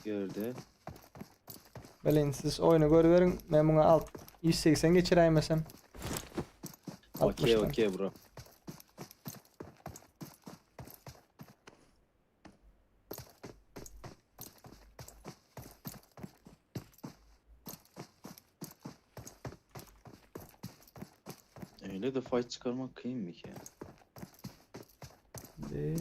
Gördü. Belin siz oyunu görüverin. Men buna alt 180 geçiräýmesem. Okey 60'dan. okey bro. Öyle de fight çıkarmak kıyım mı ki? De.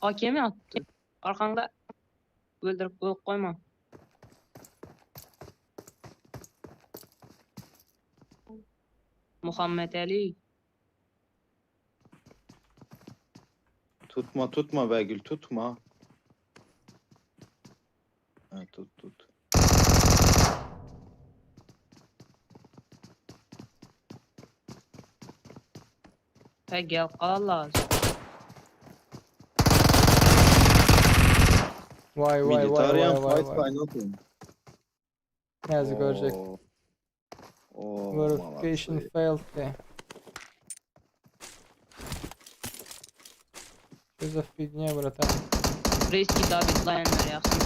AKM atdy. Arkaňda öldürip goýup goýma. Muhammed Ali. Tutma tutma Begül tutma. Ha, tut tut. He gel Allah. Vay vay vay vay Militarian vay fight vay. kaynatın. Näzi görjek. Oo. Oo, Verification Malatya. failed diye. Что за фигня, братан? Reis kitap etlaýanlar ýagşy.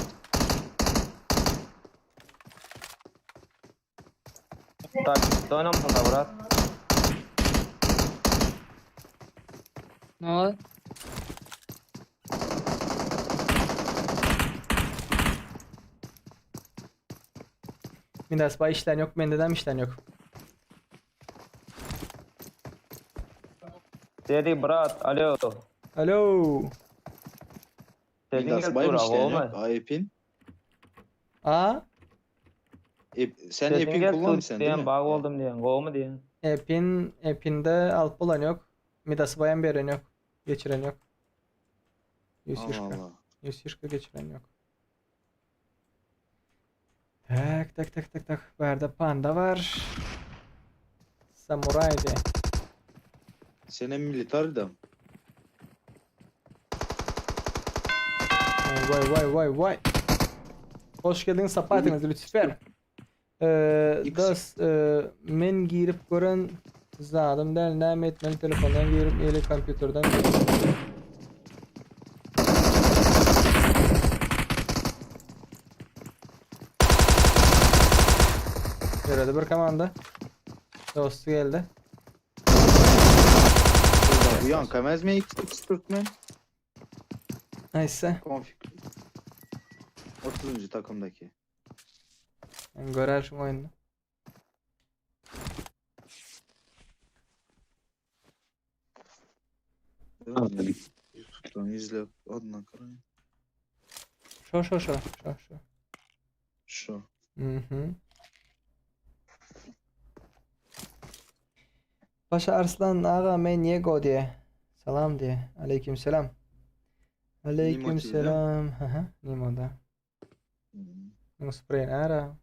Tak, oynamsın da brat. Ne oldu? Midas bay işlen yok, mende dem işlen yok. Dedi brat, alo. Alo. Midas bay mı işleyen yok? Aa, Epin. A? Ep, sen Epin kullanmıyorsun değil mi? Bağ oldum diyen, goğumu diyen. Epin, Epinde alp olan yok. Midas bayan beren yok. Geçiren yok. Allah Yusişka. Allah. Yusişka geçiren yok. Tak tak tak tak tak. Bu yerde panda var. Samuray diye. Senin militari de. Vay vay vay vay vay. Hoş geldin sapatınız Lütfen. Ee, X. das e, men girip gören zadım del näme etmeli telefondan girip eli kompýuterden girip. Göredi bir komanda. Dostu geldi. Uyan kamez mi X Türkmen? Neyse. Konfig. 30. takımdaki. Ben görer şu oyunu. Şony izlep ondan karaýyn. Şo şo şo şo şo. Şu. Mhm. Paşa Arslan aga men Yego diye. Salam diye. Aleyküm selam. Aleyküm Nimo TV-de. selam. Aha, Nimo'da. Hmm. Spreýin ara.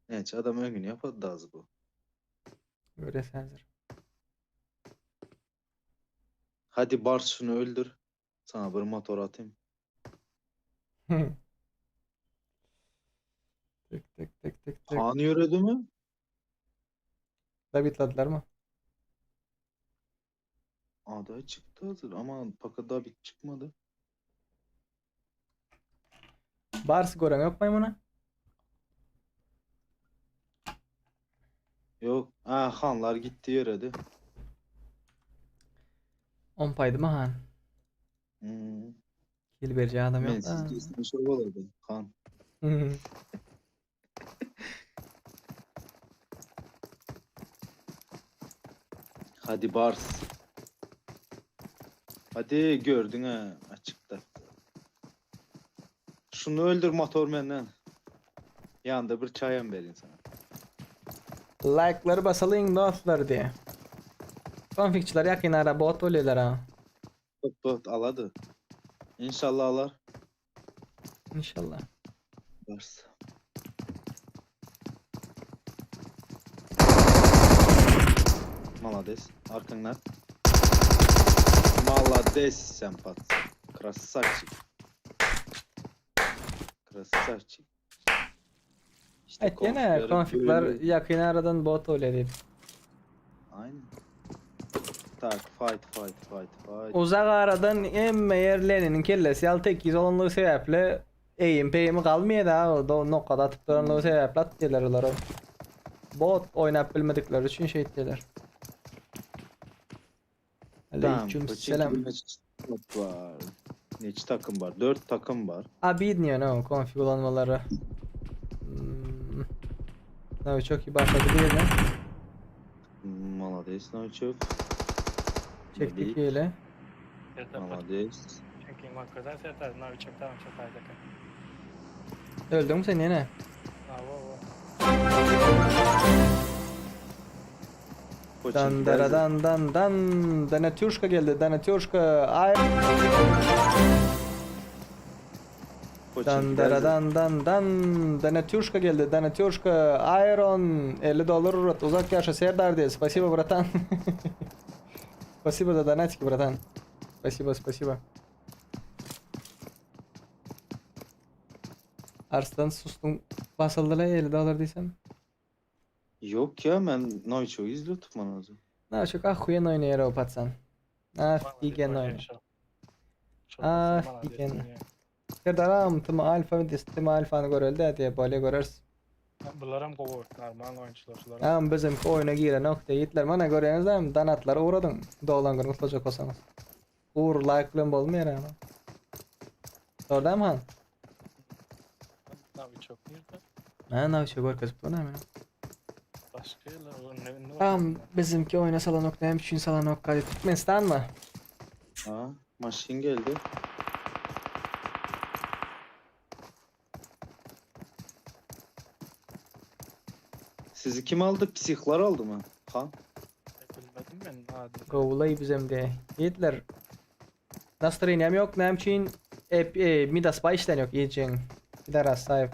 Näçe adam öňüni ýapady dazy bu. Görýäs häzir. Hadi bar şuny öldür. Sana bir motor atayım. Tek tek tek tek tek. Han ýöredi mi? Dabitladylar mı? Aday çykdy hazır ama paka Dabit çykmady. Bars gören yok maymuna? Yok. Ha hanlar gitti ýöredi. On paydı mı han? Hmm. Kill beriji adam yok Men da. siz kesin şok bolardy han. Hadi Bars. Hadi gördün ha açıkta. Şunu öldür motor menden. Yanında bir çayam verin sana. Like'lary basalyň dostlar diye. Konfikçiler yakın ara bot bolýarlar ha. Bot bot aladı. İnşallah alar. İnşallah. Bars. Malades. Arkandan. Malades sen pat. Красавчик. Красавчик. İşte Evet ýene konfikleri konfikler böyle- yakın aradan bot bolýar diýip. Aynen. Tak fight fight fight fight. Uzak aradan emme ýerleriniň kellesi ýaly tekiz bolanlygy sebäpli eýim peýimi galmaýar da o da nokat atyp duranlygy sebäpli atýarlar olara. Bot oýnap bilmedikleri üçin şeý etýärler. Tamam. Aleyküm Pochinki selam. neçe var? Neçe takım var? 4 takım var. Abi no konfig ulanmaları. Hmm. Tabii çok iyi başladı değil mi? Malades Novçuk. Çektik öyle. Serdar Malades. Çünkü markadan Serdar Naviçok tamam çok aydaka. Öldün mü sen yine? Ha wo wo. Dan dara dan dan dan. Danatürşka geldi. Danatürşka. Ay. Dan dara dan dan dan. Danatürşka geldi. Danatürşka. Iron 50 dolar uğrat. Uzak yaşa Serdar diye. Спасибо, братан. Спасибо за донатики, братан. Спасибо, спасибо. Arslan sustum. Basıldı la 50 dolar diysem. Yok ya ben Novçuk'u izliyordum bana o zaman. Na çok охуенно oýnaýar o patsan. Офигенно oýnaýar. Офигенно. Serdaram Tma Alfa Tma Alfany görelde diýe bolýa göreris. Bularam gowy normal oýunçylar şular. Am bizim oýuna giren ok diýitler. Mana görýäňiz hem danatlara ugradyň. Doglan gün gutlajak bolsaňyz. Uğur like bilen bolmaýar ama. Dogrudanmy han? Naviçok nirde? Ha Naviçok görkezip dur näme? Başka ýerler o ne ne Am bizimki oýuna salanok näme üçin salanok galy Türkmenistanmy? Ha, maşyn geldi. Sizi kim aldı? Psihlar aldı mı? Han. Bilmedim ben adi. Gowlay bizem de. Ýigitler. Настроением ýok, näme üçin e, e, Midas baý işden ýok ýejeň. Gidara sahip.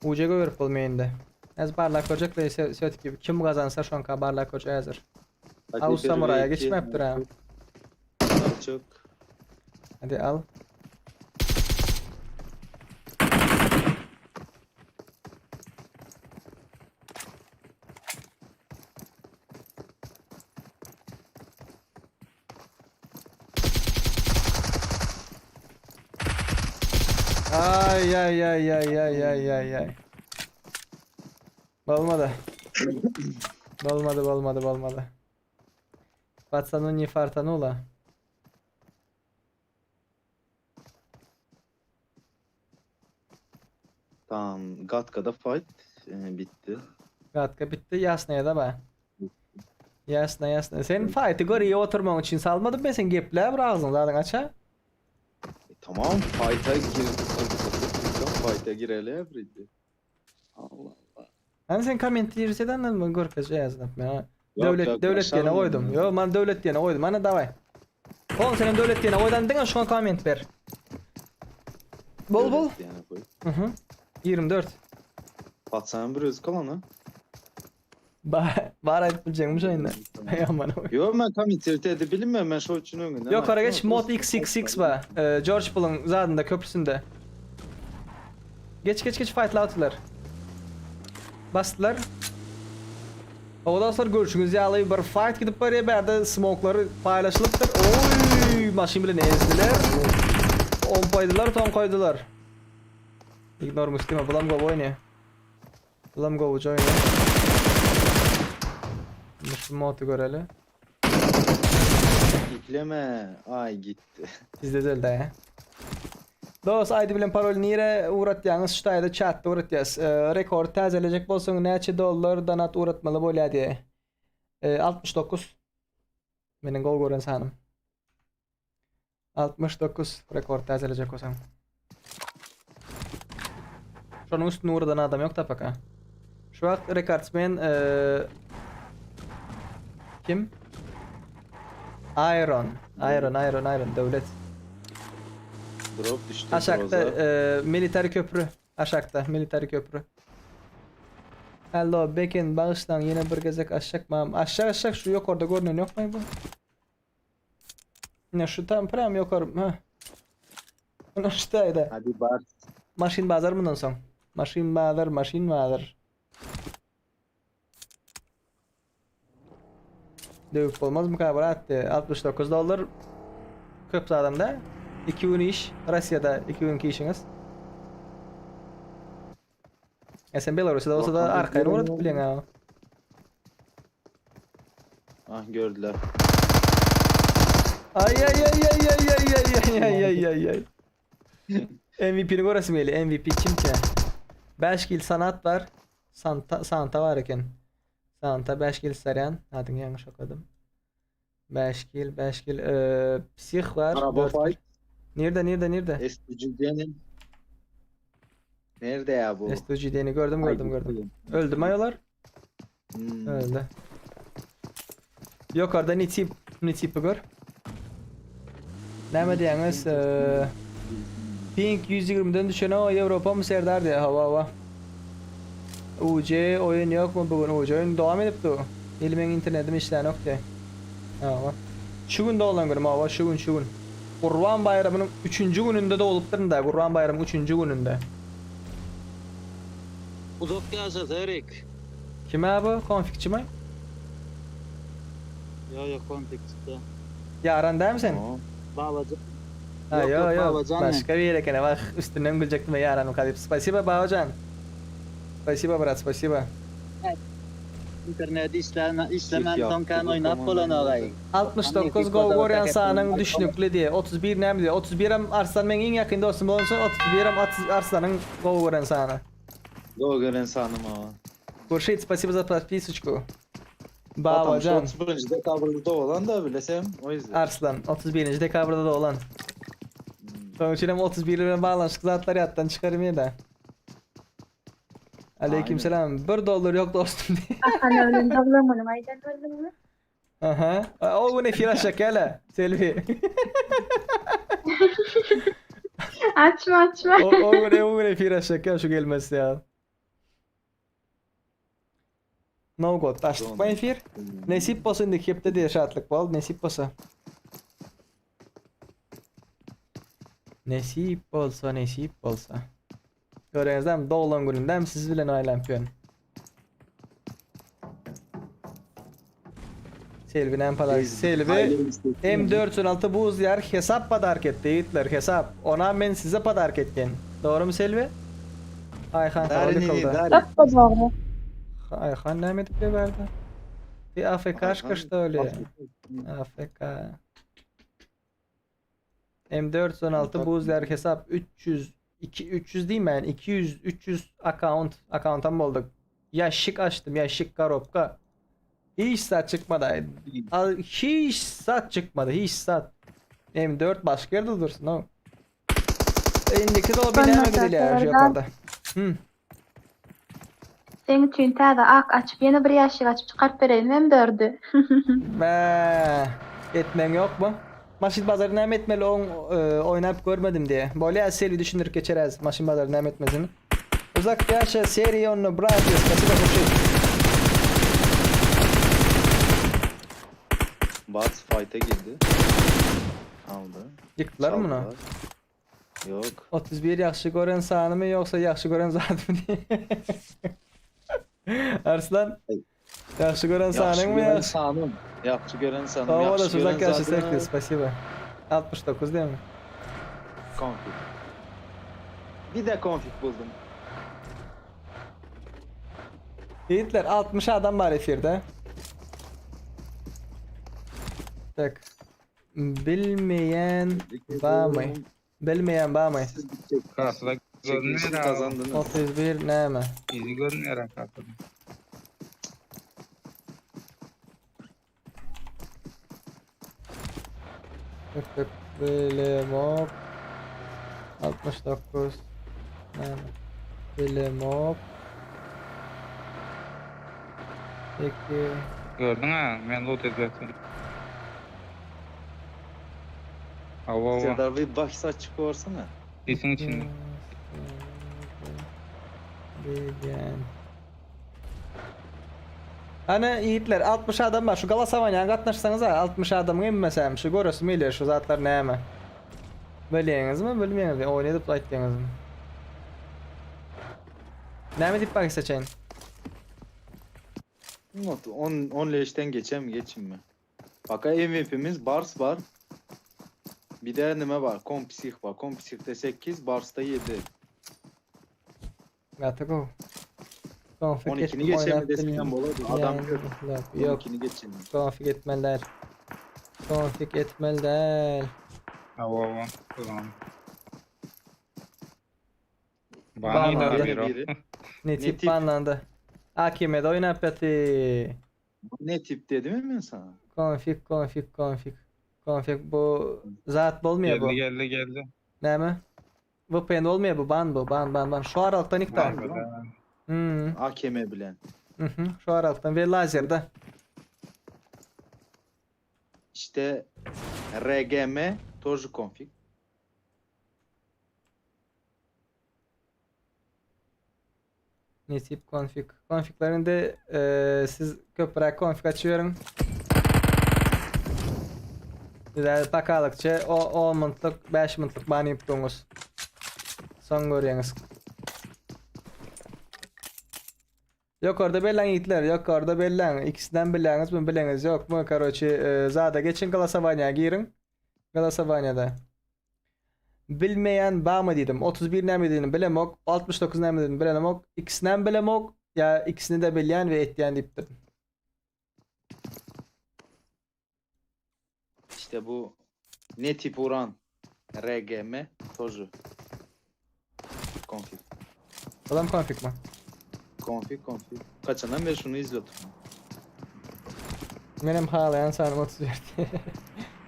Uca görüp bolmaýar indi. Az barlak görjek söt gibi kim gazansa şonka barlak görjek hazır. Hadi Av bir ve samuraya iki. geçmepdir ha. Çok. Hadi al. Ay ay ay ay ay ay ay ay. Bolmady. Bolmady, bolmady, bolmady. Пацану не фартануло. Tamam. Gatka'da fight. e, bitdi. Gatka bitdi, ýasnaýa-da ba. Ýasna, ýasna. Sen faýty görýä oturmaň üçin salmadym men sen geplä bir agzyň zadyň aça. E, tamam, fight'a gir. Fight'a gireli everyday. Allah Allah. Hani sen komment ýerseden men görkezje ýazyp men. Yok, Döwlet yok, döwlet diýene başarmadım goýdum. ya. Ýo, man döwlet diýene goýdum. Ana daway. Oğlum senem döwlet diýene goýdan diňe şoňa komment ber. Bol bol. Döwlet diýene koy. Mhm. 24. Patsanın bir özü kalan ha. Ba bar aýdyp biljekmiş oýunda. Ay aman. Yo ben tam internet edip bilinmem ben şo üçin öňünden. Ýokara geç mod XXX ba. Ee, George Bull'un zadynda köprüsünde. Geç geç geç fightla atdylar. Basdylar. O dostlar görüşüňiz ýaly bir fight gidip barýar bärde smoke'lary paýlaşylypdyr. Oy, maşyn bilen ezdiler. Ompaýdylar, toňkaýdylar. Ignore muslima, bulam gowy oýnaýar. Bulam gowuja oýnaýar. Şu modu göreli. Yükleme. Ay gitti. Sizde öldü ya. Dos ID bilen parol nire uğratýaňyz? Şu taýda chatda uğratýas. Ee, rekord täzelejek bolsaň näçe dollar donat uğratmaly bolýar diye. Ee, 69. Meniň gol gören sanym. 69 rekord täzelejek bolsaň. Şonuň üstüne uğradan adam yok da paka. Şu wagt rekordsmen ee, kim? Iron. Iron, Iron, Iron döwlet. Drop düştü. Aşakda Groza. e, military köprü. Aşakda military köprü. Hello Bekin bağışlan yine bir gezek aşak mam. Aşağı aşak şu yok orada görünüyor yok mu bu? Ne şu tam prem yok or. Ha. Bunu şurada. Hadi bar. Maşin bazar bundan soň. Maşin bazar, maşin bazar. Döwüp bolmaz mı brat? 69 dollar köp adamda. 2 gün iş. Russiýada 2 günki işiňiz. Ya sen Belarus'da olsa da Bakalım, arkaýyn uğradyp görüyorum. bileň ha. Ah gördüler. Ay ay ay ay ay ay ay ay ay ay ay ay. MVP'ni göresim geldi. MVP kim ki? 5 kill sanat var. Santa, Santa var eken. Santa 5 kill saryan. Adyny ýalňyş okadym. 5 kill, 5 kill. Ee, psih var. Araba 4 kill. fight. Nerede nerede nerede? S2G'nin. Nerede ya bu? S2G'ni gördüm Ay, gördüm gördüm. gitti. Öldü mü ayolar? Hmm. Öldü. Yok orada Nitip, Nitip'i gör. Näme diýäňiz? Ee, Pink 120'den düşen o Avrupa mı Serdar diye hava hava. UC oyun yok mu bugün? UC oyun devam edip du. Elimin internetim işlän yok diye. Hava. Şu gün dolan günüm hava şu gün şu gün. Kurban bayramının 3. gününde de olupdyryn da Kurban bayramının 3. gününde. Uzak yaşa Serik. Kim abi? Konfikçi mi? Yo yo kontekste. Yaran değil mi sen? Tamam. Babacan. Ha Yok, yo yok, yo. Babacan ne? Başka bir yere kene bak üstünden gülecektim ya yaranım kadip. Spasiba Babacan. Spasiba brat spasiba. İnternet işleme, işlemem Yok, son kan yok, oynap tamam, bolan ben ağay. 69 gol görýän sanyň düşnükli diye. 31 näme diye. 31 hem Arslan meň iň ýakyn dostum bolan soň 31 hem Arslanyň gol görän sany. Go gören sanım ha. Gurşit spasiba za podpisочку. Babacan. Babacan. 31. dekabrda olan da bilesem o yüzden. Arslan 31. dekabrda da olan. Soň üçin hem 31 bilen baglanşykly zatlar ýatdan çykarym da. Aleyküm selam. 1 dollar yok dostum diye. Ahan ölen doglan aýdan gördüňmi? Aha. O gün efir aşak gele. Selvi. Açma açma. o, o gün o gün efir aşak gel şu gelmez ya. No god. Taşlık mı efir? Nesip bolsa indi kepte diye şatlyk bol. Nesip bolsa. Nesip bolsa, nesip bolsa. Görenizden doğulan gününden siz bilen ailem piyon. Selvi nem palar. Selvi M416 buz yer hesap padark etti yiğitler hesap. Ona men size padark etken. Doğru mu Selvi? Ayhan Darini, kıldı. Darin. Tapba dogry. Ayhan näme edip berdi? Bir AFK что ли? AFK. M416 buzlar hesap 300 2 300 değil mi yani 200 300 account account'tan bulduk. Ýaşşik açdym, ýaşşik korobka. Hiç zat çykmady. Al hiç zat çykmady, hiç zat. M4 başga ýerde dursun o. Indiki zol binäme gidilýär şu ýokarda. Hmm. Seň üçin täze ak açyp ýene bir ýaşşik açyp çykaryp bereýin M4-i. Bä, etmeň ýokmy? Maşyn bazary näme etmeli oň oýnap görmedim diýe. Bolýa Selbi düşündirip geçeräz maşyn bazary näme etmesini. Uzak ýaşa Seri onda bratýa spasiba koşit. Bats fight'a girdi. Aldy. Ýykdylar mı bunu? Yok. 31 ýagşy gören sanymy ýogsa ýagşy gören zadymy diýe. Arslan. Ýagşy gören sanyňmy ýa? Sanym. Ýagşy gören sanym. Sag bol, uzak ýaşa Serki, spasiba. 69 diýme. Konfig. Bir de konfig buldum. Ýigitler 60 adam bar efirde. Tak. Bilmeýän barmy? Bilmeýän barmy? Kasada Çekilişi görünmeýär. kazandınız. 31 näme? Izi görünmeýär kasada. Tık tık bilemok. 69 näme? Bilemok. 2 Gördüň ha, men loot edýärsin. Hawa hawa. Serdar bir bahis açık korsana. Sesiň içinde. Bilýän. Ana ýigitler 60 adam bar. Şu galasowanýa gatnaşsaňyz 60 adamyň hemmesi şu göresim gelýär şu zatlar näme. Bilýäňizmi, bilmeýäňizmi? Oýun edip aýtýaňyzmy? Näme diýip bahis açaýyn? Not 10 10 leşten geçem geçim mi? Baka MVP'miz Bars var. Bir de nime var? Kompsih var. Kompsih'te 8, Bars'ta 7. Gaty gowy. Konfig 12'ni etdim, geçemi oýnap desem bolady. Adam bilýän yok. Yok. 12'ni geçemi. Konfig etmeli däl. Konfig etmeli däl. Hawa hawa. Tamam. Banlandy. Bany da Biri. biri. Ne tip tip? banlandy. AKM-de oýnap ýaty. Ne tip dedim mi ben sana? Konfig, konfig, konfig. Konfig bu zat bolmaýar bu. Geldi geldi geldi. Näme? VPN bolmaýar bu, ban bu, ban, ban, ban. Şu aralykdan ikda. Hmm. AKM bilen. Mhm, şu aralykdan we lazerde. İşte RGM Toju config. Nesip config. Configlerinde e, siz köpräk config açıyorum. Güzel bakalykça o 10 minutlyk 5 minutlyk ban ýyp duňuz. Soň görýäňiz. Ýokarda belläň ýigitler, ýokarda belläň. Ikisinden bilýäňiz mi, bileňiz ýokmy? Karoçi, e, zada geçiň glasowaniýa giriň. Glasowaniýada. Bilmeýän barmy diýdim. 31 näme diýdim bilemok. 69 näme diýdim bilemok. Ikisinem bilemok. Ýa ikisini de bilýän we etýän diýipdir. İşte bu ne tip uran RGM Toju config. Adam konfig mi? Config config. Kaçandan beri şunu izliyordum. Menem halaýan sanym 34.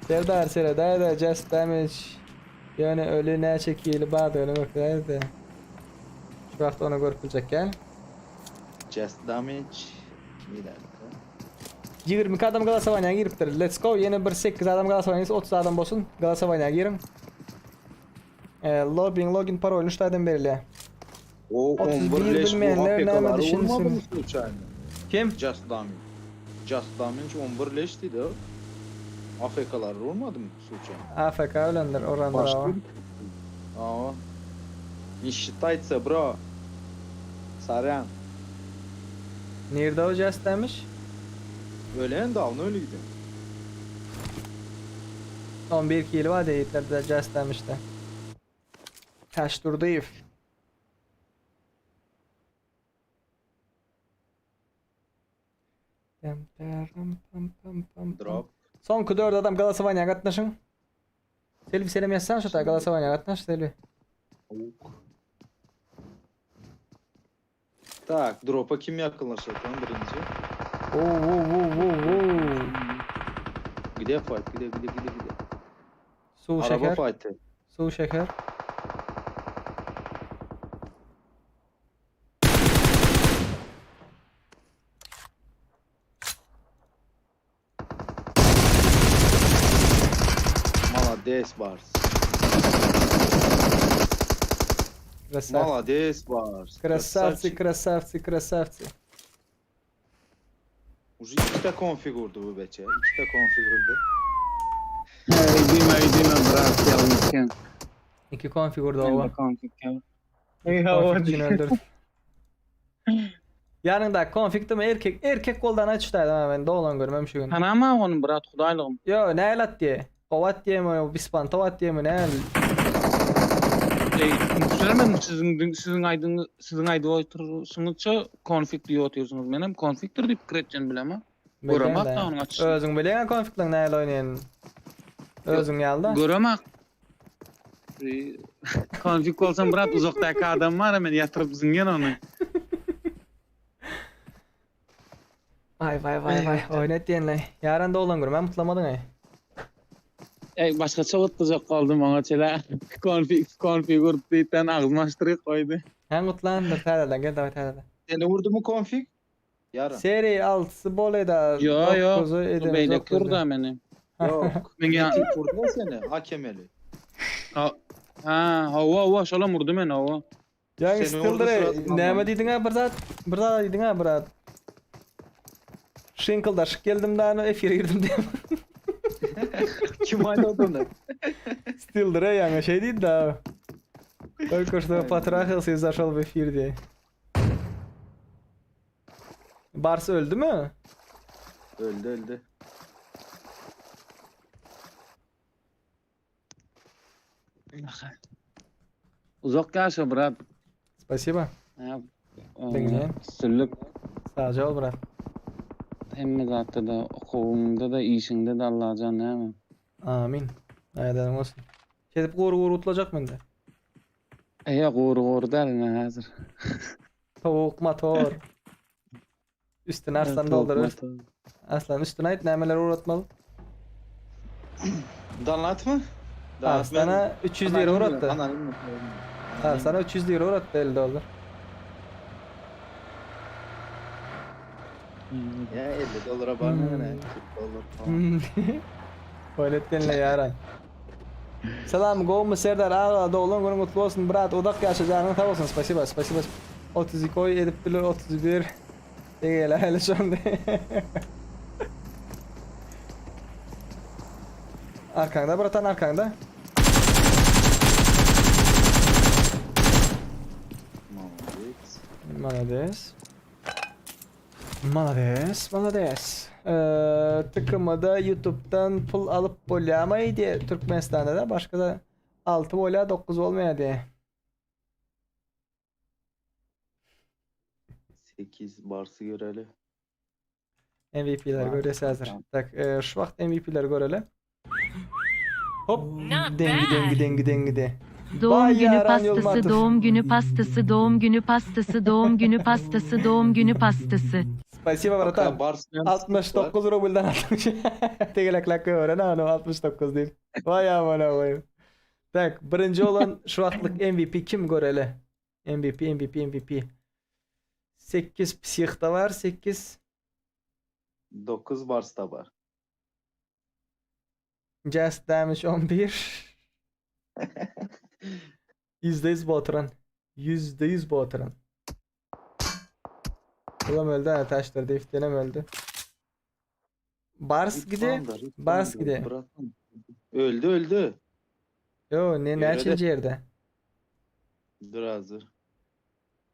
Serdar seredäýdä just damage. Ýöne öli näçe kili bardygyny görkezäýdi. Şu wagt ony görüp biljek gel. Just damage. Bir dakika. 22 adam glasowaniýa giripdir. Let's go. Ýene bir 8 adam glasowaniýa 30 adam bolsun. Glasowaniýa giriň. E, lobbying login parolyny şu taýdan berilýär. O 31 11 leş bu bilmeyenler näme APK'ları düşünsün? vurmadı mı sluçayno? Kim? Just damage. Just damage 11 leş dedi. AFK'ları vurmadı mı sluçayno? AFK ölendir orandyr Başka awa. Aa. Не считается, bro. Saryan. Nirde o just damage? Ölen dawno ölüydü. 11 kill var diýipler just damage'de. Taş Durdyýew. Pam pam pam pam pam. Drop. Soňky 4 adam glasowaniýa gatnaşyň. Selbi selam ýazsan şu ta glasowaniýa gatnaş Selbi. Ok. Tak, dropa kim ýakynlaşar tam birinji? Oo oo oo oo oo. Gide fight, gide gide gide gide. Suw Araba şeker. fight'y. Suw şeker. Malades Bars. Krasavci. Malades Bars. Krasavci, krasavci, krasavci. Uji ikkita konfigurdy bu beçe. Ikkita konfigurdy. Ey diýme, ey diýme brat ýalňyşýan. Iki konfigurdy Men de owa. konfig ýaly. Konfig üçin öldürdüm. Ýanyňda konfigdimi erkek erkek goldan aýtyşdaýdym ha men doglan görmem şu gün. Tanama ony brat hudaýlygym. Ýo näl at diýe. Gowy at diýemi, bispantow at diýemi näl. Eý, düşünemedim siziň siziň aýdyň siziň aýdyp oturşyňyzça konfig diýip otyrsyňyz. Menem konfigdir diýip pikir etjegini bilemok. Göremok da onuň açyşyny. Özüň bilýäň konfigleň näl oýnaýanyny. Özüň ýaly-da. Göremok. Konfig bolsam brat uzakdaky adam bar men ýatyryp zyňýan ony. Vay vay vay vay oýnat diýenle. Ýaran doglan görmän mutlamadyň aý. Ey başgaça gutlajak boldum oňa çele. Konfig konfigur diýipden agzymy açdyryp goýdy. Hän gutlandyr täzeden gel daway täzeden. Seni vurdumy konfig? Ýaran. Seri altysy boleda Ýo ýo. dokuzy edemiz Beýleki urda meni. Ýok. Men ýa Vurdular seni. Hakemeli. Ha, hawa hawa şolam urdy meni hawa. Ýaňy Seni urdy Stildir suratyna näme diýdiň a bir zat? Bir zat diýdiň a brat. Şyňkyldaşyp geldim da efire girdim diýip. Kim aýdady ony? Stildir ýaňy şeý diýdi da. Только что потрахался и зашел в эфир diýip. Bars öldümi? Öldi öldi. Uzak ýaşa brat. Spasibo. Ha, Diňle. Üstünlik Sagja bol brat. hemme zatda-da, okuwyňda-da, işiňde-de Allajan näme. Amin. Aýdanyň bolsun. Şeýdip gury-gury utlajak mende. Eýe gury-gury däl ine häzir. Towuk motor. Üstüne arslan doldurur. Arslan üstüne aýt nämeler ugratmaly? Donatmy? Arslana 300 lira ugratdy. Anonim. Arslana 300 lira ugratdy 50 dollar. Ya 50 dolara bar mı ne? 40 dolar falan. Oýnatgenle ýaran. Salam gowmy Serdar aga doglan günüň gutly bolsun brat uzak ýaşa janyň sag bolsun spasiba spasiba 32 oý edip biler 31 Egele hele şonda. Arkaňda bratan arkaňda. Malades. Malades. Malades, malades. Ee, tıkımada YouTube'dan pul alyp bolýamy diye Türkmenistanda da başga da 6 bolýa 9 bolmaýa diye. 8 Bars'ı göreli. MVP'ler Var. görýäs häzir. Tak, e, şu wagt MVP'leri göreli. Hop, Not dengi bad. dengi dengi dengi de. Doğum Vay günü Yaran pastası, Yılmazov. doğum günü pastası, doğum günü pastası, doğum günü pastası, doğum günü pastası. Spasibo bratan. Bars 69 rubldan 60. Tegelek gören ano 69 diýip. Vay amana koyayım. Tak, birinji olan şu wagtlyk MVP kim göreli? MVP MVP MVP. 8 psihda var 8. 9 Bars'ta var. Just Damage 11. %100 bu oturan. %100 bu oturan. Ulan öldü ha taşlar deftenem öldü. Bars gidi. Bars gidi. Öldü öldü. Yo ne Ýöne-de. näçinji ýerde? Dur hazır.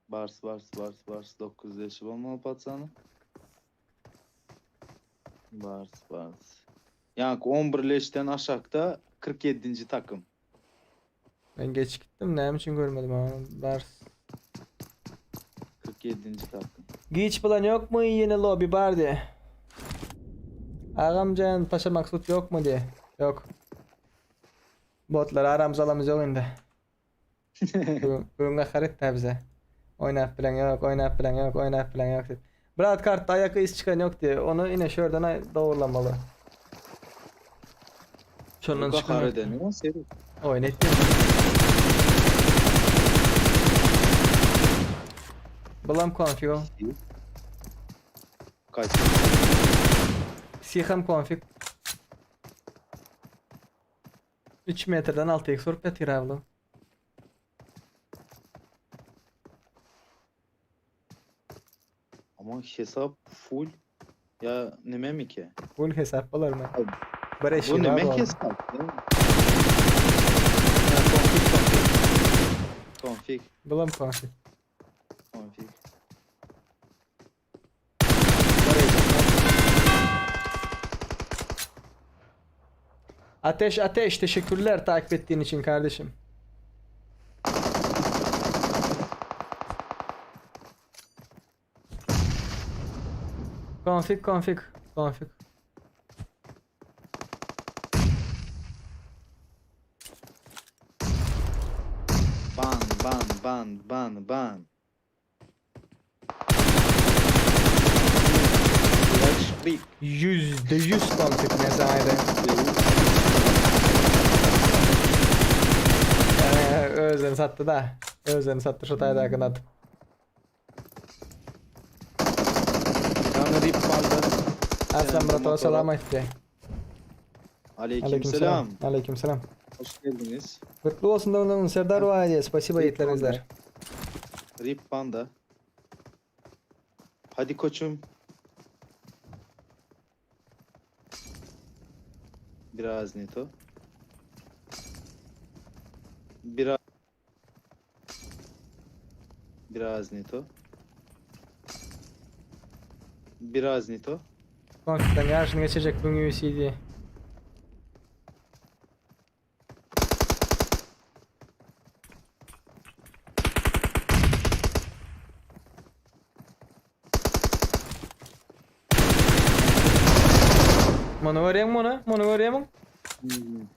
Bars Bars Bars Bars 9 yaşı olmalı patsany. Bars Bars. Yani 11 leşten aşakta 47. takım. Ben geç gittim näme üçin görmedim ama Bars. 47. takım. Giç plan yok mu yeni lobby bar diye. Agamcan Paşa Maksut yok mu diye. Yok. Botlar aramız alamız yok indi. Bugün harit bize. Oýnap bilen ýok, oýnap bilen ýok, oýnap bilen ýok diýip. Brat kartda aýak yz çykan ýok diýip, ony ine şu ýerden aý dogurlamaly. Şondan çykan Gahar ýok. edeni o seri. Oýun etdi. Bulam konfig o. Kaç. Psiham konfig. 3 metrden 6x urup ýatyr abla. Ama hesap full ya nime mi ki? Full hesap bolarmy? Bir Bu eşiği nime var bu. hesap? ya? Ha, konfig konfig. Konfig Bulam konfig. konfig. Ateş ateş teşekkürler takip ettiğin için kardeşim. Konfig konfig konfig. Ban ban ban ban ban. Yakışıklı. %100 konfig mesai. Ee, özlerini sattı da. Özlerini sattı şu tayda akın atıp. Yani rip bandı. Aslan brata selam etti. Aleyküm selam. Aleyküm selam. Hoş geldiniz. Kutlu olsun da Serdar Vali. Spasibo yiğitlerimizler. Rip Panda. Hadi koçum. Biraz Neto. Biraz Biraz Neto. Biraz Neto. Konfigden yarışını geçecek bugün UCD. Mono görýäňmi mono? Mono görýämiň?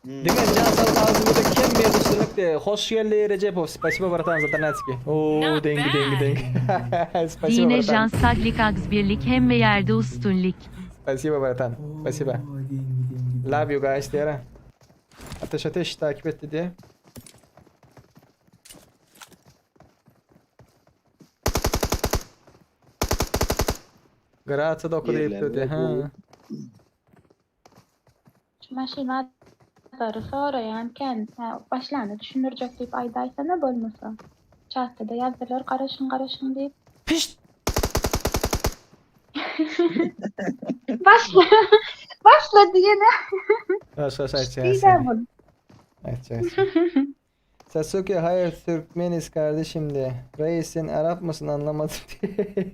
Diňe can salyp ağzımda kem bir üstünlük de. Hoş geldi Recepov. Spasibo bratan za Donetski. Oo Not dengi dengi bad. dengi. Spasibo Dine bratan. Jan Saglik Agzbirlik hemme yerde ustunlik. Spasibo bratan. Spasibo. Love you guys diýere. Ateş ateş takip etti diye. Gratsa da okudu Yerler dedi. Ha. Şu maşyna atlary soraýan kendisine başlanda düşündirjek diýip aýdaýsana bolmasa. Çatda-da ýazdylar garaşyň garaşyň diýip. Pişt! Başla. Başlady ýene. Baş baş aýtjak. Diýdä bul. Aýtjak. Sasuke hayır Türkmeniz kardeşim de. Reis sen Arap mısın anlamadım diye.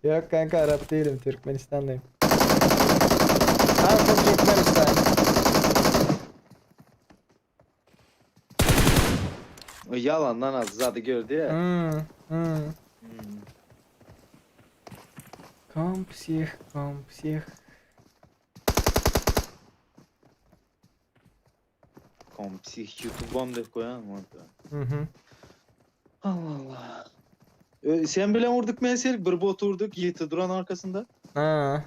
Yok kanka Arap değilim Türkmenistanlıyım. I'm from Türkmenistan. O yalandan az zaten gördü ya. Hmm, hmm. Hmm. Kom psih, kom psih. Kompsih YouTube bam dep koyan mı? Hı hı. Allah Allah. Ö, Sen bile vurduk men bir bot vurduk Yiğit'i duran arkasında. Ha.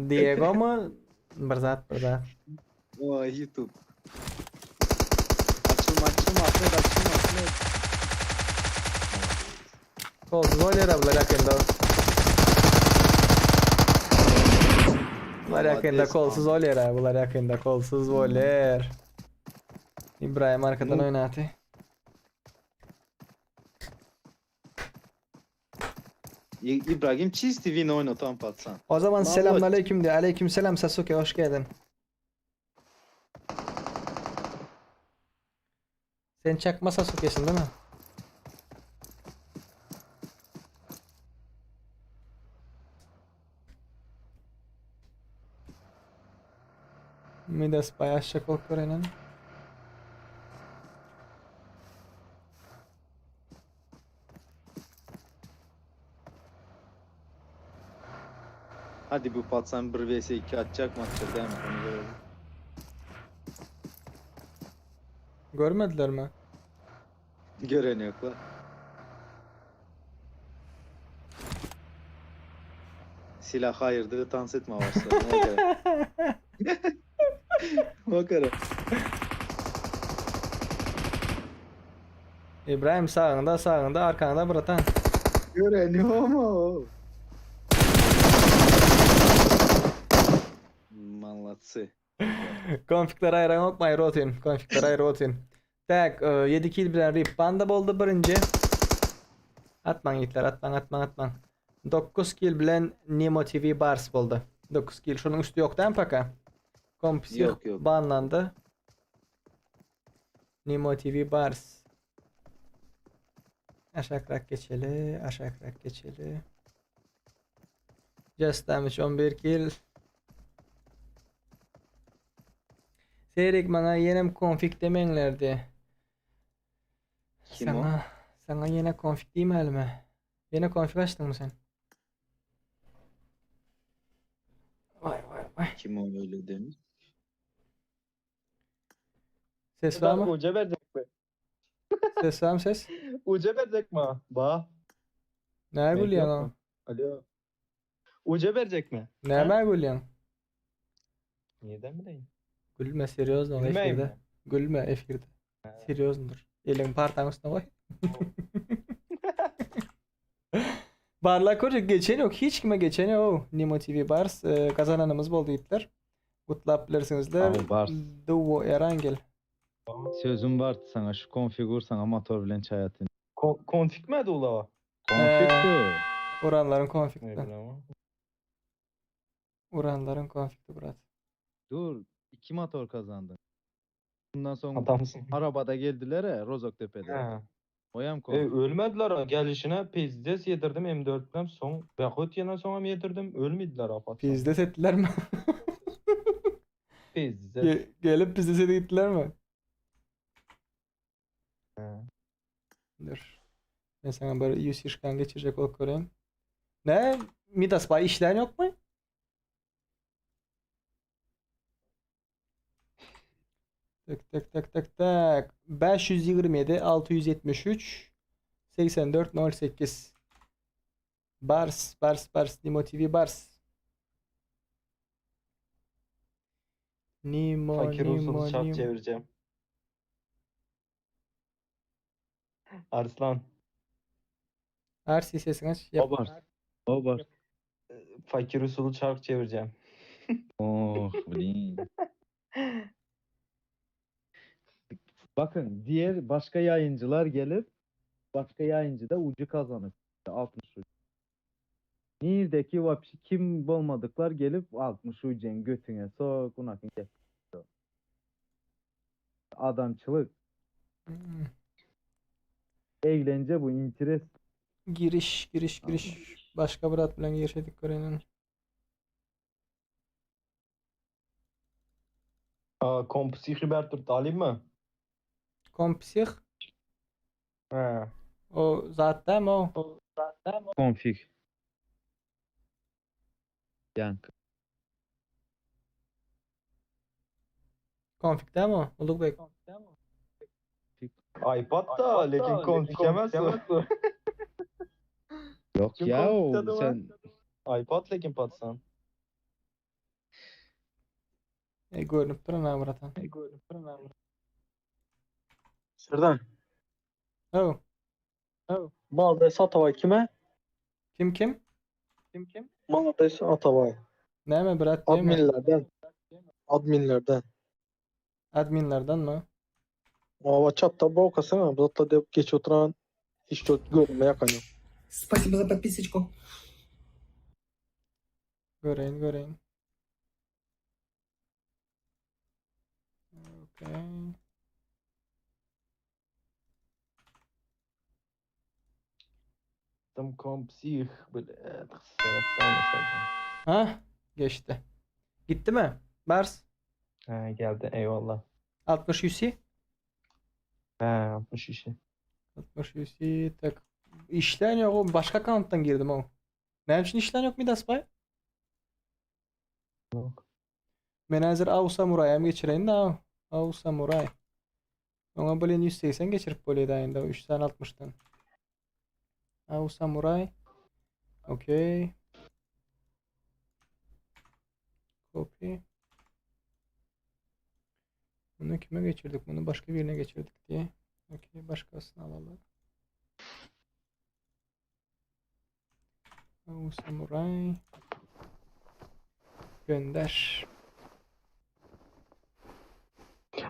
Diego mu? Bir zat bir zat. Vay YouTube. Açılma açılma Ahmet açılma Ahmet. Kolsuz oynayar bular yakında. Bular yakında Молодец, kolsuz oynayar ha. Bular yakında kolsuz oynayar. İbrahim arkadan Nu. oynatı. İ- İbrahim Cheese TV'ni oynatan patsan. O zaman Vallahi- selamünaleyküm de. Aleyküm selam Sasuke hoş geldin. Sen çakma Sasuke'sin değil mi? Midas bayağı şaka Kore'nin. Hadi bu patsan 1 vs 2 atacak mı atacak değil mi? Onu görelim. Görmediler mi? Gören yok la. Silah aýyrdy tans etme başlady. Muňa gerek. Muňa gerek. İbrahim sağında sağında arkanda bratan. Göreniyor mu? Malatsy. Konfikler aýran ok maýry otyn. Konfikler aýry otyn. Tak, 7 kill bilen Rip Panda boldy birinji. Atmaň ýigitler, atmaň, atmaň, atmaň. 9 kill bilen Nemo TV Bars boldy. 9 kill. Şonuň üsti ýok dämi paka? Kompsih Ýok, ýok. banlandy. Nemo TV Bars. Aşakrak geçeli, aşakrak geçeli. Just damage 11 kill. Serik maňa ýenem konfig demeňlerdi. Kim o? Saňa, saňa ýene konfig diýmälimi? Ýene konfig açdyňmy sen? Vay vay vay. Kim o öyle demiş? Ses var mı? Uca verecek mi? Ses var mı ses? Uca verecek mi? Ba. Näme Belki gülýäň yok o? mu? Alo. Uca verecek mi? Näme gülýäň? Neden bileyim? Gülme serýozno Gülmeyim efirde. mi? Gülme efirde. Serýoznodyr. Eliňi partaň üstüne goý. Barlak görjek geçen yok. Hiç kime geçen yok. Nemo TV Bars e, kazananymyz boldy diýipler. Gutlap bilersiňizler. Abi Bars. Duo Erangel. Sözüm var sana şu konfigur sana motor bilen çay atın. Kon konfig mi ula? Konfigdi. Uranlaryň Ne konfikti. bileyim. Uranlaryň konfikti brat. Dur. iki motor kazandın. Bundan sonra Adamsın. arabada geldiler he Rozoktepe'de. He. Oyam E, konfig. ölmediler ha. Gelişine pizdes yedirdim M4 bilen son. Vahut yenen son yedirdim. Ölmediler afat. Pizdes etdiler mi? Pizdes. Ge- gelip pizdes edip gittiler mi? He. Dur. Ben sana böyle 100 işkan geçirecek olup göreyim. Ne? Midas bay işleyen yok mu? Tek tek tek tek tek. 527 673 84 08 Bars Bars Bars Nimo TV Bars Nimo Fakir Nimo usulü çarp Nimo çevireceğim. Arslan. Arsi sesini aç. Yap. O var. O var. Fakir usulü çark çevireceğim. Oh blin. Bakın diğer başka yayıncılar gelip başka yayıncı da ucu kazanır. 60 ucu. Nirdeki vapşi kim olmadıklar gelip 60 ucun götüne sok unakın gel. Adamçılık. Hmm. Eğlence bu interes. Giriş giriş giriş. Başka bir at bilen giriş edik görenin. Aa, kompsih Berturt alayım mı? Kompsih. He. O zaten o. Konfig. Yank. Konfig değil mi o? Uluk Bey. iPad da lekin konfig emez o. Yok Kim ya konfig o tadı var? sen iPad lekin patsan. E, görünüp duran ha bratan. Serdar. Oh. Maldes Atavay kime? Kim kim? Maldes Atavay. Näme brat değil mi? Adminlerden. Adminlerden. Adminlerden mi? Ava chatta bokasana. Bu da geç oturan hiç çok görünmeye kanıyor. Спасибо за подписочку. Göreyin göreyin. Okey. Tam kompsih. Bile. Ha? Geçti. Gitti mi? Bars. He geldi eyvallah. 60 UC. He 60 işi. 60 UC tak. İşleyen yok o. Başka account'tan girdim o. Ne için işleyen yok Midas bay? Yok. Men hazır Av Samuray'a mı geçireyim de Av. Av Samuray. Ona böyle 180 geçirip böyle dayında 3 tane 60'tan. Av Samuray. Okey. Copy. Bunu kime geçirdik? Bunu başka birine geçirdik diye. Okey, başkasını alalım. O samuray. Gönder.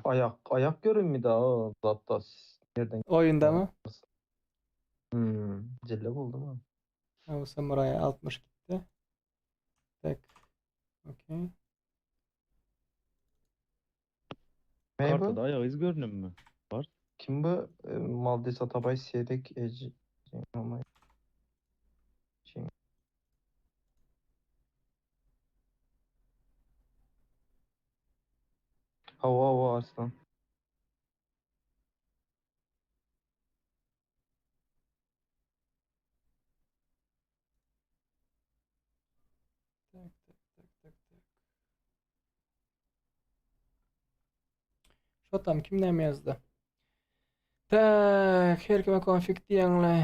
Ayak ayak görünmedi daha hatta nereden Oyunda mı? Hmm, celle buldum ha. O samuraya 60 gitti. Tek. Okey. Kartada ayak iz görünüm mü? Var. Kim bu? Maldis Atabay Sedek Ece Hava hava Arslan. Tak tak tak tak tak. Şotam kim näme ýazdy? Tak, her kime konfig diýeňle.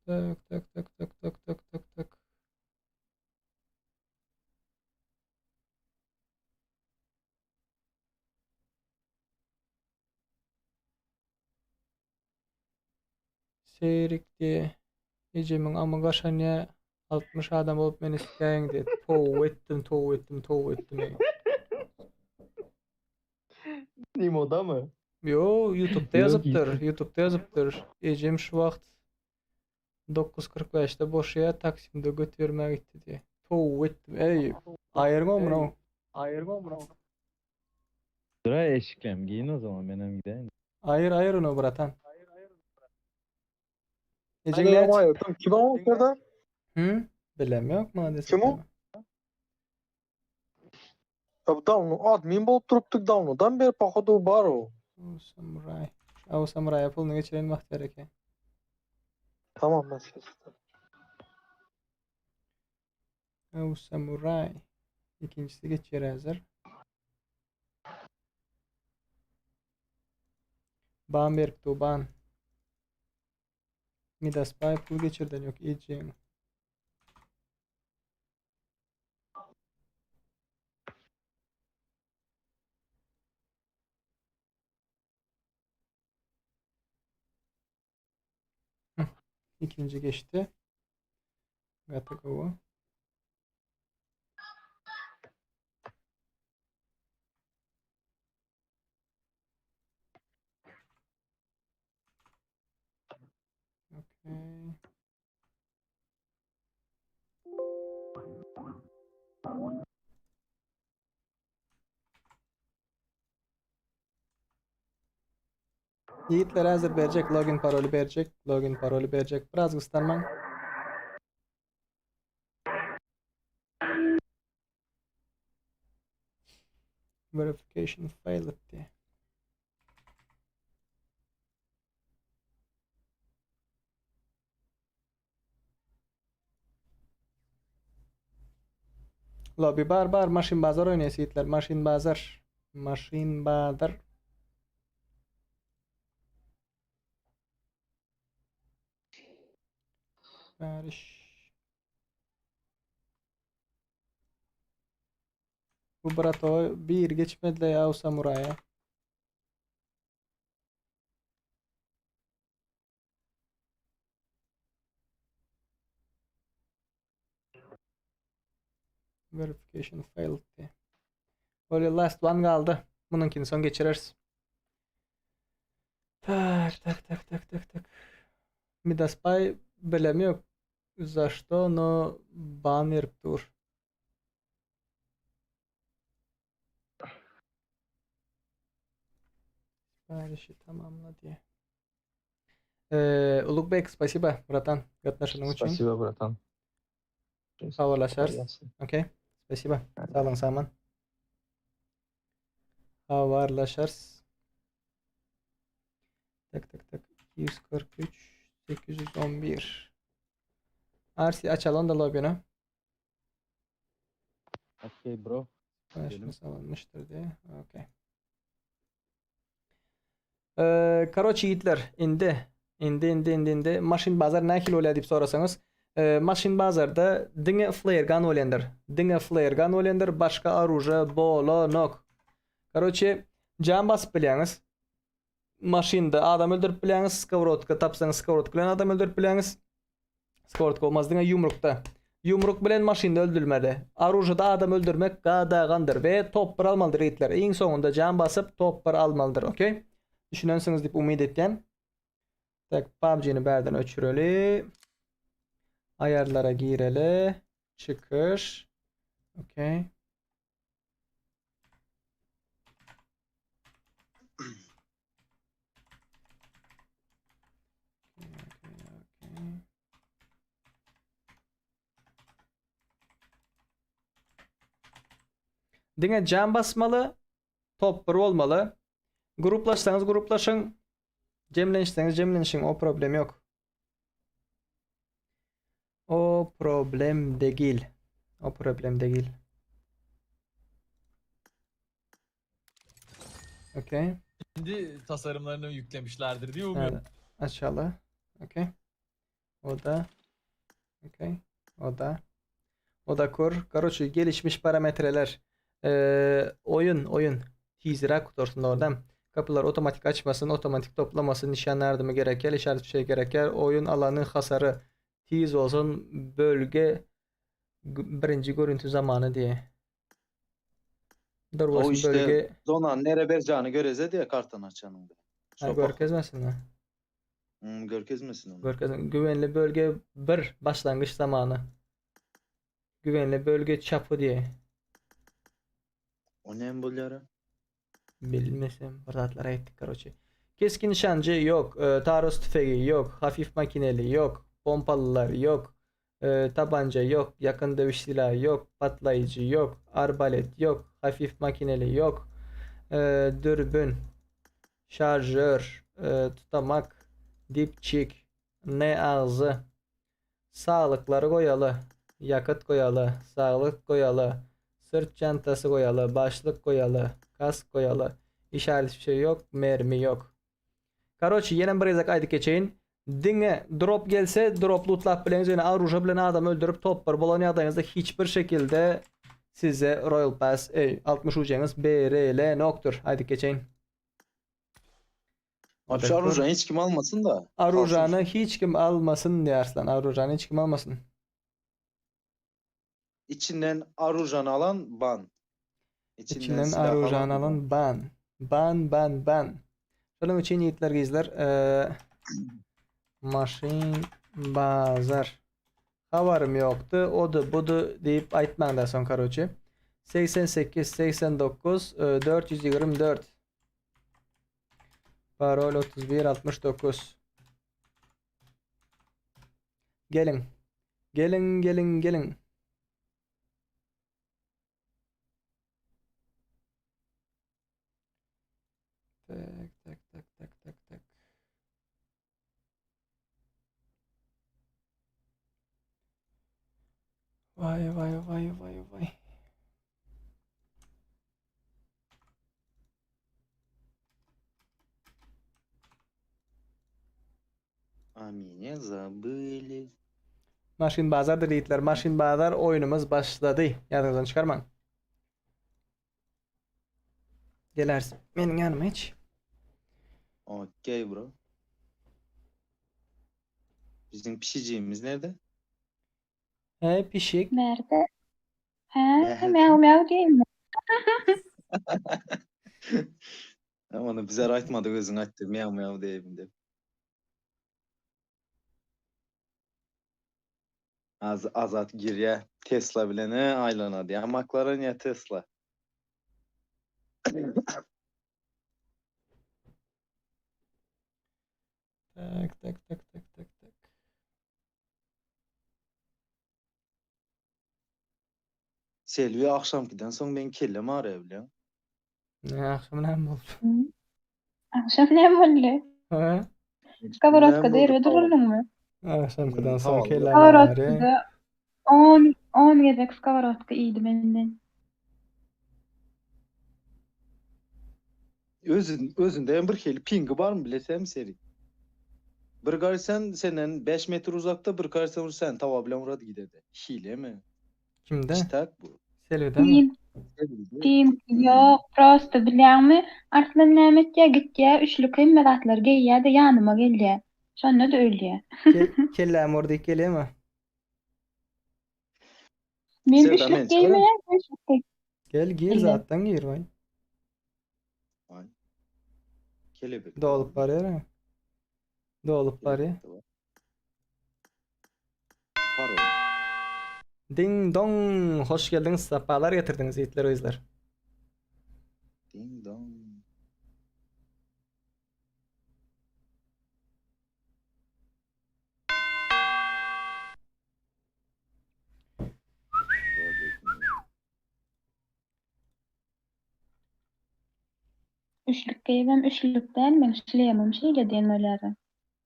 Tak, tak, tak, tak, tak, tak, tak, tak. Seýrik diýe. Ejemiň amy gaşanýa 60 adam bolup meni sikäýiň diýe. Tow etdim, tow etdim, tow etdim. Ey. Nimoda mı? Yo, YouTube'da ýazypdyr. YouTube'da ýazypdyr. Ejem şu wagt 9.45-de boşaýar, Taksimde göt bermäge gitdi diýe. Tow etdim. Ey, aýyryň muny. Aýyryň muny. Dura eşiklem giyin o zaman ben hem gideyim. Aýyr, aýyr onu bratan. Ejeň näçe? Ayırdım. Kim o Serdar? Hı? Bilem yok mu Kim o? Ya download admin bolup durupdyk download'dan beri pohodu bar o. O samuray. O samuraya puluny geçiren Bahtiyar eken. Tamam ben ses. O samuray. Ikinjisi geçýär häzir. Ban beripdi ban. Midas bay pul geçirden yok ejeň. İkinci geçti. Gaty gowy. Okey. Ýigitler häzir berjek login paroly berjek, login paroly berjek. Biraz gysdanmaň. Verification failed diye. Lobby bar bar maşyn bazar oýnaýas ýigitler. Maşyn bazar. Maşyn bazar. Bariş. Bu brato bir geçmedi ya o samuraya. Verification failed diye. Böyle last one kaldı. Bununkini son geçireriz. Tak tak tak tak tak tak. Midas Bay bilem yok. Za что, но ban berip dur. Siparişi tamamla diye. Ee, Ulukbek, спасибо, братан. Gatnaşanyň üçin. Спасибо, братан. Habarlaşarys. Okey. Спасибо. Sag Saman. Habarlaşarys. Tak tak tak. 243 811. Arsi açalım da lobby'ni. Okey bro. Siparişimiz alınmıştır diye. Okey. Ee, Karoçi ýigitler, indi indi indi indi indi maşyn bazar nähili bolýar diýip sorasaňyz, Maşyn bazarda diňe flare gun bolýandyr. Diňe flare gun bolýandyr, başga oruža bolanok. Karoçe, jam basyp bilýäňiz. Maşynda adam öldürip bilýäňiz, skowrodka tapsaňyz skowrodka bilen adam öldürip bilýäňiz. Skowrodka bolmaz, diňe ýumrukda. Ýumruk bilen maşynda öldürmeli. Oružada adam öldürmek gadagandyr we top bir almalydyr ýigitler. Iň soňunda jam basyp top bir almalydyr, okey? Düşünensiňiz diýip umyt etýän. Tak, PUBG-ni bärden öçüreli. Aýarlara gireli. Çykyş. Okey. Diňe jam basmaly, top bir bolmaly. Gruplaşsaňyz gruplaşyň, jemlenişseňiz jemlenişiň, o problem ýok. O problem degil. O problem degil. Okey. Kendi tasarımlarını yüklemişlerdir diye umuyorum. Evet, açaly. Okey. O da okey. O da o da kur. Karoçi gelişmiş parametreler. Ee, oyun oyun. Tizräk gutarsun oradan. Kapılar otomatik açmasyn, otomatik toplamasyn, nişan yardımı gerekýär, işaret fişegi gerekýär, oyun alany hasary tiz bolsun, bölge birinji görüntü zamany diýe. Dur O bolsun işte bölge zona nere berjany göreze diye kartany açanyňda. ha, Şo görkezmesin mi? Hmm, görkezmesin onu. Görkezmesin. Güvenli bölge 1 başlangıç zamanı. Güvenli bölge çapy diýe. O näme bolýara? Bilmesem bir zatlar aýtdyk karoçe. Keskin nişanjy ýok, e, taros tüfegi ýok, hafif makineli ýok, pompalylar ýok, e, tabanca ýok, ýakyn döwüş silahı ýok, patlaýjy ýok, arbalet ýok, hafif makineli ýok, e, dürbün, şarjör, e, tutamak, dipçik, ne agzy, Saglyklary goýaly, ýakyt goýaly, saglyk goýaly, syrt çantasy goýaly, başlyk goýaly, kask goýaly, işaret fişegi ýok, mermi ýok. Karoçi ýenem bir gezek aýdyp geçeýin. Diňe drop gelse drop lutlap bileňiz ýöne aruža bilen adam öldürip topbar bolan ýagdaýyňyzda hiç bir şekilde size Royal Pass eý 60 ujeňiz berilenokdyr. Aýdyp geçeýin. Abi şu Arujan'ı hiç kim almasın da. Arujan'ı hiç kim almasyn diýýär Arslan. Arujan'y hiç kim almasyn. İçinden Arujan'ı alan ban. İçinden, İçinden silah Arujan'y alan ban. Ban ban ban. Şonuň üçin ýigitler gyzlar eee maşyn bazar. Habarym ýokdy, ody budy diýip aýtmaň da soň karoçe. 88 89 424 Parol 31 69 Geliň. Geliň, geliň, geliň. Tak, tak, tak, tak, tak, tak. Vay vay vay vay vay. A меня забыли. Maşyn bazardyr ýigitler. Maşyn bazar oýnumyz başlady. Ýadyňyzdan çykarmaň. Geleris. Meniň ýanyma hiç. Okey bro. Bizim pişiciğimiz nerede? He pişik. Nerede? He, meow meow diýme. Onu bize aýtmady özüň aýtdy. Meow meow diýip diýip. Az Azat girýä Tesla bilen he aýlanady. Ýa McLaren ýa Tesla. Tak tak tak tak tak tak. Selbi agşamkydan soň meň kellem agyrýar bilýäň. Ne agşam näme boldy? Agşam näme boldy? He? Skoworotkada ýerbe duruldyňmy? Agşamkydan soň kellem agyrýar. Skoworotkada on on gezek skoworotka iýdi menden. Özün özünde hem bir hili pingi barmy bilesemi seri? Bir garsen senden 5 metr uzakda bir garsen ur sen tava bilen urady gidedi. Hile mi? Kimde? Çitak bu. Selwidemi? Team, team ýok, prosta bilýäňmi? Arslan näme etýär? Gitýär, üçlük hemme zatlary geýýär-de ýanyma gelýär. Şonda-da ölýär. Kelläm ur diýip gelýärmi? Men Sevda, üçlük men çykaryn. geýmeýän, üçlük geý. Gel gir Gelýär. zatdan gir waý. Ay. Kelebek. Dolup barýar. ha. Dolup barýar. Parol. Ding dong, hoş geldiňiz, sapalar getirdiňiz ýigitler gyzlar. Ding dong. Üçlük geýibem üçlük däl meň şlemim şeýle diýen bolýar.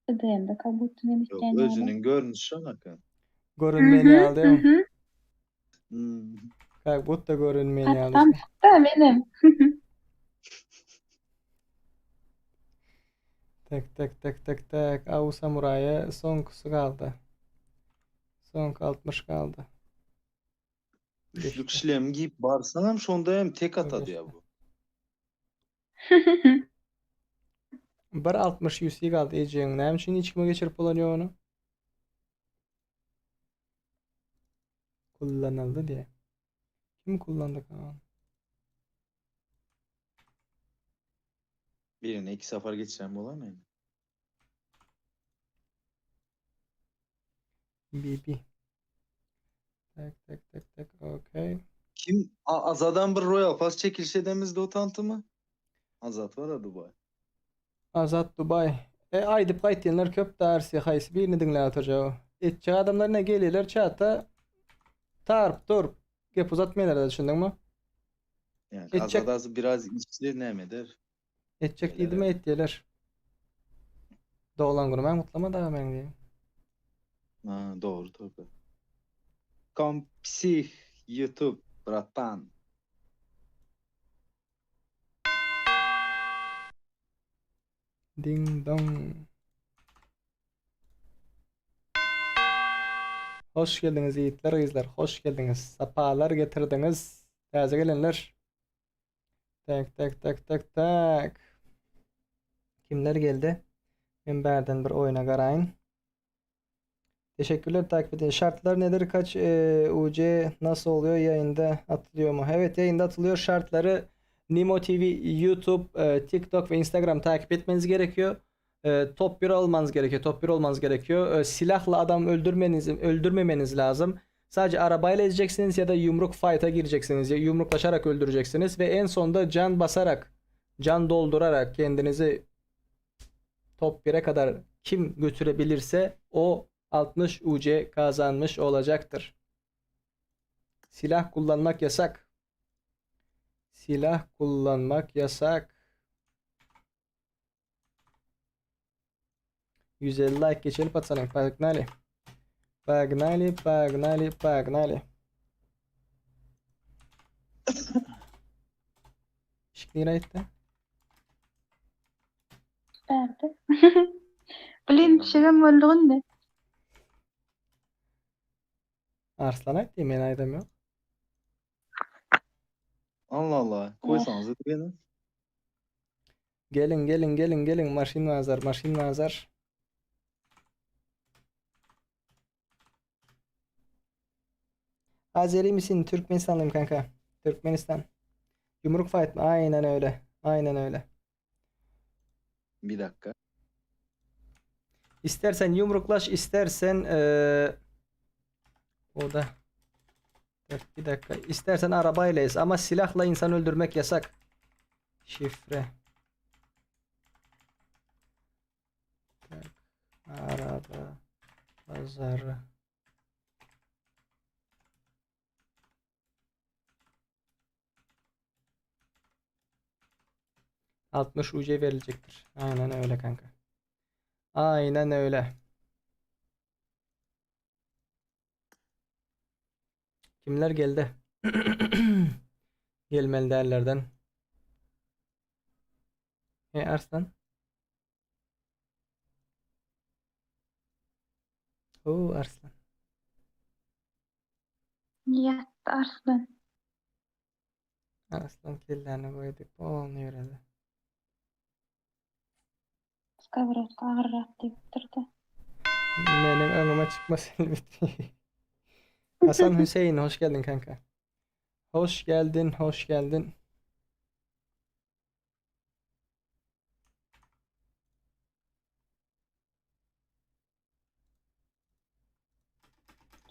TDM-de как будто nem Yok, isleýän ýaly. özüniň görnüşi anaka. Görünmeýän Mhm, ýaly däl. mhm. Hmm. Как будто görünmeýän ýaly. Tam da menem. Tek tek tek tek tek. Aw samuraýa soňkusy galdy. Soňky 60 galdy. Üçlük şlem giyip barsanam şonda hem tek atady ya bu. Bir 60 UC galdy ejeň. Näme üçin hiç kime geçirip bolanýok ony? Kullanyldy diýe. Kim kullandy kan? Birine iki sefer geçiren bolar mı? BB. Tek tek tek tek. Okey. Kim? A- Azad'dan bir Royal Pass çekiliş edemizdi o tantı mı? Azat var ya Dubai. Azat Dubai. E aýdyp gaýtýanlar köp darsi haýsy birini diňläp oturjagy. Etjek adamlar ne gelýärler çata tarp durup gep uzatmaýarlar düşündiňmi? Yani Etjek Azad az biraz içli ne eder? etjek diýdimi etýärler. Doglan günümi mutlama da men diýip. Ha, doğru tabii. Kompsih YouTube bratan. Ding dong. Hoş geldiňiz ýigitler gyzlar. Hoş geldiňiz. Sapalar getirdiňiz. Täze gelenler. Tak tak tak tak tak. Kimler geldi? Men bärden bir oýuna garaýyn. Teşekkürler takip edin. Şartlar nedir? Kaç e, UC nasıl oluyor? Yayında atılıyor mu? Evet yayında atılıyor. Şartları Nimo TV, YouTube, e, TikTok ve Instagram takip etmeniz gerekiyor. E, top 1 olmanız gerekiyor. Top 1 olmanız gerekiyor. E, silahla adam öldürmeniz, öldürmemeniz lazım. Sadece arabayla ezeceksiniz ya da yumruk fight'a gireceksiniz. Ya yumruklaşarak öldüreceksiniz ve en sonda can basarak, can doldurarak kendinizi top 1'e kadar kim götürebilirse o 60 UC kazanmış olacaktır. Silah kullanmak yasak. Silah kullanmak yasak. 150 like geçelim patsana. Погнали. Погнали, погнали, погнали. Işık nereye gitti? Bärde. Blin pişigem boldy indi. Arslan aýtdy, men aýdam ýok. Allah Allah. Koysanız beni. Gelin gelin gelin gelin maşyn bazar maşyn bazar. Azeri misin? Türkmenistanlıyım kanka. Türkmenistan. Yumruk fight mı? Aynen öyle. Aynen öyle. Bir dakika. İstersen yumruklaş, istersen eee o da bir dakika. İstersen arabayla ez ama silahla insan öldürmek yasak. Şifre. Tak. Araba pazarı. 60 UC verilecektir. Aynen öyle kanka. Aynen öyle. Kimler geldi? Gelmeli değerlerden. E Arslan. Oo Arslan. Ýatdy Arslan. Arslan kelläni goýdy. Polny ýöredi. Skowrodka agyrrak diýipdir-de. Meniň öňüme çykma Selbit. Hasan Hüseyin hoş geldin kanka. Hoş geldin, hoş geldin.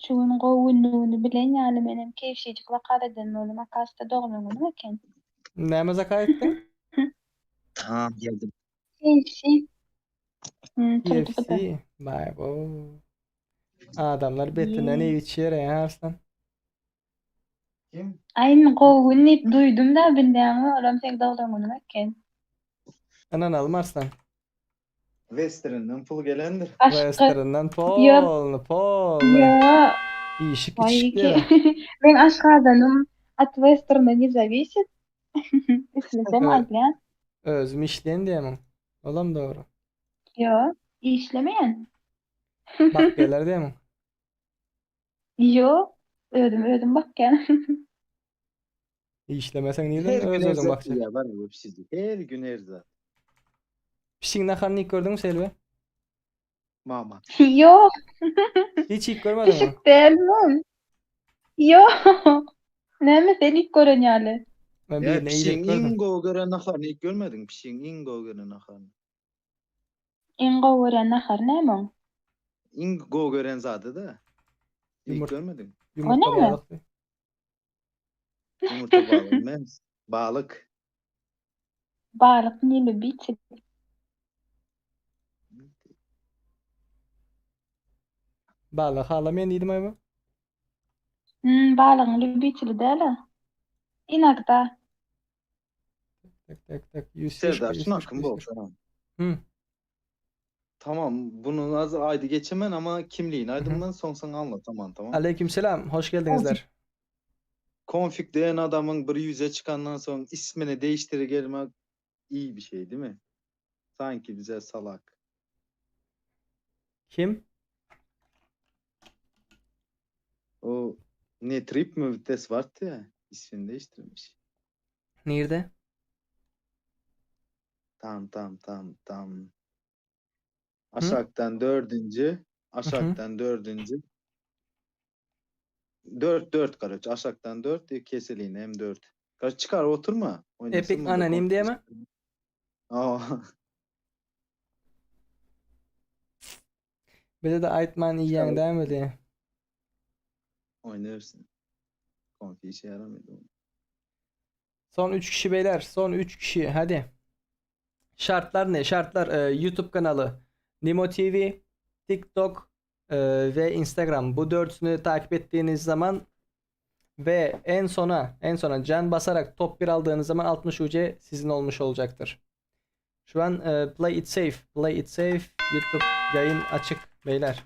Şu gün gowy günlügini bilen ýaly menem keyfşijik zakaz eden boldum akasda doglan günüm eken. Näme zakaz etdiň? Tamam geldim. Keyfşi. Hmm, turdy bu da. KFC. Bay bo. Adamlar betinden Ye. iýip içýär ya Arslan. Kim? Aý indi gowy gün diýip duýdum da bilýäňmi olam seň doglan günüň eken. Ynanalym Arslan. Western'den pul gelendir. Başga Western'den Ýok. polny, polny. Ýok. Işik Waý içik ki. diýär. Meň aşgazanym от Westerna ne зависит. Islesem Ö- alýan. Özüm işleýän diýemiň. Olam dogry. Ýok, işlemeýän. Bakýarlar diýemiň. Ýok, özüm özüm bakýan. Işlemeseň Her nirden gün öz özüň erzak bakjak. diýýär bar ya sizi. Her gün erzak. Pişiň naharyny iýip gördüňmi Selbi? Mama. Ýok. Hiç iýip görmediňmi? Pişik däl men. Ýok. Näme sen iýip gören ýaly. Men Ya birine pişiň iýdirip iň gördüm. gowy gören naharyny iýip görmediň. Pişiň iň gowy gören naharyny. Iň gowy görýän nahary näme oň? Iň gowy gören zady da. Iýip Ýumurt görmediň. O ýumurta näme? balykdy. Ýumurta balygy emes. Balyk. Balyk ne любитель. Balyk halamaýan diýdim aýba. Hmm, balygyň любители däl-ä. Inogda. Tak tak tak. 100 Serdar 100 şuna kim bolsa. Hı. Tamam bunu az aydı geçemen ama kimliğini aydımdan soň sana anlatamam tamam. Aleykümselam. Hoş geldiňizler. Konfig diyen adamın bir yüze çıkandan sonra ismini değiştire gelmek iyi bir şey değil mi? Sanki bize salak. Kim? O ne trip mi vites vardı ya ismini değiştirmiş. Nerede? Tam tam tam tam. Aşaktan dördüncü. Aşaktan dördüncü. Dört dört karaç. Aşaktan dört keseliğine hem dört. Kaç çıkar oturma. Oynasın Epic bunda anonim diye mi? Aa. Bize de Aytman yiyen değil mi diye. Oynarsın. Konfi işe yaramıyordu. Son 3 kişi beyler. Son 3 kişi. Hadi. Şartlar ne? Şartlar e, YouTube kanalı Nimo TV, TikTok e, ve Instagram. Bu dörtünü takip ettiğiniz zaman ve en sona en sona can basarak top 1 aldığınız zaman 60 UC sizin olmuş olacaktır. Şu an e, Play It Safe, Play It Safe YouTube yayın açık beyler.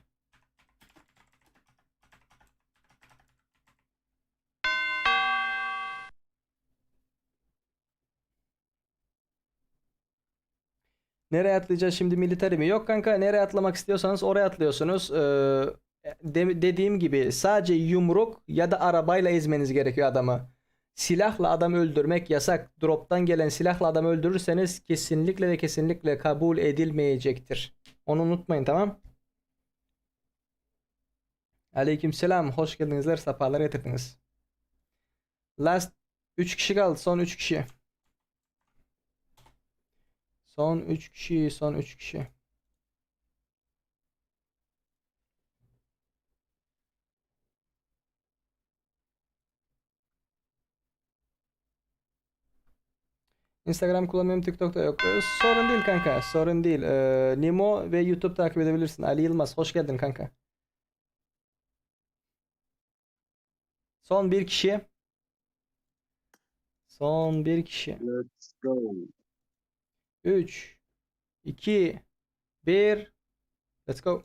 Nereye atlayacağız şimdi military mi? Yok kanka nereye atlamak istiyorsanız oraya atlıyorsunuz. Ee, dediğim gibi sadece yumruk ya da arabayla ezmeniz gerekiyor adamı. Silahla adam öldürmek yasak. Drop'tan gelen silahla adam öldürürseniz kesinlikle ve kesinlikle kabul edilmeyecektir. Onu unutmayın tamam? Aleykümselam. Hoş geldinizler. Sefalar getirdiniz. Last 3 kişi kaldı. Son 3 kişi. Son 3 kişi, son 3 kişi. Instagram kullanmıyorum, TikTok'ta yok. Sorun değil kanka, sorun değil. Ee, Nimo ve YouTube takip edebilirsin. Ali Yılmaz, hoş geldin kanka. Son bir kişi. Son bir kişi. Let's go. 3 2 1 Let's go.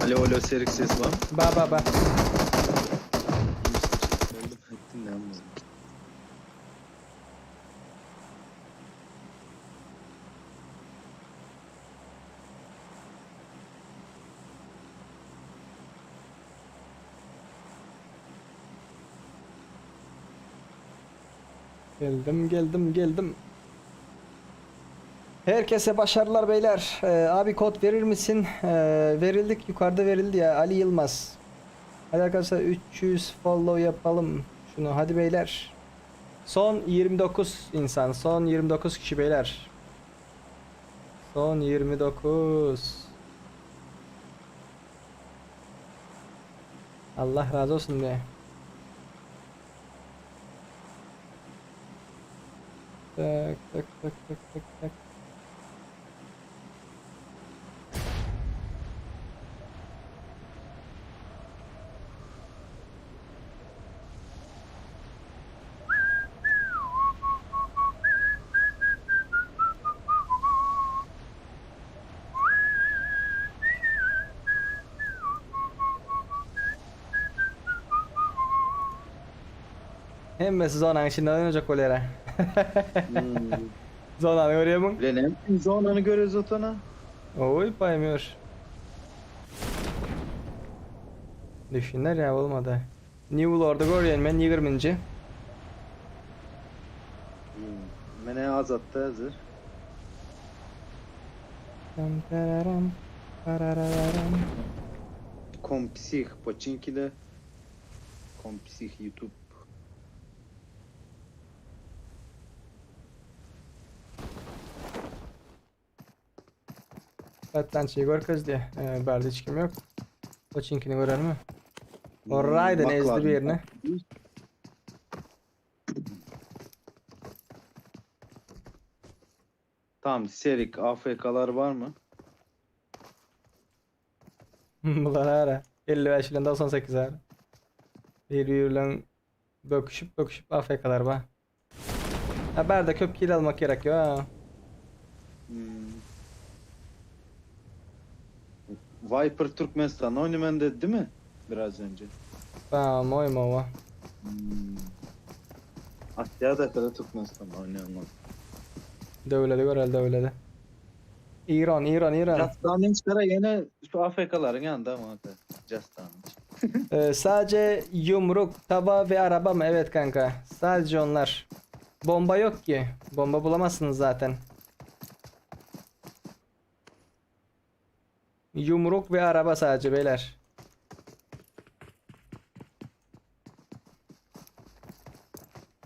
Alo alo Serik ses bar. Ba ba ba. Geldim geldim geldim. Herkese başarılar beyler. Ee, abi kod verir misin? Ee, verildik yukarıda verildi ya Ali Yılmaz. Hadi arkadaşlar 300 follow yapalım şunu hadi beyler. Son 29 insan, son 29 kişi beyler. Son 29. Allah razı olsun diye. Tak tak tak tak tak tak. Hemmesi zonanyň içinde oýnajak bolýar. Zonany görýärmiň? Bilenem. Zonany görüz otana. Oý paýmyor. Düşünler ya bolmady. New Lord'u görýän men 20-nji. Mene azatda hazır. Tam tararam, parararam. Kompsih Poçinki'de. Kompsih YouTube. Patlançyy görkezdi. Ee, bärde hiç kim yok. Poçinkini görermi? Raiden ezdi birini. Tamam Serik AFK'lar var mı? Bular ara. 55 bilen 98 ara. Bir bilen böküşüp böküşüp AFK'lar ba. Ha bärde köp kill almak gerek ya. Hmm. Viper Türkmenistan oynaman dedi değil mi? Biraz önce. Tamam oyma o. Hmm. Asya'da kadar Türkmenistan oynayanlar. Döwledi görel döwledi. İran, İran, İran. Jastan'ın çıkara yine şu AFK'ların yanında ama hatta. Jastan'ın. Ee, sadece yumruk, tava ve araba mı? Evet kanka. Sadece onlar. Bomba yok ki. Bomba bulamazsınız zaten. Yumruk ve araba sadece beyler.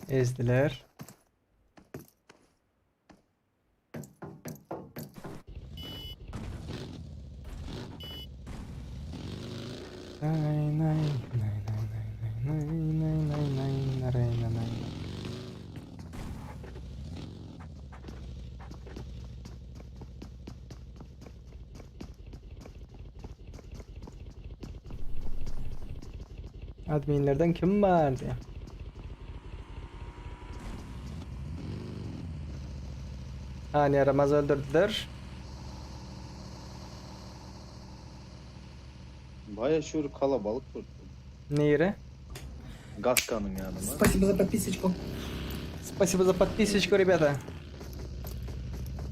Ezdiler. Nay nay nay nay nay nay nay nay nay nay nay nay. Adminlerden kim vardı? Hani yaramaz öldürdüler. Baya şu kalabalık burada. Nere? Gaskan'ın yanına. Спасибо за подписочку. Спасибо за подписочку, ребята.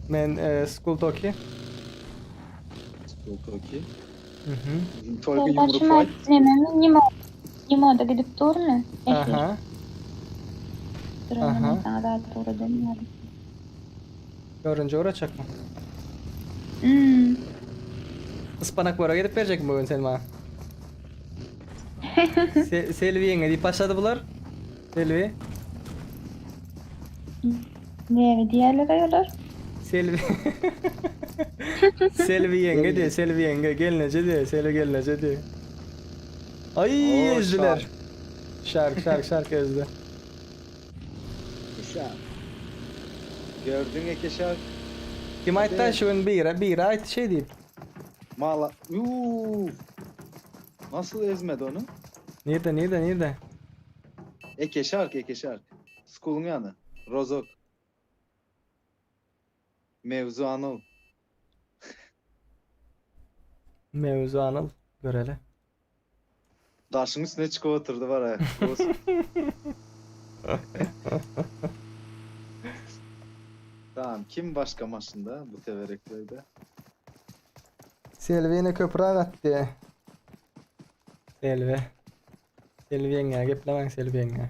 Men e, School Talkie. Toki. Mhm. Tolga Serdar yumruk şuna fight. nememi Nimo Nimo'da gidip durma. Efir. Aha. Dur onu Aha. ben sana daha doğru dönüyorum. Görünce uğraşacak mı? Hmm. Ispanak börek edip berjek mi bugün sen bana? Se Selvi ýeňňe diýip başlady bular. Selvi. Ne diğerleri ayırır? Selvi. Selvi ýeňňe diýe, Selvi ýeňňe gelneje diýe, Selvi gelneje diýe. Ay Oo, ezdiler. Şark şark şark ezdi. Şak. Gördün Eke şak. Kim aýtdy şu gün biri, biri aýtdy şey diýip. Mala. Uuu. Nasıl ezmedi onu? Nirde, nirde, nirde? Eke şark, Eke şark. School'un yanı. Rozok. Mevzu Anıl. Mevzu Anıl. Göreli. Daşyň üstüne çykyp oturdy bara. Tamam kim başga maşynda bu tebereklerde? Selbi ýene köpräk atdy. Selbi. Selbi ýeňňä geplemäň Selbi ýeňňä.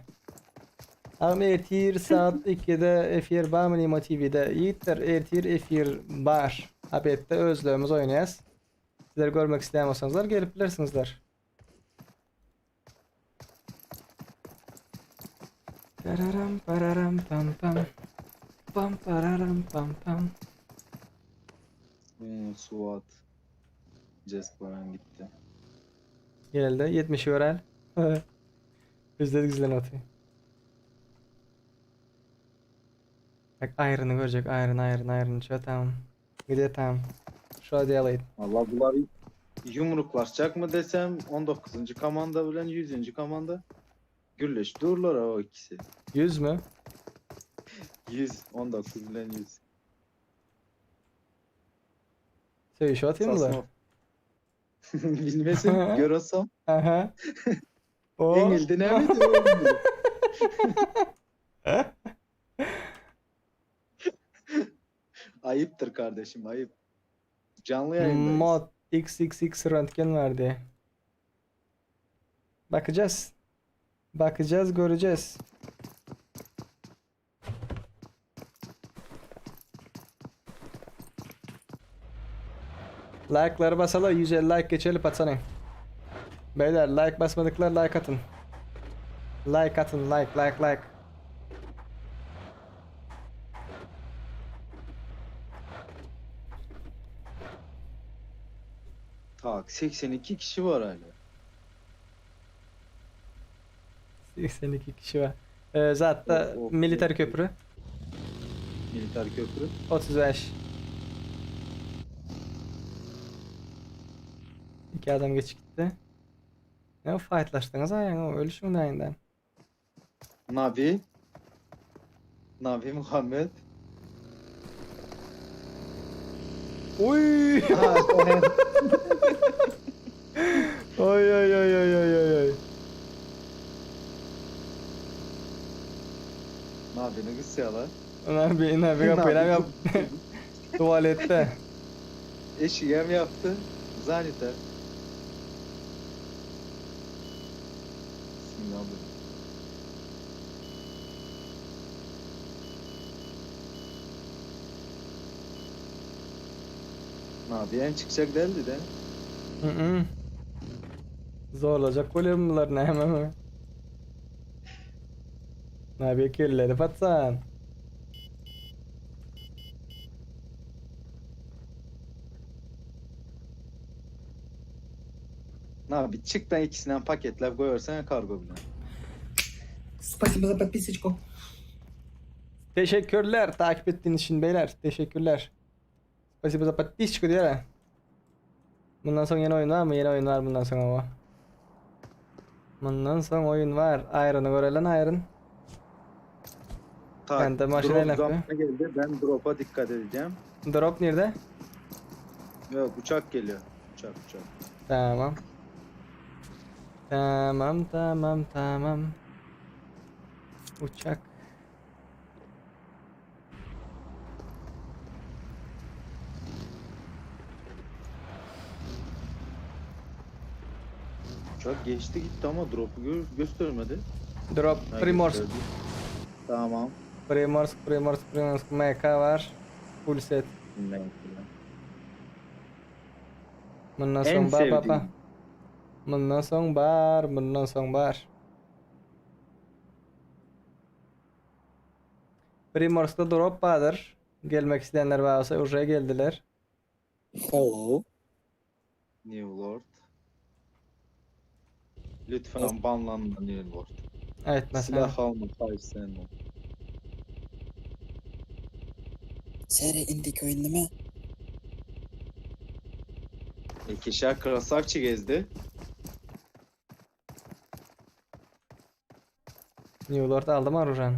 Agam ertir saat 2-de efir barmy Nimo TV'de? Ýigitler ertir efir bar. Obedde özlerimiz oýnaýas. Sizler görmek isleýän bolsaňyzlar gelip bilersiňizler. Pararam pararam pam pam. Pam pararam pam pam. Hmm, Suat. Cesparan gitti. Geldi 70 görel. Bizde gizlen oty. Bak aýryny görjek aýryn aýryn aýryn şu tam. Gide tam. Şu diýalyt. Allah bular yumruklaşacak mı desem 19. komanda bilen 100. komanda gürleş durlar o ikisi. 100 mü? 100 19 bilen 100. Söýüşip atayım bular. Sasnov. Bilmesin görosam. Aha. O. Engildi ne miydi? Ayıptır kardeşim ayıp. Canlı yayındayız. Mod XXX röntgen verdi. Bakacağız. Bakacağız, göreceğiz. Like'ları basalar 150 like geçelim atsana. Beyler like basmadıklar like atın. Like atın like like like. Tak 82 kişi var hala. 82 kişi var. Ee, zaten Of, of, militer of. köprü Militer köprü. 35. İki adam geç gitti. Ne o fightlaştınız ha yani o ölüşün de Nabi. Nabi Muhammed. Oy! Ha, Oy oy oy oy oy oy oy. Nabi'ni kısıyorlar. Nabi Nabi kapıyı Nabi yap. Tuvalette. Eşi yaptı. Zanite. Bismillah. Nabi hem çıkacak değildi de. Hı hı. Zorlayacak golüm bunlar ne hemen. Nabi kirleri patsan. Nabi çık ben ikisinden paketler koyarsan kargo bile. Спасибо за подписочку. Teşekkürler takip ettiğiniz için beyler. Teşekkürler. Спасибо за подписчику diýer. ha. Bundan soň ýene oýun barmy? Ýene oýun var bundan soň ama. Bundan soň oýun var. Aýryny görelen aýryn. Tak, Ben de maşına drop yapıyor. zamanı geldi. Ben drop'a dikkat edeceğim. Drop nerede? Yok uçak geliyor. Uçak uçak. Tamam. Tamam tamam tamam. Uçak. Uçak geçti gitti ama drop'u gö- göstermedi. Drop Ha, Primorsk. gösterdi. Tamam. Primorsk, Primorsk, Primorsk MK var. Full set. Neyse. Bundan En soň ba ba ba. sevdiğim. Bundan soň bar, bundan soň bar. Primorsk'ta drop bardyr. Gelmek isteyenler varsa oraya geldiler. Hello. New Lord. Lütfen banlanma New Lord. Evet mesela. Silah alma Five sen ol. Seri indik oyunda mı? İkişer Krasavçı gezdi. New Lord aldı mı Arujan?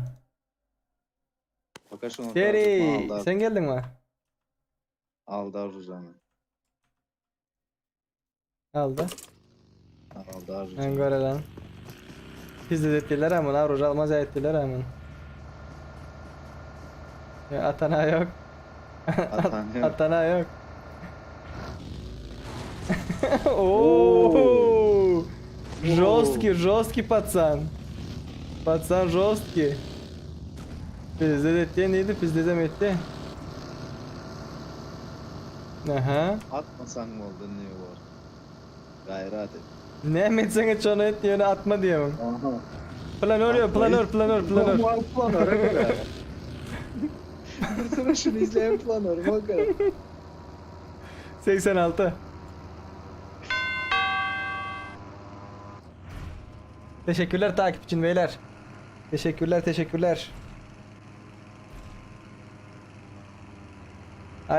Fakat şunu Seri, aldı, sen geldin mi? aldı Arujan'ı. Aldy. Aldy arzuw. Men görelen. Pizde etdiler hemen, aruj almaz etdiler hemen. Ya atana yok. Atana yok. Atana yok. Oo! Жесткий, жесткий пацан. Пацан жесткий. Pizde etdi neydi? Pizde de etti. Aha. Atmasan mı oldu ne var? Gayrat et. Ne etsen şonu et diyor, atma diyorum. Aha. Planör yok, planör, planör, planör. Normal planöre göre. Dursana şunu izleyen planör bak. 86. Teşekkürler takip için beyler. Teşekkürler, teşekkürler.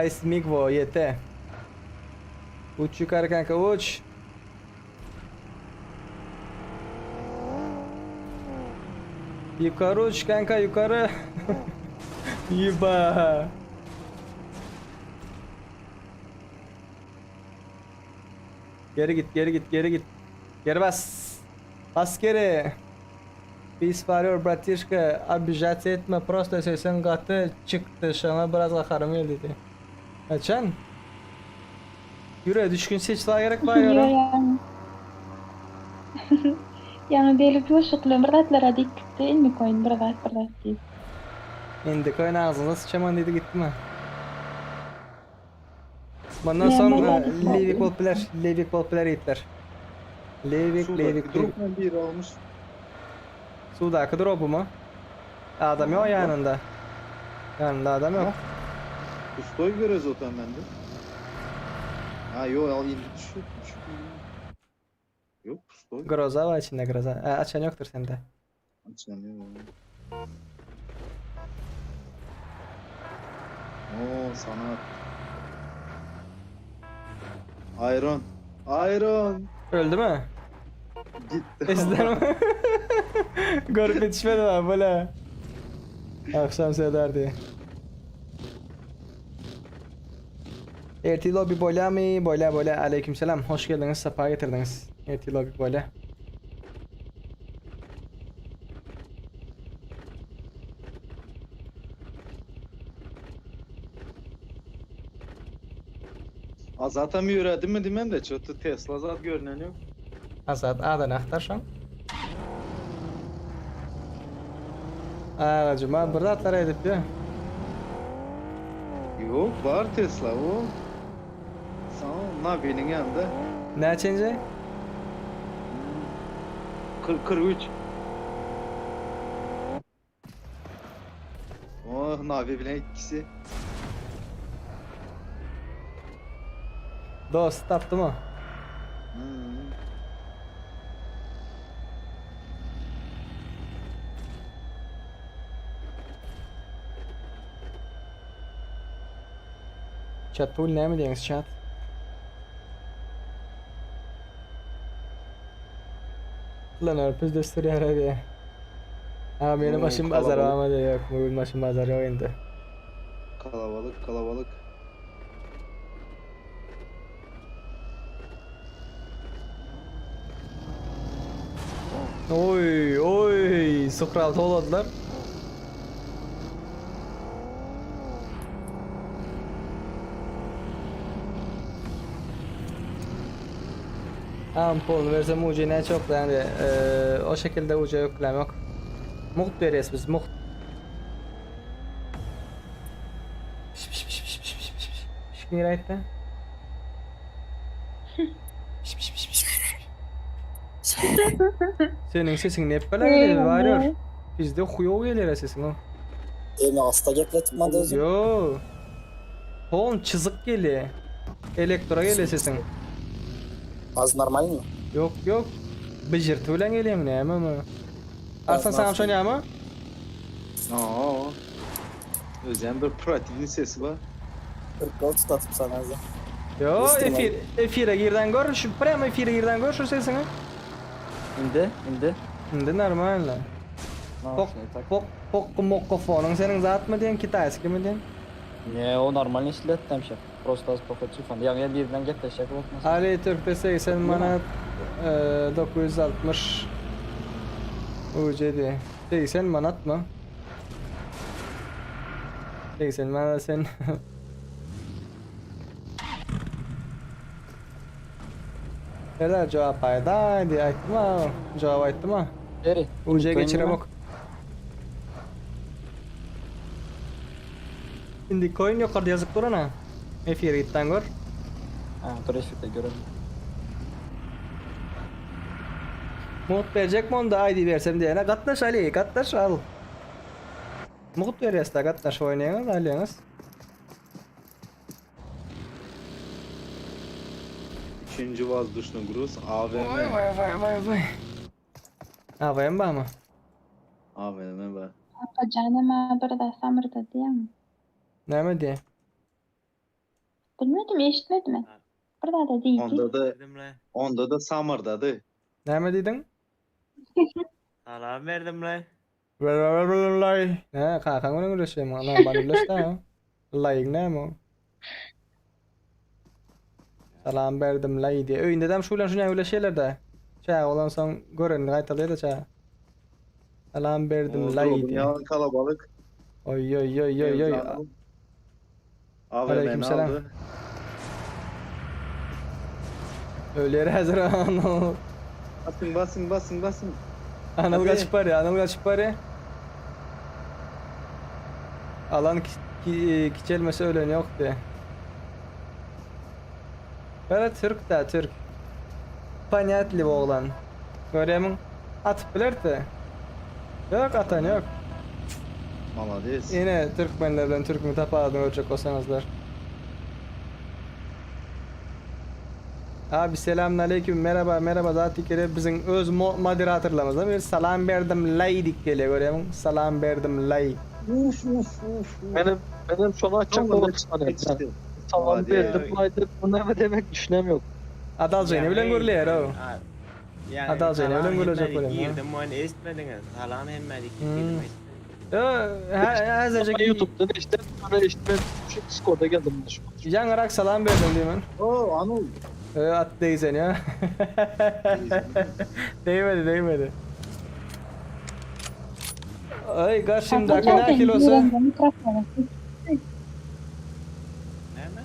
Ice Migvo YT. Uç yukarı kanka uç. Yukarı uç kanka yukarı. Yiba. Geri git, geri git, geri git. Geri bas. Bas geri. Biz varıyor bratişka. Обижаться etme. Просто sesin katı çıktı. Şuna biraz kakarım geldi. Açan. Yürü düşkün seç daha gerek var Yo ya. ýaňy. Ýaňy gelip ýuşuk bilen bir zatlara diýip gitdi, indi koýun bir zat bir zat diýip. Indi koyun ağzına sıçaman dedi gitti mi? Bundan Ne, sonra vallahi gitmedi. Levik popüler, Levik popüler yiğitler. Levik, Levik, Levik. Drop'un biri olmuş. Sudaki drop'u mu? Adam yok yanında. Yanında adam yok. Pustoy görüyoruz zaten bende. Ha yok al indi düşüyor. düşüyor. Yok pustoy. Groza var içinde groza. Ha, açan yoktur sende. Açamıyorum onu. Oo sana. Iron. Iron. Öldü mü? Gitti. Esler mi? Görüp yetişmedi lan böyle. Akşam söyler diye. RT Lobby bola mı? Bola bola. Aleykümselam. Hoş geldiniz. Safa getirdiniz. RT Lobby bola. Azat mı yürüdü mü demem de çotu Tesla zat görünen yok. Azat A'dan aktarşam. Aa, cuma bir atlar edip ya. Yok var Tesla o. Sana Nabi'nin yanında. Ne açınca? 40 43. Oh Nabi bilen ikisi. Dost taptı mı? Hmm. Chat pool ne mi diyorsunuz chat? Lan örpüz destur yarar ya. Ha benim Oo, başım bazar kalabalık. ama diyor yok. Bugün başım bazar yok indi. Kalabalık kalabalık. Oy oy Sokrat oladılar. Ampul versem ucu ne çok yani eee, o şekilde ucu yüklem yok. Muht veriyoruz biz muht. Piş piş piş piş piş piş piş piş. Piş nereye gitti? Piş piş piş piş piş. Senin sesin ne hep böyle geliyor var ya. Bizde huyo geliyor sesin o. Emi hasta gepletmedi özüm. Yo. Ton çizik geliyor. Elektro geliyor sesin. Az normal mi? Yok yok. Bıcırtı bilen geliyor mi ne mi? Arslan sana şunu ama. Aa. Özen bir pratiğin sesi var. 40 gol tutatıp sana az. Yo İstemem. efir efire girden gör şu prema efire girden gör şu sesini. İndi, indi. Şimdi normal lan. Pok pok pok mokkofonun senin zat mı diyen kitayski mi diyen? Ne o normal işlet demişim. Prosta az pokoçi fan. Ýa birinden gepleşjek bolupmy? Ali Türk'te 80 manat e, 960 UCD. 80 manat mı? 80 manat sen Serdar jogap aýdaý diýip aýtdym-a. Jogap aýtdym-a. Beri. UC geçiremok. Indi coin ýokarda ýazyp dur ana. Efire gitden gör. Ha, dur efirde görelim. Mugt berjekmi onda ID bersem diýene gatnaş Ali, gatnaş al. Mugt berýäs da gatnaş oýnaýaňyz, alýaňyz. Üçünji wazduşny gruz AVM. Vay vay vay vay vay. AVM barmy? AVM bar. Kakajanam bir da samyrda diýýäňmi? Näme diýýä? Bilmedim, eşitmedim men. Bir zada diýdi. Onda da onda da samyrdady. Näme diýdiň? Salam berdim le. Lay. Ne kakaň bilen gürleşýäň? Ana bana gürleş da. Laýyň näme o? Salam berdim lay diýe. Öýünde dem şu bilen şuny gürleşýärler de. Çaga bolansoň görenini gaýtalaýar da çaga. Salam berdim lay diýe. Ýalan kalabalyk. Oý oý oý oý oý. AVM'ni Aleykümselam. aldy. Ölýär häzir Anıl. Basın basın basın basın. Anıl Hadi. gaçyp barýar, Anıl gaçyp barýar. Alan ki, ki, kiçelmese ölen ýok diýe. Böyle Türk da Türk. Понятли oglan. Görýärmiň? Atyp bilerdi. Ýok atan ýok. Malades. Ine türkmenler bilen türküň tapawudyny görjek bolsaňyzlar. Abi selamünaleyküm merhaba merhaba zat kere biziň öz moderatorlarymyzdan bir salam berdim lay dik gelýär görýärmiň? Salam berdim lay. Uf uf uf. Benim benim şonu açacak Tamam, olup yetişti. Salam Hadi. berdim laydı. Bu ne demek düşünem yok. Adalja ne bilen görülýär o. Yani Adalja ne bilen görülecek bolýar. Girdim onu eşitmediniz. Salam hemmedik Hmm. girdim eşitmediniz. Yo, häzirjek YouTube'da işte sonra işte şu Discord'a geldim. Ýaňyrak salam berdim diýmen. Oo Anıl. Ee, at değsen ya. Değmedi değmedi. Ay karşımdaki Kakajan ne kilosu? girende mikrofonu Näme?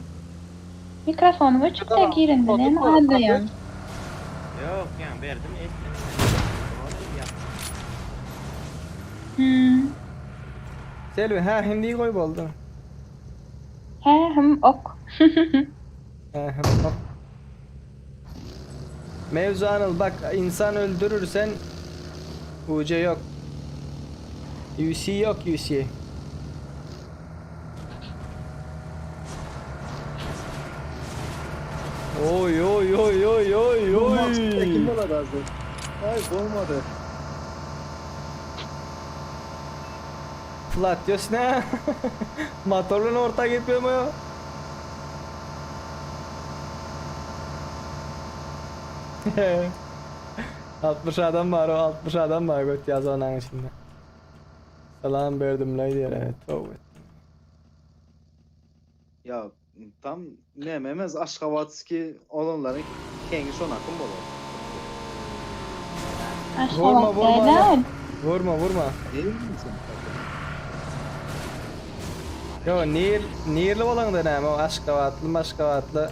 Mikrofonumy öçüp de girende näme aldaýaň? Yok yani berdim eşitmediniz. Hmm. Selvi ha hindi koy boldu. He hem ok. Ha, hop. Mevzu Anıl bak insan öldürürsen UC yok. UC yok UC. Oy oy oy oy oy oy. Kim olar hazır? Ay bolmadı. Flat diyorsun ha. Motorla orta gitmiyor mu ya? 60 adam var o 60 adam var göt yaz onun içinde. Salam berdim lay diyor evet. Evet. Ya tam ne memez Aşgabatski olanların kengi şon akım bolar. Vurma Aşgabat vurma. däl. Vurma vurma. Değil mi sen? Yo nir nirli bolan da näme o Aşgabatly Aşgabatly. Yok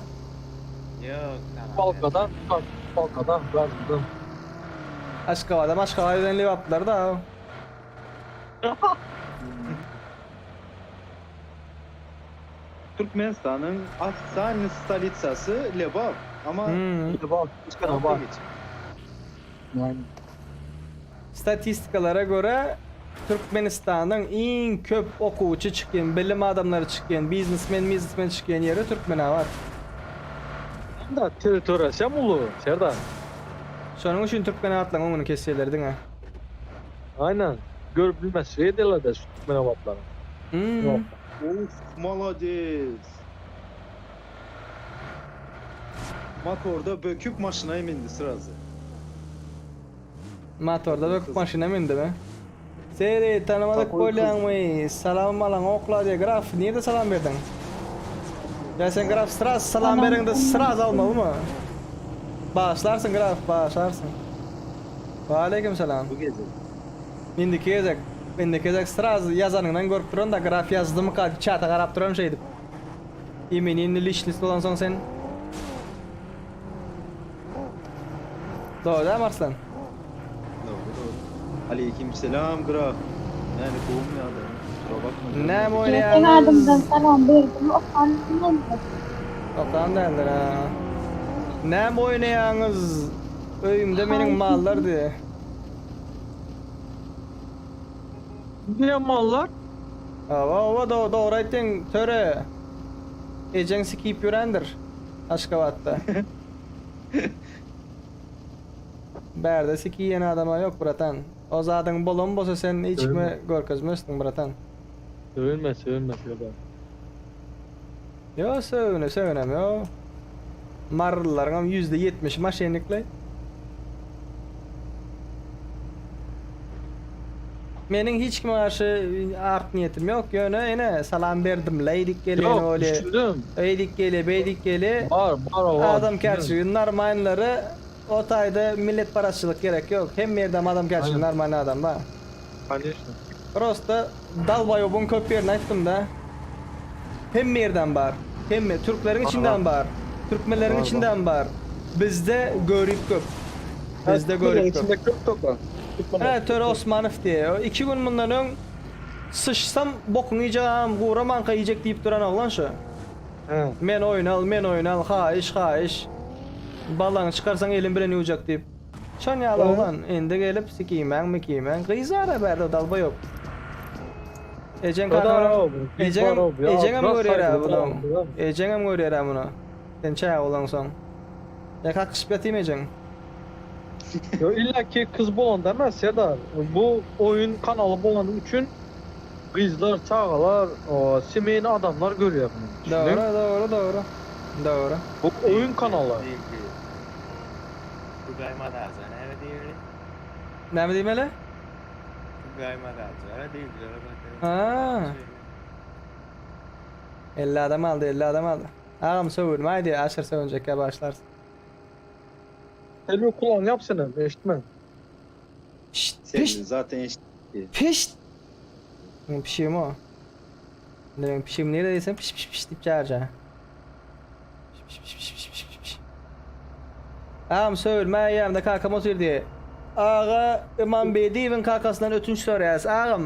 salam. Balkadan, Balkadan yazdım. Aşgabat'a Aşgabat'dan lewaplar da. Türkmenistan'ın ofitsialny stolitsası Lebap ama Hmm. Bak, bak. Yani. Statistikalara göre Türkmenistan'ın iň köp okuwçy çykýan, bilim adamlary çykýan, biznesmen, biznesmen çykýan ýeri Türkmenabat. Da territoriya sen ulu Serdar. Şonuň üçin Türkmenabatlaryň öňüni kesýärler diňe. Aynen. Görüp bilmez şey ederler de şu Türkmenabatları. Hmm. Yok. Uf, молодец. Motorda böküp maşına mindi sırası. Motorda böküp maşyna mindi mi? Seri tanamadyk Takoý bolýaňmy? Salamym alaňokla diýe graf nirde salam berdiň? Ýa sen graf sraz salam bereňde sraz almalymy? Bagyşlarsyň graf bagyşlarsyň. Waleýkim salam. Bu gezek. Indiki gezek indiki gezek sraz ýazanyňdan görüp duran da graf ýazdymyka diýip çata garap duran şeýdip. Imeninli liçnist bolansoň sen. Dogry dämi Arslan? Dogry dogry. Aleýkim selam graf. Näme gowumy ýagdaýyň? Kusura bakma Näme görmedim. Seň adymdan oýnaýaňyz? salam berdim okan däldir. Okan däldir ha. Näme oýnaýaňyz? Öýümde meniň mallar diýe. Diýen mallar. Hawa hawa dogry aýtdyň Töre. Ejeň sikip ýörendir Aşgabatda. Bärde siki iýen adama ýok bratan. O zadyň bolan bolsa sen hiç kime görkezmesdiň bratan. Sögünme sögünme Serdar. Ýo sögüne sögünem ýo. Marylylaryňam %70-i maşennikleý. Meniň hiç kime garşy art niýetim ýok, ýöne ene salam berdimleý diýip gelýän Ýok, bolýa. düşündim. Eýdik gelýä, beýdik gelýä. Bar, bar oba. Adamkärçiligi normalnlary o taýda milletparazçylyk gerek ýok. Hemme ýerdem adamkärçiligi normalny adam bar. Koneçno. Prosta dalbaýobyň köp ýerini aýtdymda. Hemme ýerdem bar. Hemme türkleriň içindem bar. Türkmenleriň içindem bar. Bizde görip köp. Bizde görip köp. İçinde köp toka. He Töre Osmanow diýe. O 2 gün mundan öň syçsam bokuňy iýjegam, guramanka iýjek diýip duran oglan şu. He. Men oýnal, men oýnal, haýyş, haýyş. Balaňy çykarsaň elim bilen ýuwjak diýip. Şon ýaly oglan. Indi gelip sikimäň, mikimäň. Gyz bar-a bärde dalba ýok. Ejeň kakaň ejeňem ejeňem görýär-ä muny. Ejeňem görýär-ä muny. Sen çaga bolaňsoň. Ýa kakyşyp ýatym ejeň. Yo illa ki kız bolanda emas Serdar. Bu oyun kanaly bolany üçin gyzlar, çagalar, semeýny adamlar görýär muny. Dogry, dogry, dogry. Dogry. Bu oyun kanaly. Tugay Madarja näme diýeli? Näme diýmeli? Tugay Madarja diýdiler. Ha. 50 adam aldy, 50 adam aldy. Agam sögünme aýdy, aşyr sögünjekkä başlarsyn. Elbi kulağını yap senem, eşitme. Şşt, Sen pişt, zaten eşitdi. pişt. Meň pişigim o. Indi meň pişigim nirede diýsem piş piş piş diýip çagyrja. Piş piş piş piş piş piş piş. Agam sögünme ýanymda kakam otyr diýe. Aga Ymamberdiýewiň kakasyndan ötünç soraýas. Agam,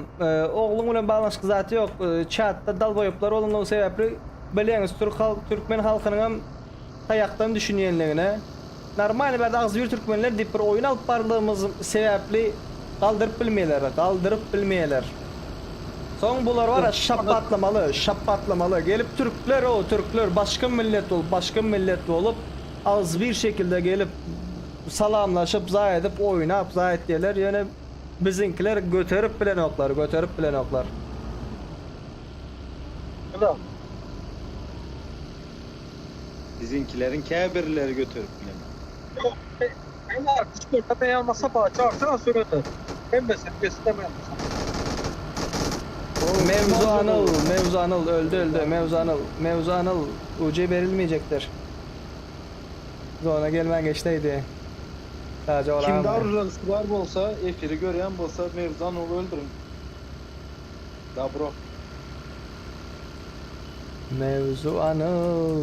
ogluň bilen baglanyşykly zat ýok. Çatda dalboýoplar bolanlygy sebäpli bilýäňiz türk halk türkmen halkynyňam taýakdan düşünýänligine. Normalny bärde agzybir türkmenler diýip bir oýun alyp barlygymyz sebäpli galdyryp bilmeýärler, galdyryp bilmeýärler. Soň bular bara şapbatlamaly, şapbatlamaly. Gelip türkler o türkler başga millet bolup, başga millet bolup agzybir şekilde gelip salamlaşyp zaý edip oýnap zaý etýärler ýöne biziňkiler göterip bilenoklar, göterip bilenoklar. Biziňkileriň käbirleri göterip bilenok. Ýok, Enar Discord'da men almasa bana çağırsana söyledi. Hemmesi kesin ben almasam. Mevzu Anıl, Mevzu Anıl öldü öldü. Mevzu Anıl, Mevzu Anıl UC verilmeyecektir. Zona gelmen geçteydi. Sadece olan Kimde arujası bar bolsa, efiri görýän bolsa Mevzu Anıl'y öldürün. Dabro. Mevzu Anıl.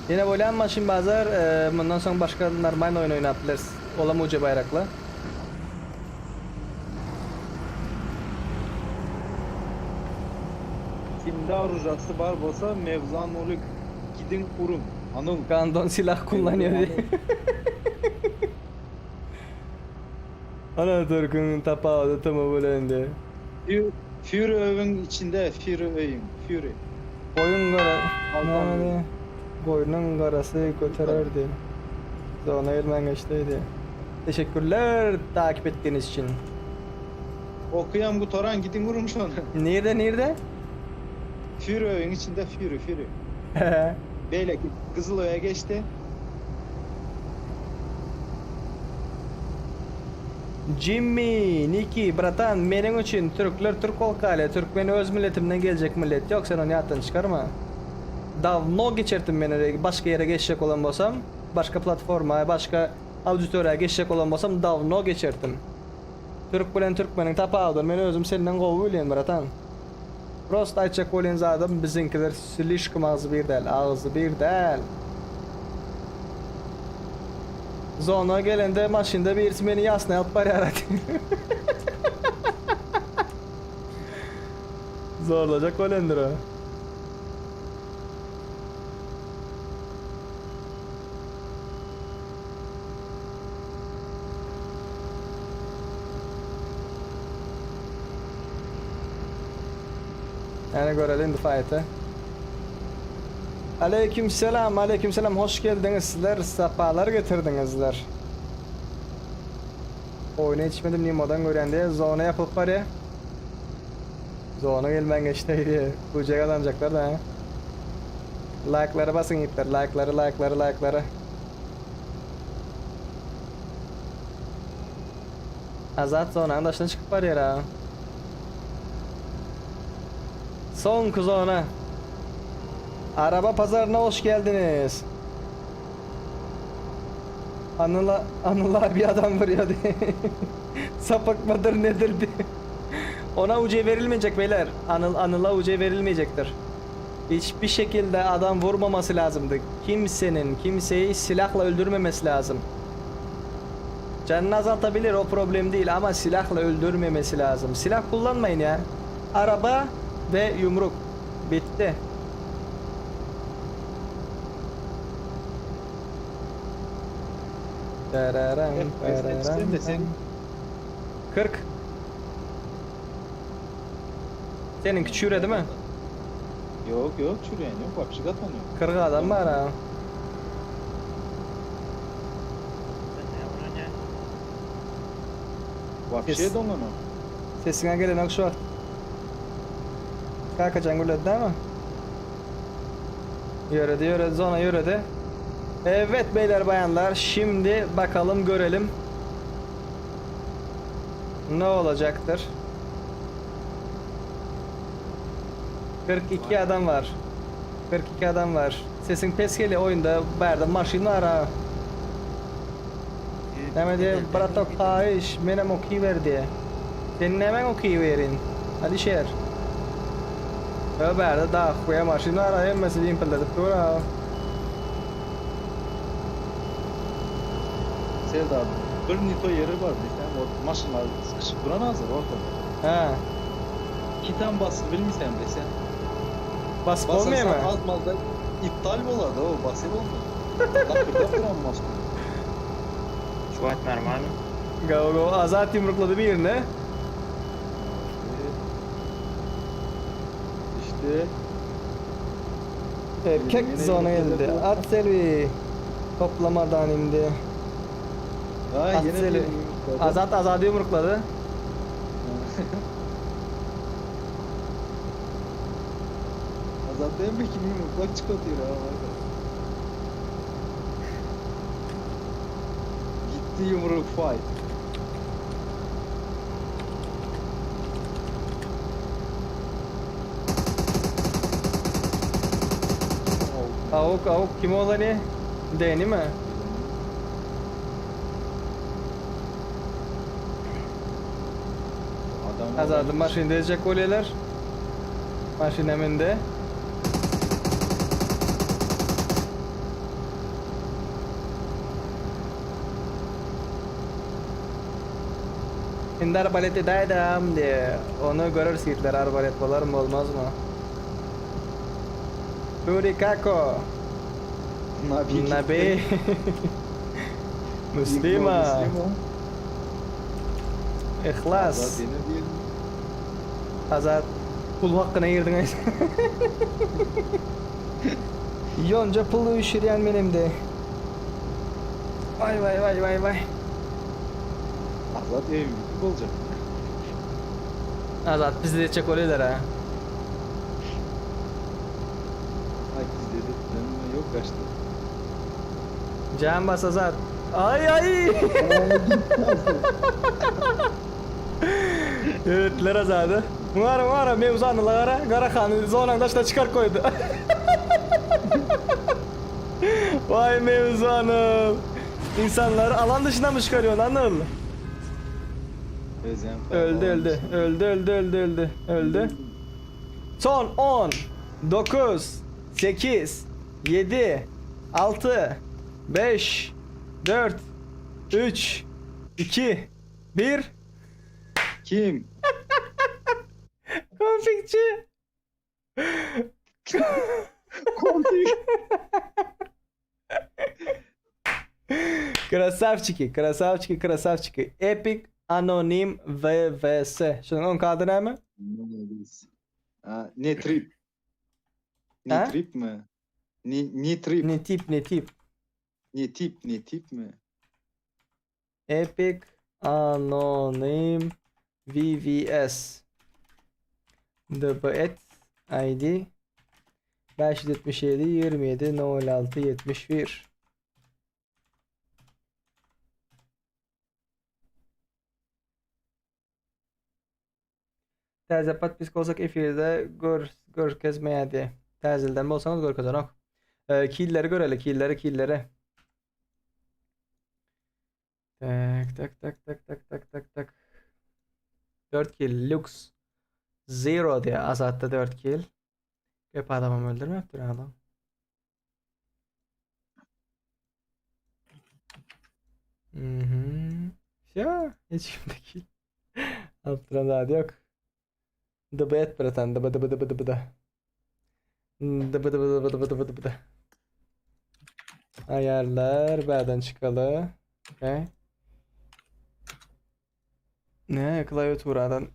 Ýene bolýan maşyn bazar, e, mundan soň başga normal oýun oýnap bileris. Olam UC baýrakly. Kimde arujası bar bolsa Mevzu Anıl'y gidin urun. Anıl. Gandon silah kullanıyor diye. Ana Türk'ün tapağı tamam öyle Fury övün içinde Fury öyün. Fury. Koyun kara... Alman. Ne? Koyunun karası götürürdü. Zona elmen geçtiydi. Teşekkürler takip ettiğiniz için. Okuyam gutaran gidin urun şonu. Nerede nerede? Fury öyün içinde Fury Fury. Beyle Kızıl öye geçti. Jimmy, Niki, bratan, meniň üçin türkler türk bolup galýar. Türkmen öz milletimden geljek millet ýok, sen ony ýatdan çykarma. Dawno geçerdim men ony, başga ýere geçjek bolan bolsam, başga platforma, başga auditoriýa geçjek bolan bolsam dawno geçerdim. Türk bilen türkmeniň tapawudyny men özüm senden gowy bilýän, bratan. Prosta aýtjak bolýan zadym biziňkiler slişkom agzybir däl, agzybir däl. Zona gelende maşynda birisi meni ýasna alyp barýar. Zorlajak bolýandyr o. Yani göreli indi fight'ı. Aleyküm selam, aleyküm selam. Hoş geldiniz sizler. Sapalar getirdinizler. Oyunu içmedim Nimo'dan gören diye. Zona yapıp var ya. Zona gelmen geçti diye. Bu kazanacaklar da ha. Like'lara basın yiğitler. Like'ları, like'ları, like'ları. Azat zonanın daşına çykyp barýar ha. Soňky zona. Araba pazaryna hoş geldiniz. Anıl, Anıl abi adam vuruyor diye. Sapık mıdır nedir diye. Ona UC verilmeyecek beyler. Anıl Anıl'a UC verilmeyecektir. Hiçbir şekilde adam vurmaması lazımdı. Kimsenin kimseyi silahla öldürmemesi lazım. Canını azaltabilir o problem değil ama silahla öldürmemesi lazım. Silah kullanmayın ya. Araba ve yumruk. Bitti. Tararam, tararam, de sen 40. Seninki çüredi mi? Yok yok çürüyen yok. Vapşi gatlanıyor. 40 adam var ha. Vapşiye donan o. Sesine gelen yok şu an. Kalkacan güledi değil mi? Yöredi yöredi zona yöredi. Evet beyler bayanlar şimdi bakalım görelim. Ne olacaktır? 42 adam var. 42 adam var. Sesin pes geliyor oyunda. Bärde maşyn var ha. Näme diye bratok haýyş menem okyber diye. Sen nämäň okyberin? Alişer. Ö bärde dahuýa maşyn var ha hemmesi dimpildedip dur ha. Serdar bir nito yeri var desem o maşınlar sıkışıp duran hazır ortada. Ha. Kitan basıp bilmesen desen. Basıp olmuyor mu? Basarsan az malda iptal boladı o basıp olmuyor. Lakırda duran maşın. Şu normal. Go go Azat yumrukladı birini. İşte Erkek Yine zona yumrukladı. geldi. At selvi. Toplamadan indi. Ha, At yine selvi. bir yumrukladı. Azat Azat'ı yumrukladı. Azat değil mi kim yumruklak çıkartıyor ha var ya. Gitti yumruk fight. Avuk avuk kim olanı? Deni mi? Adam Azat'ın maşını diyecek oluyorlar. Maşın eminde. Şimdi arbalet edeydim diye. Onu görür yiğitler arbalet olar mı olmaz mı? Turi Kako. Nabi. Nabi. Müslüman. Müslüman. İhlas. Azat yine bir Azat pul hakkına girdin. Yonca pulu üşüryen benim de. Vay vay vay vay vay. Azat MVP olacak. Azat bizi de çek oluyorlar ha. Ay biz dedi. Yok kaçtı. Can bas Azat. Ay ay. Evetler azady. Muňara muňara mewzany gara Garahany zonaň daşyna çykaryp goýdy. Vay mewzany. İnsanları alan dışına mı çıkarıyorsun Anıl? Özem Öldü öldü. Öldü öldü öldü öldü. Öldü. Son 10 9 8 7 6 5 4 3 2 1 Kim? Konfikçi. Konfig. Krasavçiki, krasavçiki, krasavçiki. Epic Anonim VVS. Şunuň oňki ady näme? Ha, ne trip? Ne Ha? trip mi? Ne, ne trip? Ne tip, ne tip? Ne tip, ne tip mi? Epic Anonim VVS. DB et ID 577 27 06 71. Täze podpiska bolsak efirde gör görkezmeýärdi. Täzelden bolsaňyz görkezenok. Ee, killeri göreli, killeri, killeri. Tak tak tak tak tak tak tak tak. 4 kill Lux Zero diye Azat'ta 4 kill. Köp adamam öldürmepdir adam. Mhm. Ya hiç kimde kill. Attıran zady ýok. DB et bratan DB DB DB DB da. DB DB DB DB DB DB da. Ayarlar bärden çykaly. Okay. Ne klawiaturadan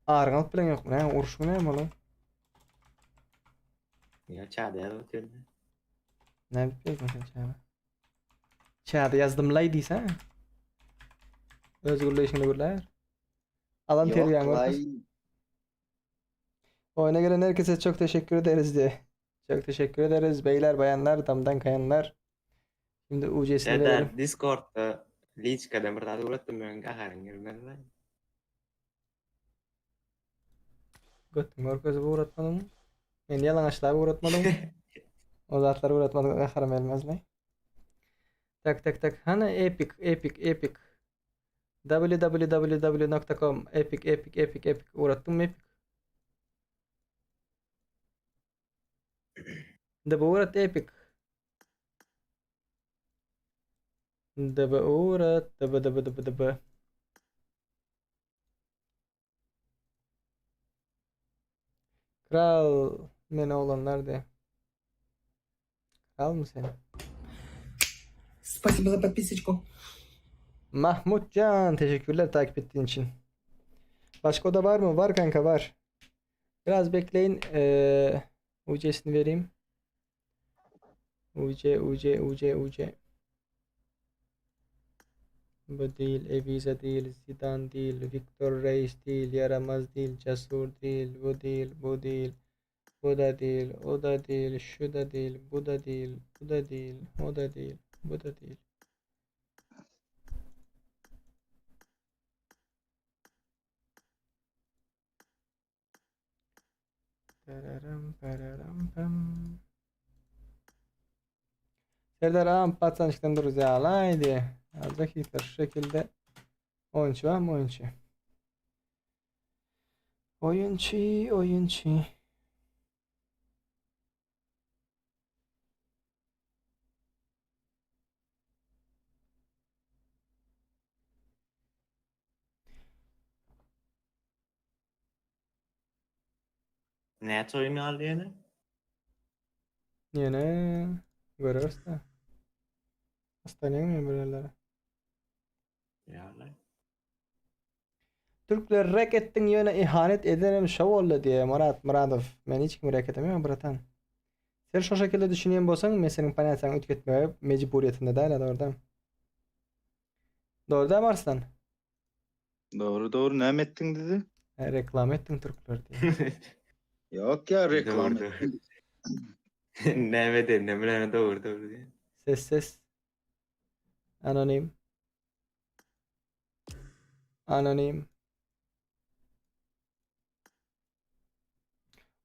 aryň alyp bilen ýokmy? Näme urşuň näme ola? Ya çağda ýazyp otyrdy. Näme diýip ýazdyň sen çäde? Çäde ýazdym laý diýsä. Öz gürleýşiňde gürläber. Alan Yok terbiýäňi lay. görkez. Oyuna gelen herkese çok teşekkür ederiz diye. Çok teşekkür ederiz beyler, bayanlar, damdan kayanlar. Şimdi UC'sini verelim. Serdar Discordda liçkadan bir zat ugratdym men gaharyň gelmez lan. Götüň görkezip ugratmadyňmy? Meni ýalaňaçlap ugratmadyňmy? O zatlary ugratmadyň gaharym gelmezmi? Tak tak tak. Hany epic epic epic. www.com epic epic epic epic ugratdyňmy epic? DB ugrat epic. DB ugrat DB DB DB DB. Kral men oglanlar de. Kralmy sen? Спасибо за подписочку. Mahmutcan teşekkürler takip ettiğin için. Başka oda var mı? Var kanka var. Biraz bekleyin. Ee, UC'sini vereyim. UC UC UC UC. Bu değil, Eviza değil, Zidane değil, Victor Reis değil, Yaramaz değil, Cesur değil, bu değil, bu değil, bu da değil, o da değil, şu da değil, bu da değil, bu da değil, o da değil, bu da değil. Pararam, pararam, pam. Serdar ağam patsançıktan duruz ya haydi. Alacak yiğitler şu şekilde. Oyuncu var mı oyuncu? Oyuncu, oyuncu. Näçe oýun galdy ýene? Ýene göreris de. Hastaneye mi bir yerlere? Ýa-la. Türkler rek etdiň ýöne ihanet edenem şo boldy diýe Myrat Myradow. Men hiç kimi rek edemem bratan. Sen şo şekilde düşünýän bolsaň men seniň ponýatiýaňy üýtgetmege mejburyýetinde däl dogrudan. Dogry dämi Arslan? Doğru doğru näme etdiň dedi? Reklama etdiň türkler diýe. Yok ya reklam Dogry. etdim. Näme edenini bilemem dogry dogry diýe. Ses ses. Anonim. Anonim.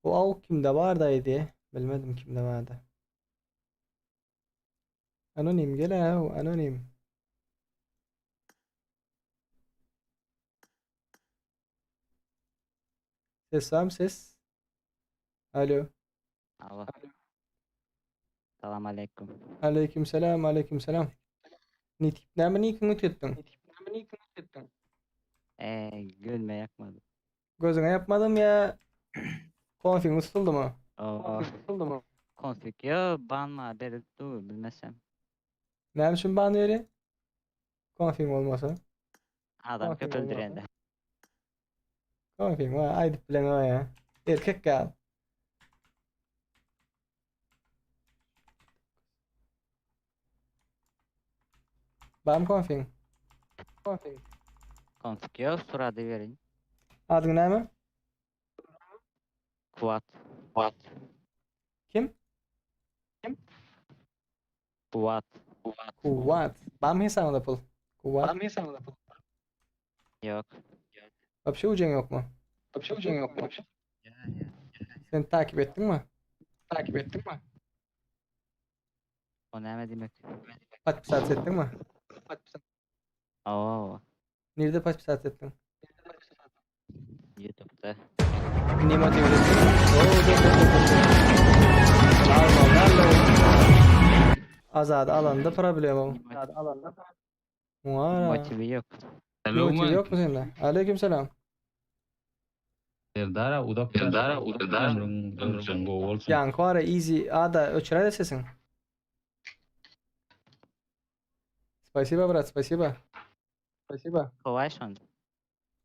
O av kimde bardaydı? Bilmedim kimde vardı. Anonim gel ha, anonim. Ses var mı ses? Alo. Alo. Salam aleyküm. Aleyküm selam, aleyküm selam. Ne tip näme nikiňi tütdüň? Eee gülme yakmadı. Gözüňe yapmadım ya. Konfig tutuldy mı? Oo. Konfig yo banma berip dur bilmesem. Näme üçin ban berýär? Konfig bolmasa. Adam Konfig köp öldürende. Konfig var, aýdyp bilen o ya. Erkek gal. Bam konfig. Konfig. Konfig yo surady berin. Adyň näme? Kuat. Kuat. Kim? Kuat. Kuwat. Bam hesabyňda pul. Kuwat. Yok. Вообще ujeň ýokmy? Вообще ujeň ýokmy? Sen takip etdiňmi? Takip etdiňmi? O näme diýmek? Podpisat etdiňmi? Oo. Nirede podpisat etdiň? YouTube'da. Nemo TV'de. Oo, dur, dur, dur, dur. Alma, alma. Azady alanda problem o. Azady alanda. Muara. Motivi yok. Motivi yok mu sende? Aleyküm selam. Serdara uzak Serdara uzak ömrüň gowy bolsun. Ýaňky wara easy ada öçüräýde sesiň. Спасибо, брат, спасибо. Спасибо. Kolay şon.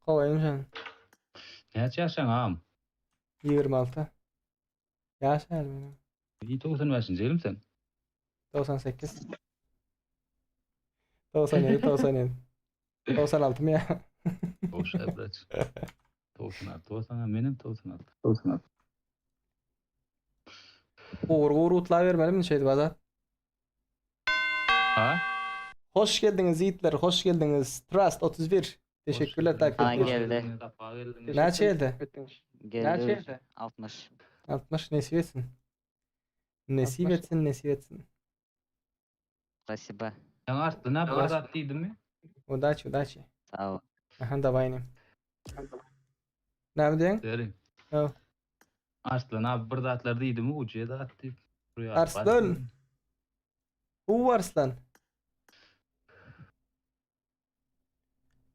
Gowaýym sen. Näçe ýaşaň agam? 26. Ýaş häli meniň. 95-nji ýylmy sen? 98. 97, 97. 96 mı ya? Boş evlat. 96 bolsaň menem 96. 96. Ugur ugur utla bermelimi şeýdip azat? Ha? Hoş geldiňiz ýigitler, hoş geldiňiz. Trust 31. Teşekkürler takip Ha etdiňiz. geldi. Näçe geldi? Geldi. 60. 60 nesip etsin. Nesip etsin, nesip etsin. Спасибо. Ýaňy artdy nä bir zat diýdimi? Удачи, удачи. Sag ol. Aha, давай inim. Näme diýen? Seri. Haw. Arslan abi bir zatlar diýdimi uçýa zat diýip. Arslan. Hu Arslan.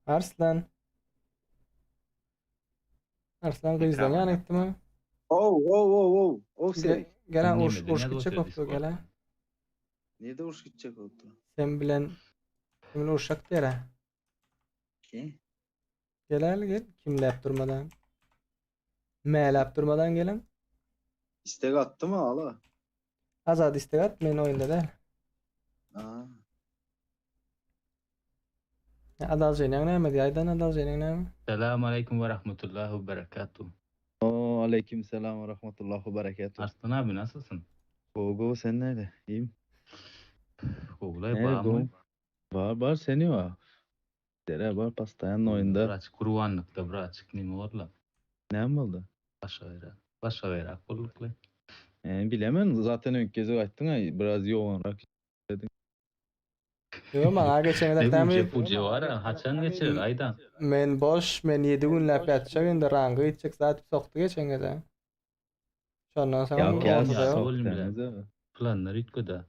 Arslan. Arslan gyzdan ýan etdimi? Oh oh oh oh. Oh seri. Gel Nime uruş uruş dünýä gitjek dosyýa bolupdy gel. Nirde uruş gitjek bolupdy? Sen bilen sen bilen uruşak diýer. Ki? Gel gel gel. Kimläp durmadan. Mäläp durmadan gelen. İstek attı mı ala? Azat istek at men oýunda däl. Aa. Adaljenyň näme diýýär? Aýdan adaljenyň näme? Salam aleyküm ve rahmetullahi ve berekatuh. Oo, aleyküm selam ve rahmetullahi ve berekatuh. Arslan abi nasılsın? Go go sen nerede? İyiyim. Gowulay Nerede barmy? go? Bar bar seni var. Dere bar pastayanın oyunda. Birazcık gurbanlykda birazcık neme boldy. Ne mi oldu? Başga gaýrak. Başga gaýrak boldukly. E, bilemem zaten önkezi aýtdyň ay biraz yoğunrak dedin. Ýok, maňa geçen Ne gezek näme? uce uce var ha, haçan geçirir aydan. Men boş, men 7 günläp ýatjak indi ranga gitjek zat sokdy geçen gezek. Şondan soň Yok ya ortada ya. ýok. Oğlum bile. soktanız Planlar üýtgedi.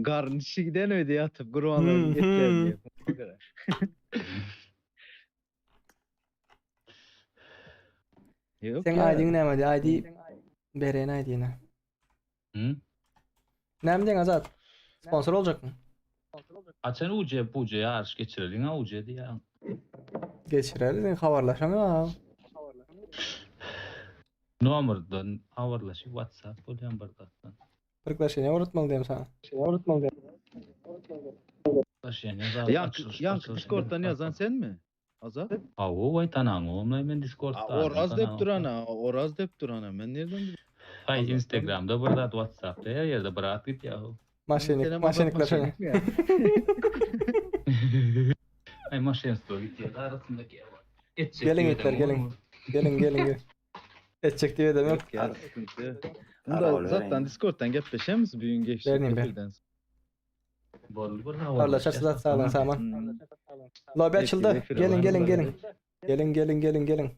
Garın işi giden öyle yatıp kurbanların Hmm, etler hmm. diye. Yok Seň ya. ID-ň näme diýär? ID bereýin ID-ni. Hı? Näme diýen Azat? Sponsor boljakmy? Haçan uce buce ýaryş geçireliň ha uce diýýän. Geçireliň, habarlaşaň ha. Nomerden habarlaşyp WhatsApp bolýan bir zatdan. Приглашение unutmaly diýem sana. Unutmaly diýem. Başlaýan ýa Yankı, yankı Discord'dan yazan sen mi? Azat? Hawa, waý tanaň oňlaý men Discord'da. Aa, Oraz dep duran ha. Oraz dep duran ha. Ben nereden bileyim? Ay Instagram'da bir zat WhatsApp'da her ýerde bir at git ýa. Maşenik, Senem maşenikler azat şöyle. maşenik mi ya? Ay maşenstvo gitýär arasyndaky. Etjek Gelin diýip itler edemok. gelin. Gelin gelin gelin. Etjek diýip edemok. Yok ya sıkıntı. Bunda zaten Discord'dan gepleşemiz bugün geçtik. Bereyim ben. efirden. Boldy bir Arlaşar zat sağlan saman. Hmm. Lobi Efir, açıldı. efir Gelin alalım gelin da. gelin. Gelin gelin gelin gelin.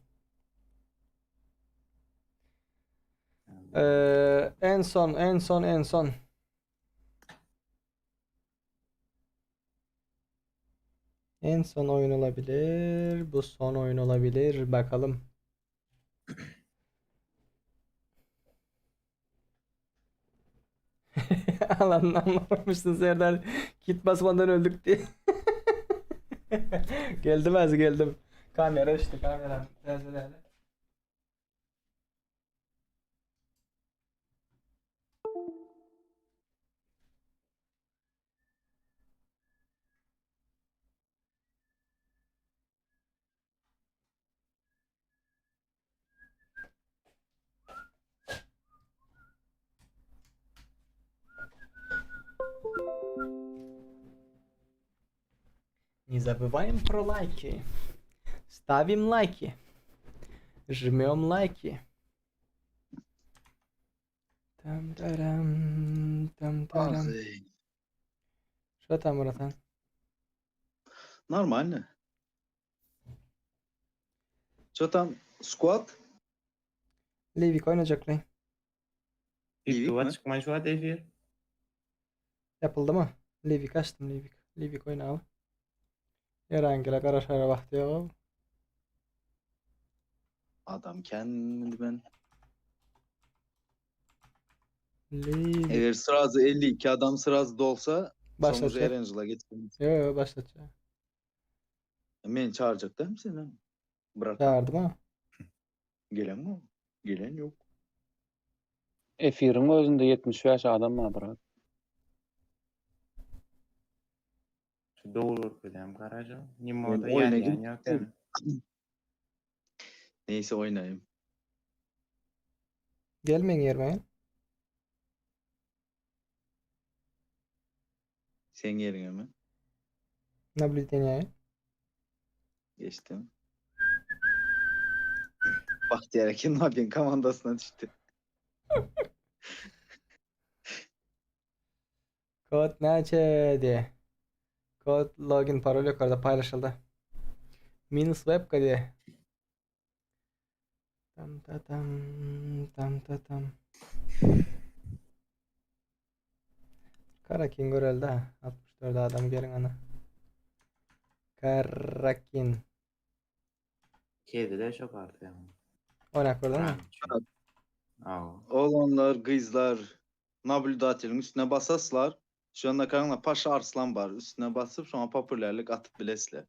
Ee, en son en son en son. En son oyun olabilir. Bu son oyun olabilir. Bakalım. Alanını anlamamışsın Serdar. Kit basmadan öldük diye. Geldim az geldim. Kamera işte kamera. Biraz öyle. Не забываем про лайки. Ставим лайки. Жмем лайки. Там тарам, там тарам. Что там, братан? Нормально. Что там? Squat? Livik oynayacak lan. Livik mi? Yapıldı mı? Livik açtım Livik. Livik oyna abi. Herhangi karaşara vakti yok. Adam kendini ben. Livik. Eğer sırası 52 adam sırası dolsa sonucu Başlatacak. Erangel'a getirin. Yo yo başlatacak. Beni çağıracak değil mi seni? Bırak. Çağırdım ha. Gelen mi? Gelen yok. Efiriň özünde 75 adam bar brat. Ben oyuna gittim. Neyse oynayayım. Gelmeyin yermeyin. Sen yerine mi? Nablüdeneye. Geçtim. Bahtiyar Ekin abinin komandasına düştü. Kod neçe diye. Kod login parol yukarıda paylaşıldı. Minus web diye. Tam ta tam tam ta tam. Karakin görelde ha. 64 adam gelin ana. Karakin. Kedi çok artık. Oynak gördün mü? Oğlanlar, kızlar, nablüdatelin üstüne basaslar. Şu anda kanka Paşa Arslan var. Üstüne basıp şu an popülerlik atıp bilesle.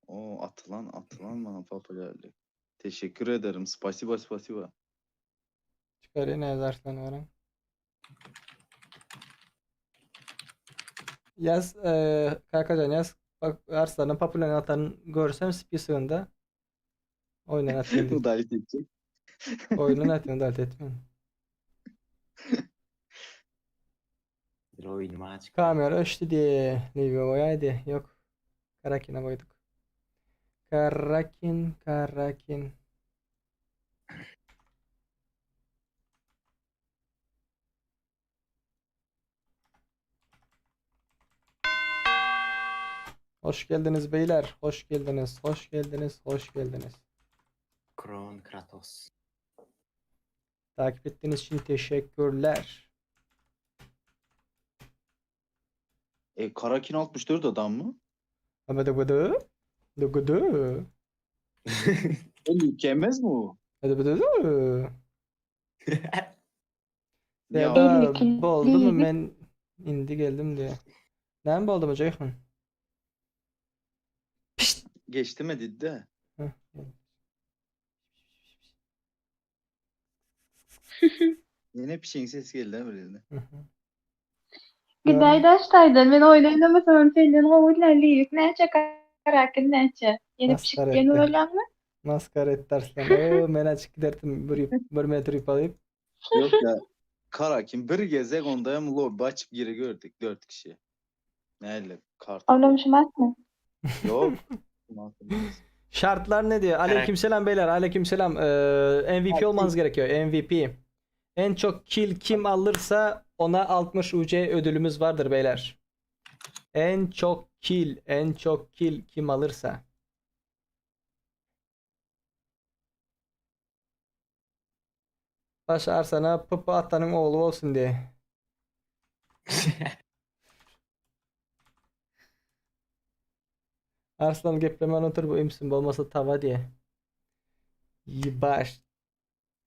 O atılan atılan bana popülerlik. Teşekkür ederim. Spasiba spasiba. Çıkar yine yazarsın öğren. Yaz eee Kakacan yaz. Bak Arslan'ın popüler atan görsem spisinde oyundan atayım diye. Müdahale edecek. Oyundan atayım müdahale etmeyin. Kamera öçtü diye. Livio boyaydı. Yok. Karakin'e koyduk. Karakin, Karakin. Hoş geldiniz beyler. Hoş geldiniz. Hoş geldiniz. Hoş geldiniz. Kron Kratos. Takip ettiğiniz için teşekkürler. E Karakin 64 adam mı? Ama da bıdı. Da gıdı. 52 yemez mi o? Hadi bıdı. Ya Serdar 52 boldu mu Livik. men indi geldim diye. Näme boldu mu Ceyhun? geçti mi dedi de. Heh, gel. Yine pişin ses geldi ha böyle. Hı hı. Giday daştaydan men oyun oynamasam senden gowy Livik näçe Karakin näçe. Ýene Maskara pişikken etdi. bolýarmy? Maskara etdi Arslan. Oo, men açık giderdim bir, bir metre alıp. Yok ya. Karakin bir gezek onda hem lobby açyp giri gördük 4 kişi. Näle kart. Olam şumatmy? Yok. Şartlar ne diyor? Aleykümselam beyler. Aleykümselam. Ee, MVP olmanız gerekiyor. MVP. En çok kill kim alırsa ona 60 UC ödülümüz vardır beyler. En çok kill, en çok kill kim alırsa. Baş Arslan'a Pıpı Atlan'ın oğlu olsun diye. Arslan geplemen otur bu imsin bolmasa tava diye. Yibaş,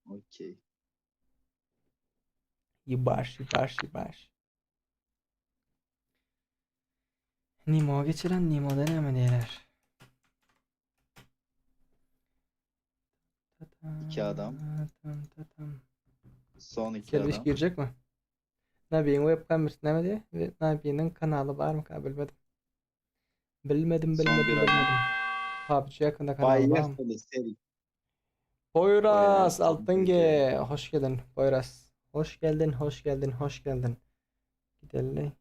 Okey. yibaş, yibaş, yibaş. Nimo geçiren Nimo'da ne mi diyorlar? İki adam. Son iki Selviş adam. girecek mi? Nabi'nin webkamerası ne diye? Ve Nabi'nin kanalı var mı? Bilmedim. Bilmedim, Son bilmedim, bir adam. bilmedim. PUBG yakında kanalı var mı? Bayern seri. Poyraz Poyraz, Altın G. Hoş geldin Poyraz. Hoş geldin, hoş geldin, hoş geldin. Gidelim.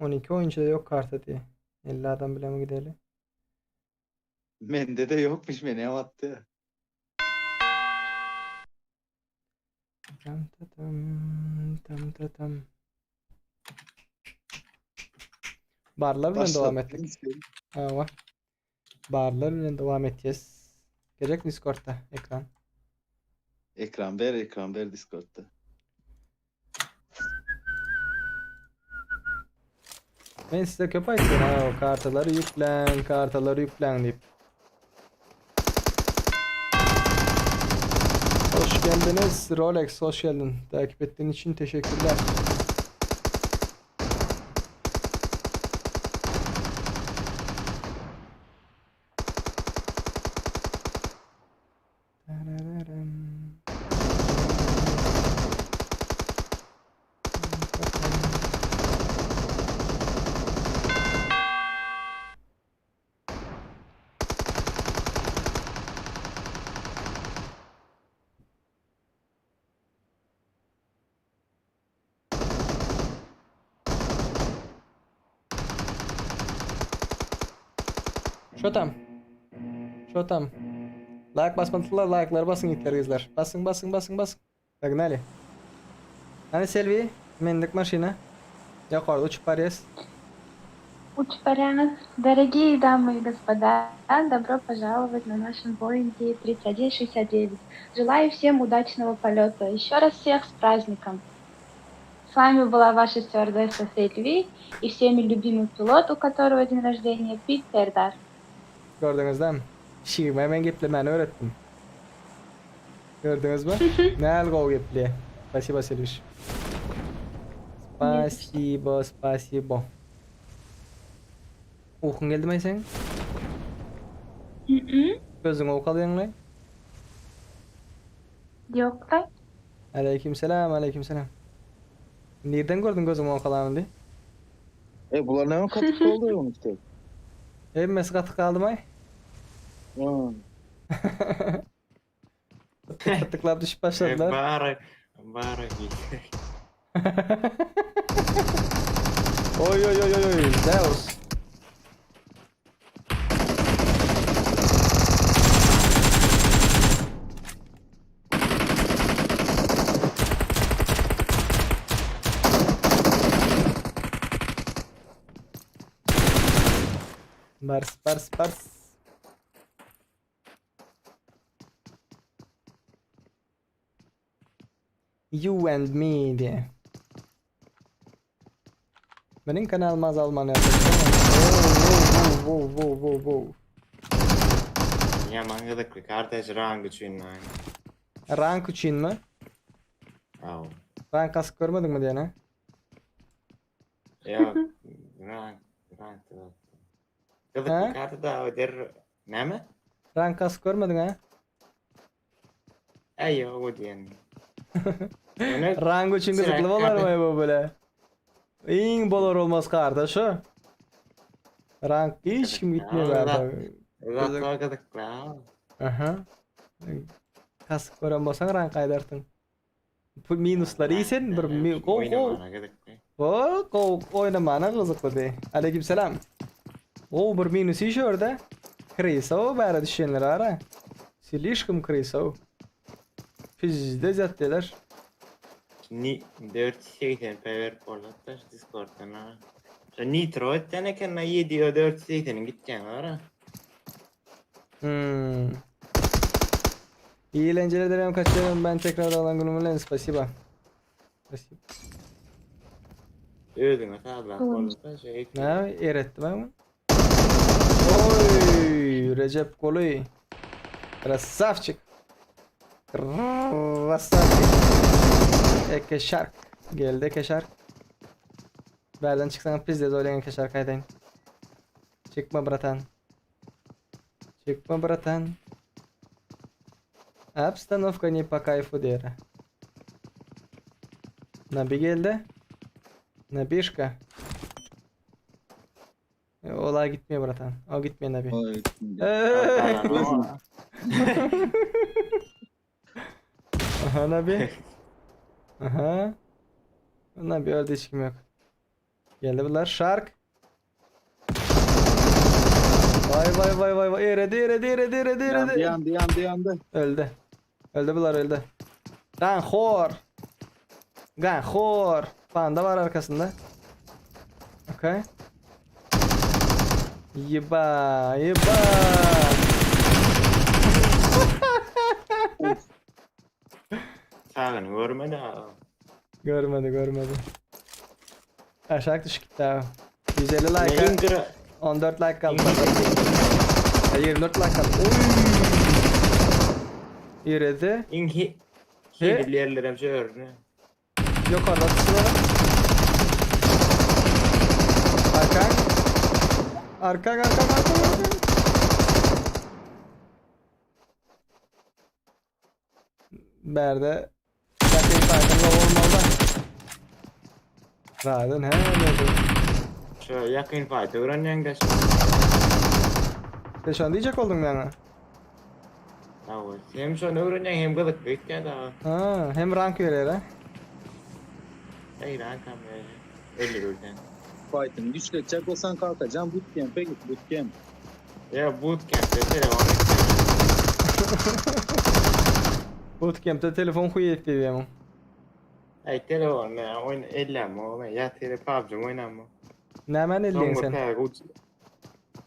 12 oyuncu da yok kartı diye. 50 adam bile mi gidelim? Mende de yokmuş beni attı. Tam ta tam tam ta tam. Barlar bilen devam ettik. Ha, Barlar bilen devam edeceğiz. Gelecek Discord'da ekran. Ekran ver, ekran ver Discord'da. Ben size köpek ha, o kartaları yüklen, kartaları yüklen deyip. Hoş geldiniz Rolex, hoş geldin. Takip ettiğin için teşekkürler. Şo tam. Şo tam. Like basmadılar, like'ları basın gitler kızlar. Basın basın basın basın. Погнали. Hani Selvi, mindik maşina. Yukarıda uçup barýas. Uçup barýaňyz. Дорогие дамы и господа, добро пожаловать на нашем Боинге 3169. Желаю всем удачного полета. Еще раз всех с праздником. С вами была ваша стюардесса Сельви и всеми любимый пилот, у которого день рождения, Пит Сердар. Gördüňizmi? Şigime men geplemäni öwretdim. Gördüňizmi? Näl gowy gepleýär. Спасибо, Selviş. Спасибо, спасибо. Ukyň geldimi seň? Gözüň owkalýaňmy? Ýok da. Aleykümselam, aleykümselam. Nirden gördüň gözüň owkalanyny diý? E bular ne katık oldu onu işte. Hemmesi gatyk galdymy? Gatyklar düşüp başladylar. Bara, bara Oy oy oy oy oy. Zeus. Bars bars bars. You and me diye. Benim kanalıma azalmanı Wow wow wow wow wow. Yaman gyzykly kardeş rank üçin yani. Rank üçin mi? Aw. Rank asyp görmediň mi diýene? Ýok, rank, rank. Gyzykly karta da o der näme? Rank asyp görmediň ha? Äý ýok o diýen. Rank üçin gyzykly bolar mı bu böyle? Iň bolar olmaz karta şu. Rank hiç kim gitmiyor zaten. Zatlar gyzykly. Aha. Kasyp gören bolsaň rank aýdarsyň. Bu minuslary iýsen bir mi gowy gowy. Oýnamana gyzykly. O gowy oýnamana gyzyklydy. Aleykümselam. Gowy bir minus iş orada. Krysa bäre düşenler ara. Slişkom krysa. Pizde zatdylar. Ni 480 p berip bolýar şu Discord'dan ha. Şu nitro etden eken na 7 480 gitýän ara. Hmm. İyi eğlenceler dilerim kaçıyorum ben tekrar alan günüm bilen spasiba. Spasiba. Özüňe sazlap bolsa şey. Ne erettim ben bunu. Oy Recep Golü. Красавчик. Красавчик. Eke şark. Geldi Eke şark. Berden çıksan pizde oylayan Eke şark aydın. Çıkma bratan. Çıkma bratan. Обстановка не по кайфу diýere. Nabi geldi. Nabişka. E, Olay gitmiyor bratan. O gitmiyor Nabi. Eee. Aha Nabi. Aha. Nabi öldü hiç kim yok. Geldi bunlar. Shark. Vay vay vay vay vay. Eredi eredi eredi eredi eredi. Yandı yandı yandı yandı. Öldü. Öldü bunlar öldü. Ganhor. Ganhor. Panda var arkasında. Okey. Yeba, yeba. Sağını görmedi ha. Görmedi, görmedi. Aşağı düşük gitti abi. 150 like. Neyin 14 like kaldı. Ha, 24 like kaldı. Oy. Eredi. İnki Hilli yerlerem şey örne. Yok orada tutuyorlar. Arkan. Arkan arkan arkan arkan. Berde. Zaten farkında olmalı. Zaten he nerede? Şu yakın fayda öğrenyen de. Sen şu an diyecek oldun yani. Tamam. Hem şu an öğrenyen hem kılık büyük daha. Ha, hem rank veriyor ha. Hayır kankam öyle. Öldürürsen. Fight'ını güçletecek olsan kalkacaksın bootcamp'e git bootcamp. Ya bootcamp'te telefon Bootcamp'te telefon huyu etti diye Ay telefon ne oyun ellem o ya tele PUBG oynamma. Nämen elleýäň sen?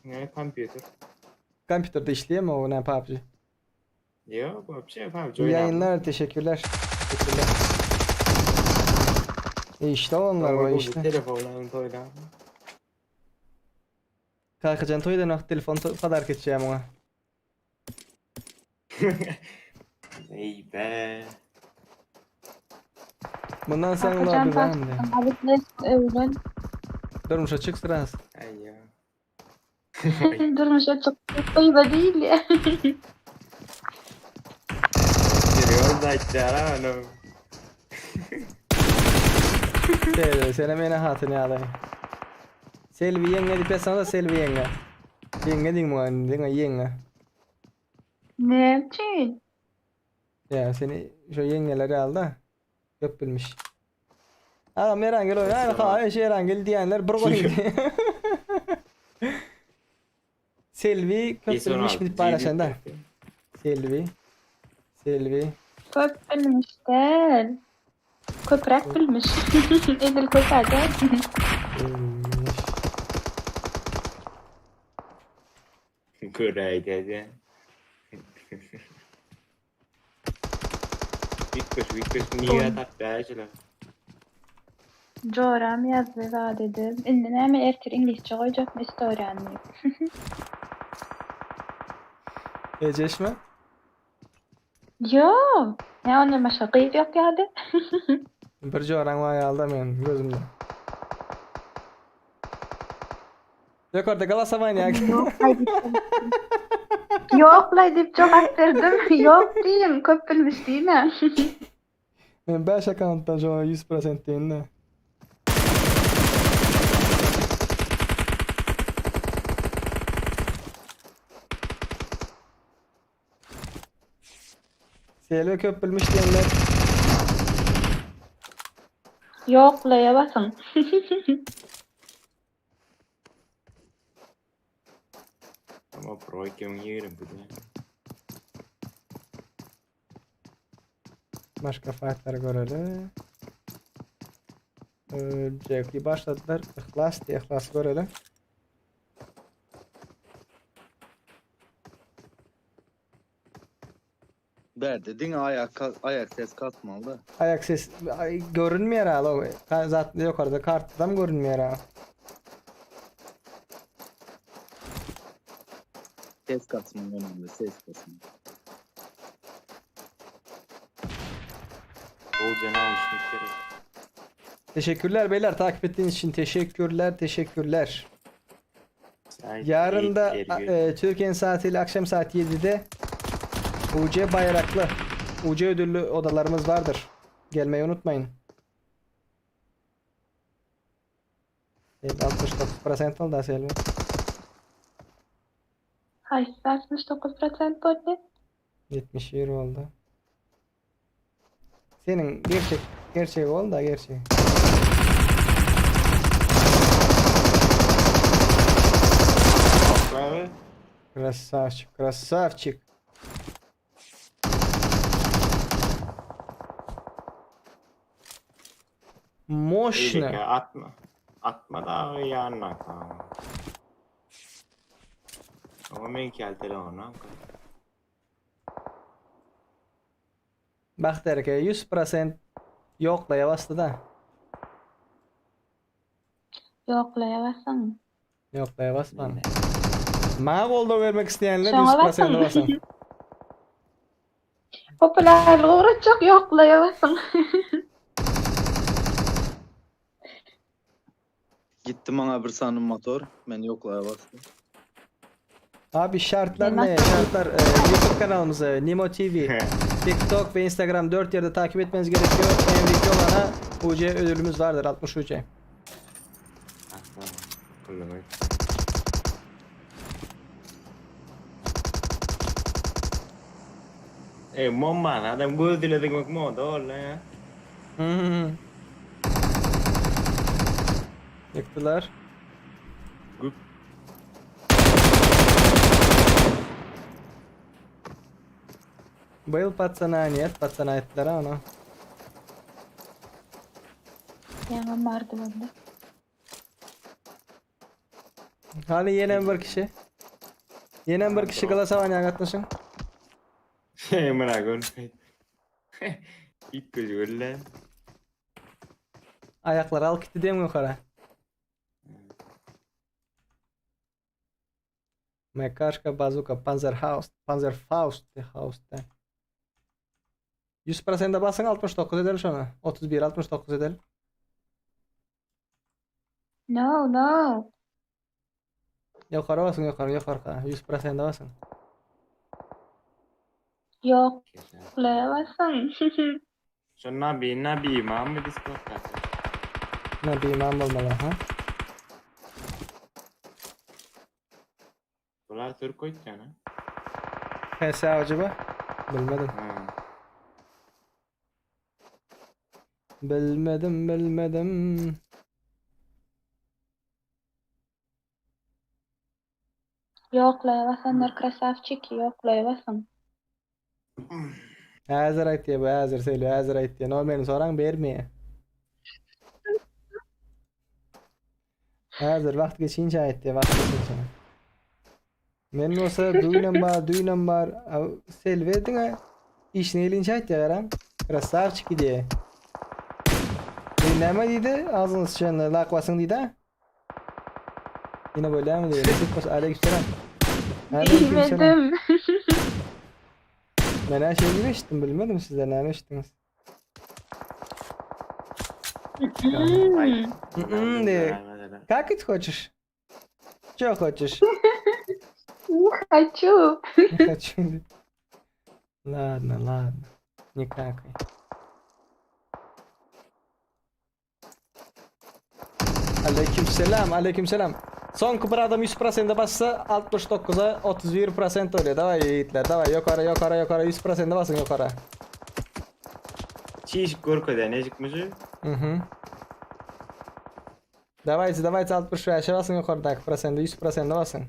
Ne kompýuter. Kompýuterde işleýärmi o ne PUBG? Yok PUBG PUBG İyi oynamma. yayınlar, teşekkürler. Teşekkürler. E işte onlar bu işte. Telefonla toýla. Kakajan toýdan wagt telefon to padark etjäm oňa. Ey be. Bundan soň Kakajan lobby barmy? Öwren. Durmuşa çyk sraz. Ay ya. Durmuşa çyk. Gyba değil ya. Giriyor da içeri onu. Selvi, senem ene hatyny ýaly. Selvi ýeňňe diýip ýazsaňda Selvi ýeňňe. Ýeňňe diýiň muňa, diňe ýeňňe. Ne üçin? Ýa seni şu ýeňňeler ýaly da. Köp bilmiş. Agam Erangel oýna, aý haýyş Erangel diýenler bir goýun. Selvi köp bilmiş diýip paýlaşanda. Selvi. Selvi. Köp bilmiş däl. Köpräk bilmiş. Edil köp-ä däl. Bilmiş. Göräýdä. Bitmiş bitmiş niye tapýar şular. Joram ýazdy zat edip. Indi näme ertir iňlisçe goýjakmy istoriýany diýip. Ejeşmi? Ýok. Ýa ondan başga gyz ýok ýaly. Bir joraň bar ýaly-da meniň gözümde. Ýokarda golosowanie. Ýok-laý diýip jogap berdim. Ýok diýdim, köp bilmiş diýme. Men 5 akkauntdan şoňa 100% diýende. Selbi köp bilmiş diýenler. Ýoklaýa basyň. Ama Pro 2020 bu ne? Başga fightları göreli. Ölecek. Başladılar. Ihlas diye ihlas göreli. Berdi diňe ayak ayak ses kasmaly. Ayak ses ay, görünmeýär ha. lo. Ka- Zat ýokarda kartdan görünmeýär ha. Ses kasmaly önemli ses kasmaly. Bolca alışmak gerek. Teşekkürler beyler takip ettiğiniz için teşekkürler teşekkürler. Saat Yarın da yedi, e, Türkiye'nin saatiyle akşam saat 7'de UC Bayraklı UC ödüllü odalarımız vardır. Gelmeyi unutmayın. Evet, 69% oldu Selvi. Haýsy 69% boldy? 71 oldu. Senin gerçek gerçek ol da gerçek. Abi. Красавчик, красавчик. Мощно. Eyleke atma. Atma da yanına kan. Ama men kel telefonu. Bak derke 100% yoklaya bastı da. Ýoklaýa basyň. Yoklaya basma. Maňa goldaw bermek isteýänler Şoňa 100% basyň. basyň. Popülerlik uğratjak ýoklaýa basyň. Gitti bana bir sanım motor. Ben yoklaya bastım. Abi şartlar Ben ne? Şartlar e, YouTube kanalımızı Nimo TV, TikTok ve Instagram 4 yerde takip etmeniz gerekiyor. MVP olana UC ödülümüz vardır 60 UC. Atma. Kullanmak. E bomba adam göz diledik bak moda oldu ya. Hmm. Yıktılar. Güp. Bayıl patsana niyet patsana ettiler ha onu. Ýaňam bardy boldy. Hali yenen bir kişi. Yenen bir kişi Galatasaray'a gatnaşın. Şey merak etme. İlk gözü öyle. Ayakları al gitti diye mi yukarı? Mekaşka bazuka Panzerhaus Panzerfaust Haust. 100% basın 69 edelim şunu. 31 69 edelim. No, no. Yukarı basın yukarı yukarı. 100% basın. Ýoklaýa basyň. Şu nabi nabi imam Discord'da. Ne bir imam olmalı ha. Dolar Türk koyacağım ha. PS acaba? Bilmedim. Ha. Bilmedim bilmedim. Ýoklaýa basanlar krasavçik, ýoklaýa basyň. Hazır ayt diye bu hazır söylüyor hazır ayt diye. Normalini soran bermiyor. Hazır vakt geçince ayt diye vakt geçince. Men olsa düğünem var düğünem var. Selvi diňe işine gelince ayt diye garam. Krasavçik diye. E, näme diýdi? Ağzını sıçan lak basın diýdi ha? Yine böyle mi diyor? Nesip bas aleykümselam. Aleykümselam. Diýmedim. Men her şeyi gibi içtim bilmedim sizler näme içtiniz? Hmm. Mm, diye. Как ты хочешь? Чё хочешь? Не хочу. Не хочу. Ладно, ладно. Не какай. Aleykümselam, aleykümselam. Son bir adam 100% bassa 69'a 31% oluyor. Davay yiğitler, davay yukarı yukarı yukarı 100% basın yukarı. Çiş korkudan ne çıkmışı? Hı hı. Dawajte, dawajte 65-e basyň ýokardaky prosende, 100 prosende basyň.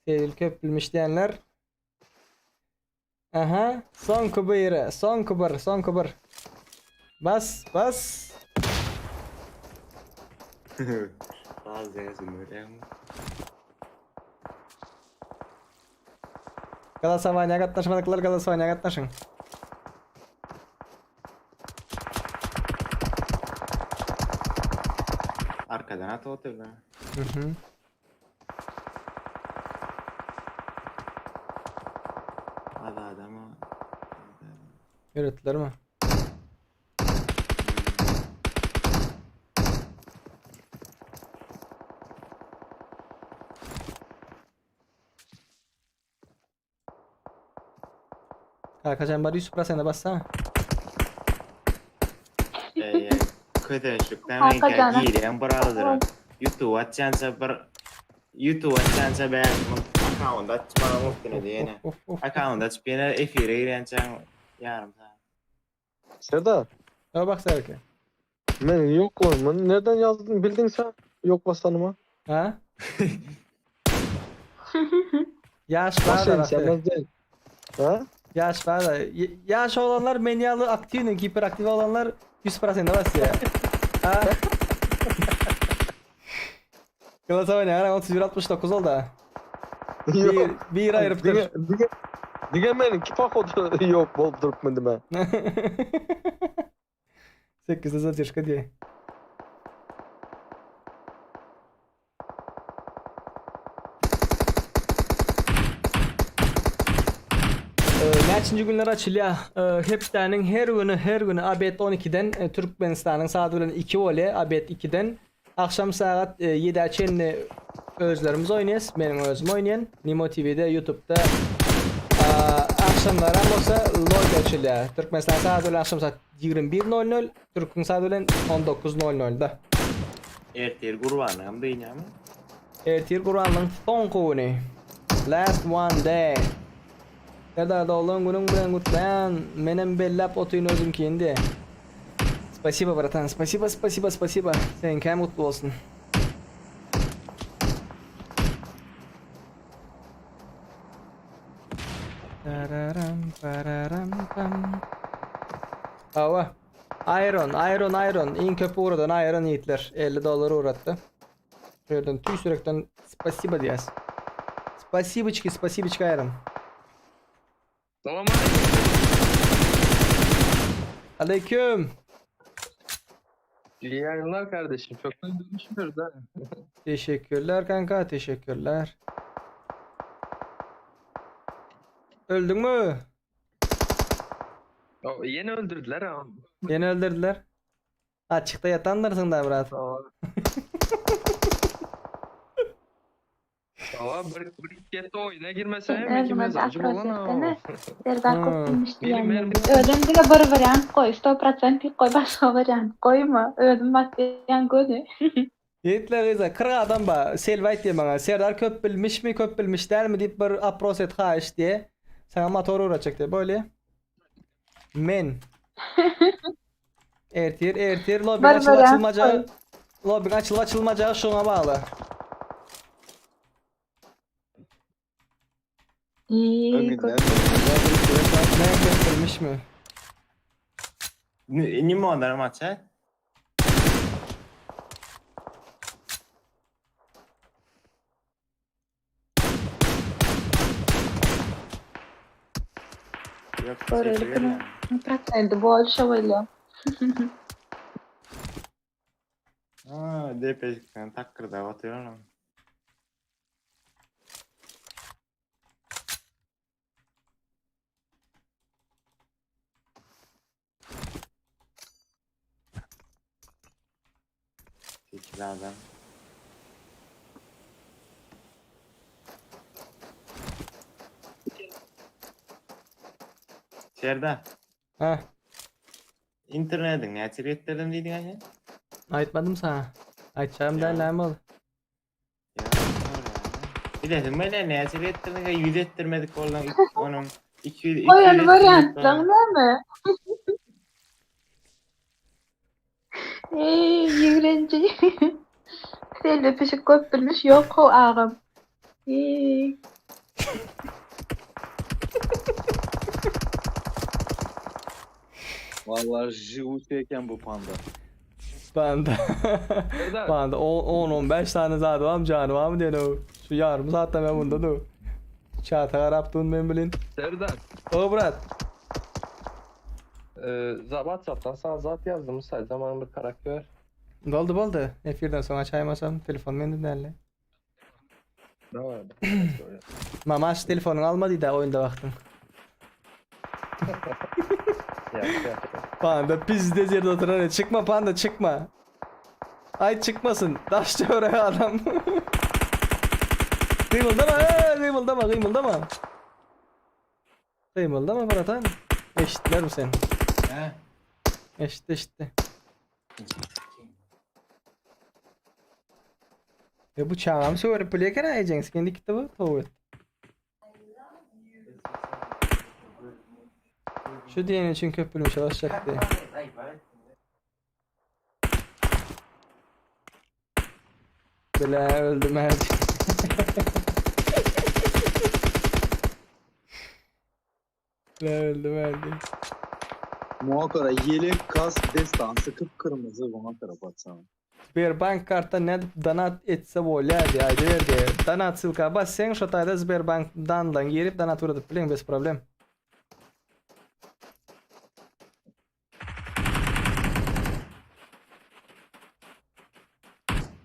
Sevil köp bilmiş diýenler. Aha, soňky biri, soňky bir, soňky bir. Bas, bas. Bazı görýäňmi? Голосование gatnaşmadyklar голосование gatnaşyň. Arkadan atyp otyrlar. Mhm. Az adama. Ýöretdilermi? Kakajan bar 100% bassana. Ey, kösençlikden men Hakikaten. girýän bir aldyra. YouTube açýança bir YouTube açýança 5000 account açmagyň üstüne diýene. Of of. Account açyp ýene efire girýänçäň ýarym saat. Serdar, Ya bak Serki. men yok lan. Nereden yazdın bildin sen? Yok basanıma. Ha? Yaş var Basın da sen bak. değil. Ha? Yaş var da. Yaş olanlar menyalı aktif, hiperaktif olanlar 100% bas ya. Ha? Galatasaray ne? 31 69 oldu ha. Bir, bir ayırıp dur. Dige, dige, dige meninki pohodu yok bolup durup mendime. 8 задержка diye. Näçinji günler açylýar? Hepdäniň her güni, her güni abet 12-den e, Türkmenistanyň saat bilen 2 bolýar, abet 2-den. Akşam saat 7-ä çenli özlerimiz oýnaýas, meniň özüm oýnaýan. Nimo TV-de, YouTube-da akşamlaram bolsa lobby açylýar. Türkmenistan saat bilen akşam saat 21:00, Türküň saat bilen 19:00-da. Ertir gurbanlygam dynýamy? Ertir Gurbanlygyň soňky güni. Last one day. Serdar doglan günüň bilen gutlaýan. Menem belläp otyryn özümkini. Spasibo bratan, spasibo, spasibo, spasibo. Seňkäm gutly bolsun. Tararam, pararam, pam. Hawa. Iron, Iron, Iron. Iň köp ugradan Iron ýigitler. 50 dollar ugratdy. Şu ýerden tüýs ýürekden spasibo diýýäs. Spasiboçki, spasiboçki Iron. Salam Aleyküm. İyi yayınlar kardeşim. Çoktan görüşmüyoruz ha. Teşekkürler kanka, teşekkürler. Öldün mü? O, yeni öldürdüler ama. Yeni öldürdüler. Açıkta yatandırsın da brat. Tamam bir, bir kez oyuna girmese Sen hem ikimiz özüňe acı опрос bolan etsene. ha. Serdar Hmm. köp bilmiş Benim diýenler. benim- Özüň diňe bir wariant goý, 100% goý, başga wariant goýma. Özüm basýan göni. Ýigitler gyzlar 40 adam bar. Selbi aýtdy maňa. Serdar köp bilmişmi, köp bilmiş dälmi diýip bir opros et haýyş diýe. Saňa motor ugratjak diýe. Bolýa. Men. Ertir, ertir lobbyň Bir açylyp wariant açylmajagy goý. lobbyň açylyp açylmajagy şoňa bagly. İyi, Öňünden. Men köp bilmişmi? Nime onlara maça? Yok, Göreli sesi kime? verýän. Protsenti bolşa bolýar. Ha, depejikden takkyrdap otyr olam. Sekiz adam. Serdar, Ha, internetiň näçe retlerden diýdiň aýa? aýtmadym saňa. Aýtjagym däl Ýa. näme ol? Ýa, Bilesin böyle näçe retlerden 100 etdirmedik boldan onuň 200 Goýan 200 etdirmedik wariantlaň boldan. näme? Ey, ýigrenji. Selbi pişik köp bilmiş ýok how agam. Eý. Vallahi jiwut eken bu panda. Panda. Panda 10-15 tane zady barmy jany barmy diýen o. Şu ýarym saatda men bunda dur. Çata garap durun men bilin. Serdar. O brat. WhatsApp'tan sana zat yazdım. Say zaman bir karakter. Boldy boldy. Efirden soň açaýmasam telefon mende däldi. Mamaş telefonyňy alma diýdi oýunda wagtyň. Panda pizde ýerde oturan çykma panda çykma. Aý çykmasyn. Daş töwerek adam. Gymyldama, eee, gymyldama, gymyldama. Gymyldama bratan. Eşitdiler mi sen? He? Eşitdi, eşitdi. E bu çagam söwerip bilýär eken ejeň skin dikdi bu towet. Şu diýeni üçin köp bilmişe başjakdy. Bile öldüm her. Bile öldüm her. Muhakkara yelek kask destansı kıpkırmızı buna taraf atsana. Sberbank kartdan nädip donat etse bolýar diýip aýdyberdi. Donat ssylka bassaň şo taýda Sberbank dandan girip donat ugradyp bileň bez problem.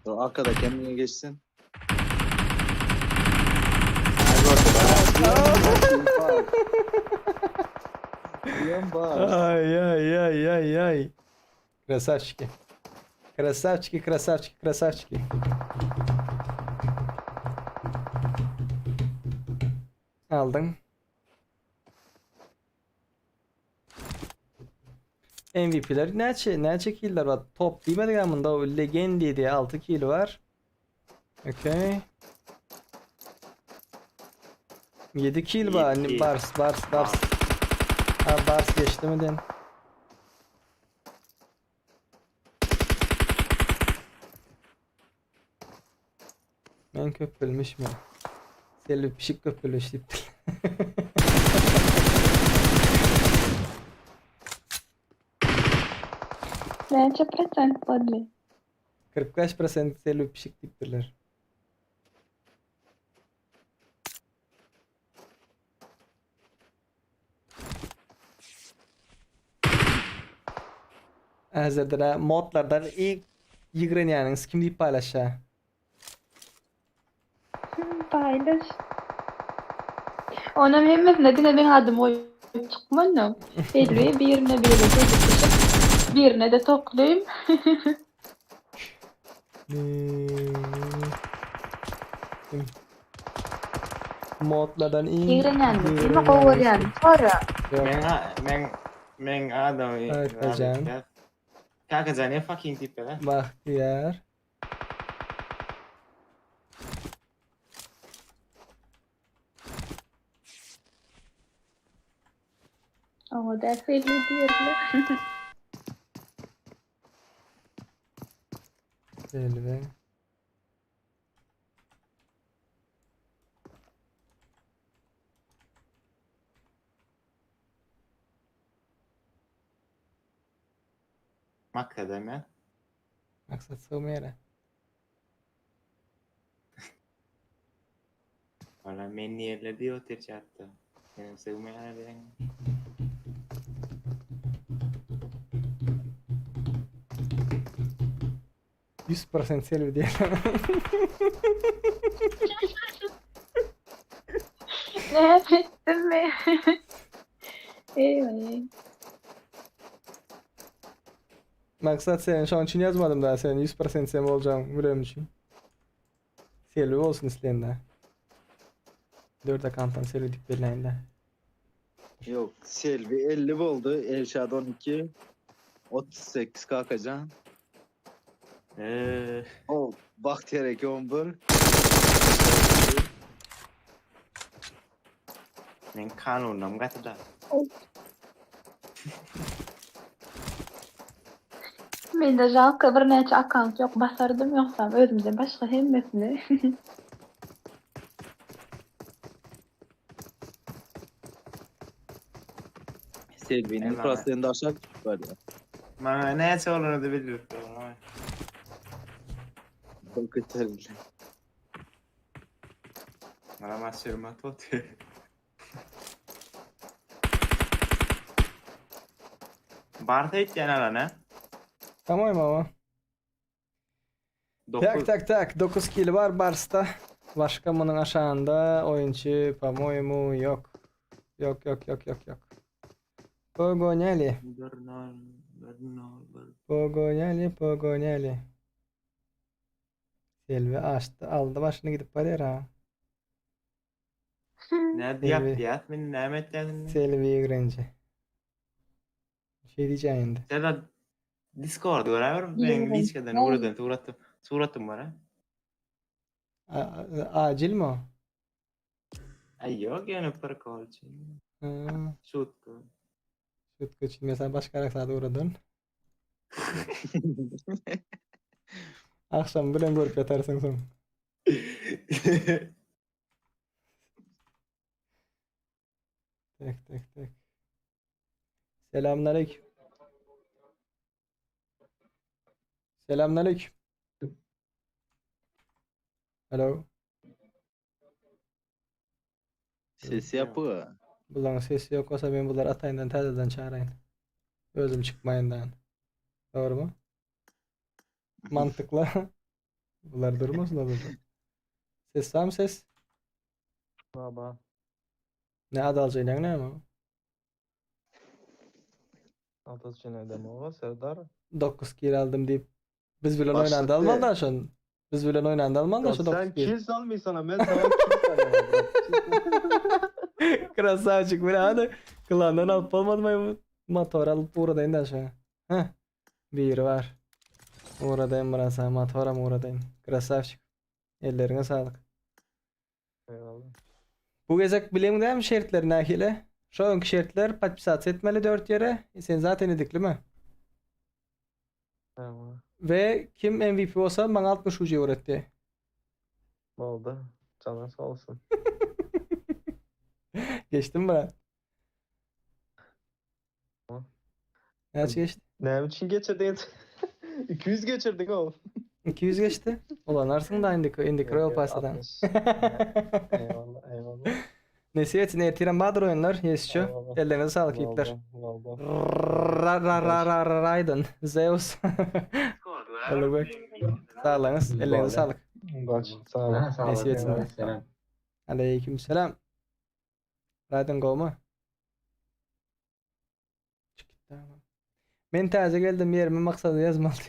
Dur arkada kendine geçsin. Ay ay ay ay ay. Krasavçiki. Krasavçiki, krasavçiki, krasavçiki. Aldyň. MVP'ler näçe näçe killer bar? Top diýmedik ama bunda o legendi diýe 6 kill bar. Okey. 7 kill bar. Yedi. Bars Bars Bars. Ha Bars geçdi mi den? Men köpülmüş mi? Selbi pişik köpülmüş diýipdir. Näçe prosent boldy? 45% selbi pişik diýipdirler. Häzirde modlardan ilk ýigrenýäniňiz kim diýip paýlaşýar? Paýlaş. Onam hemmesine diňe meň adymy goýup çykmanyň. Selbi birine biri Selbi pişik. Birine de toklym. Kim? Modlardan iň Ýigrenýänmi? Kimi gowy görýäni sora. Men men men adamy Kakajan. Kakajan ne fucking tip be. Bahtiyar. Oňa da Selbi diýerler. Selbi. Maksada men. Maksat sygmaýar. Valla men nirede diýip otyr çatda. Menem sygmaýar diýen. 100% Selbi diýen. Näme etdim men? Eý. Maksat sen şoň üçin ýazmadym da sen 100% sen boljagyň bilem üçin. Selbi bolsun isleýän-de. 4 akkauntdan Selbi diýip belläýin-de. Yok Selvi 50 boldy. Elşad 12. 38 Kakajan. Eee. O Bahtiyar eke 11. Men kanunam gaty da. Mende žalko birnäçe akkaunt ýok basardym ýogsam özümden başga hemmesini. Selviniň Eyvallah. prosendi aşak düşüp barýar. Maňa näçe bolanyny bildirip durun. Çok köterildi. Bana maçlarım otyr. Barsa etýän alan ha? Tamam ama. Tak tak tak 9 kill var Bars'ta. Başka bunun aşağında oyuncu по-моему yok. Yok yok yok yok yok. Pogoniali. 1 0 1 0 1. Pogoniali pogoniali. Selvi açtı aldı başını gidip barýar ha. Näde ýapýas? Men näme etýän? Selvi ýigrenji. Şey diýeceğin indi. Serdar Discord göräber men liçkeden ugradan suratym suratym bar ha. A- a- Acil mi o? Ay ýok ýöne prikol üçin. Ha. Şutka. Şutka üçin mesela başga raksada ugradan. Akşam bilen görüp ýatarsyň soň. Tek tek tek. Selamünaleyküm. Selamünaleyküm. Alo. Ses yapı. Bularyň sesi ýok bolsa men bulary ataýyndan täzeden çağıraýyn. Özüm çykmaýyndan. Dogrymy? Mantykly. Bular durmasyn o burada. Ses barmy ses? Baba. Ne adalja näme? Atasçı ne demek Serdar? 9 kill aldym diýip biz bilen Başlyk oýnanda de. almaly da şon. Biz bilen oýnanda almaly da şu 9 Sen kill. kill salmıyorsun sana ben sana kill salıyorum. Krasavçık bile hadi. Klandan alyp bolmady bu motor alyp ugradaýyn da şu. Heh. Biri bar. Ugradaýyn biraz ha motoram ugradaýyn. Krasavçık. Elleriňe saglyk. Eyvallah. Bu gezek bileň dämi şertleri nähili? Şu öňki şertler podpisasiýa etmeli 4 ýere. Sen zaten edikli mi? Tamam. Ve kim MVP bolsa maňa 60 ucu öwretdi. Oldu. Canın sağ olsun. Geçdim mi? Tamam. Näçe geçdi? Ne için geçirdin? 200 geçirdin oğlum. 200 geçdi. Ulanarsyň da indiki indiki Royal Pass'dan. 60. Eyvallah eyvallah. Nesi etsin ertirem Bahadır oyunlar. Yesçi. Eyvallah. Ellerine sağlık yiğitler. Oldu, oldu. Ra ra ra ra ra Raiden. Zeus. Olur bak. Sağlığınız. Ellerine sağlık. Baş, sağ ol. Nesi etsin. Aleyküm selam. Raiden gowmy? Çık git tamam. Men täze geldim ýerime maksady ýazmaly.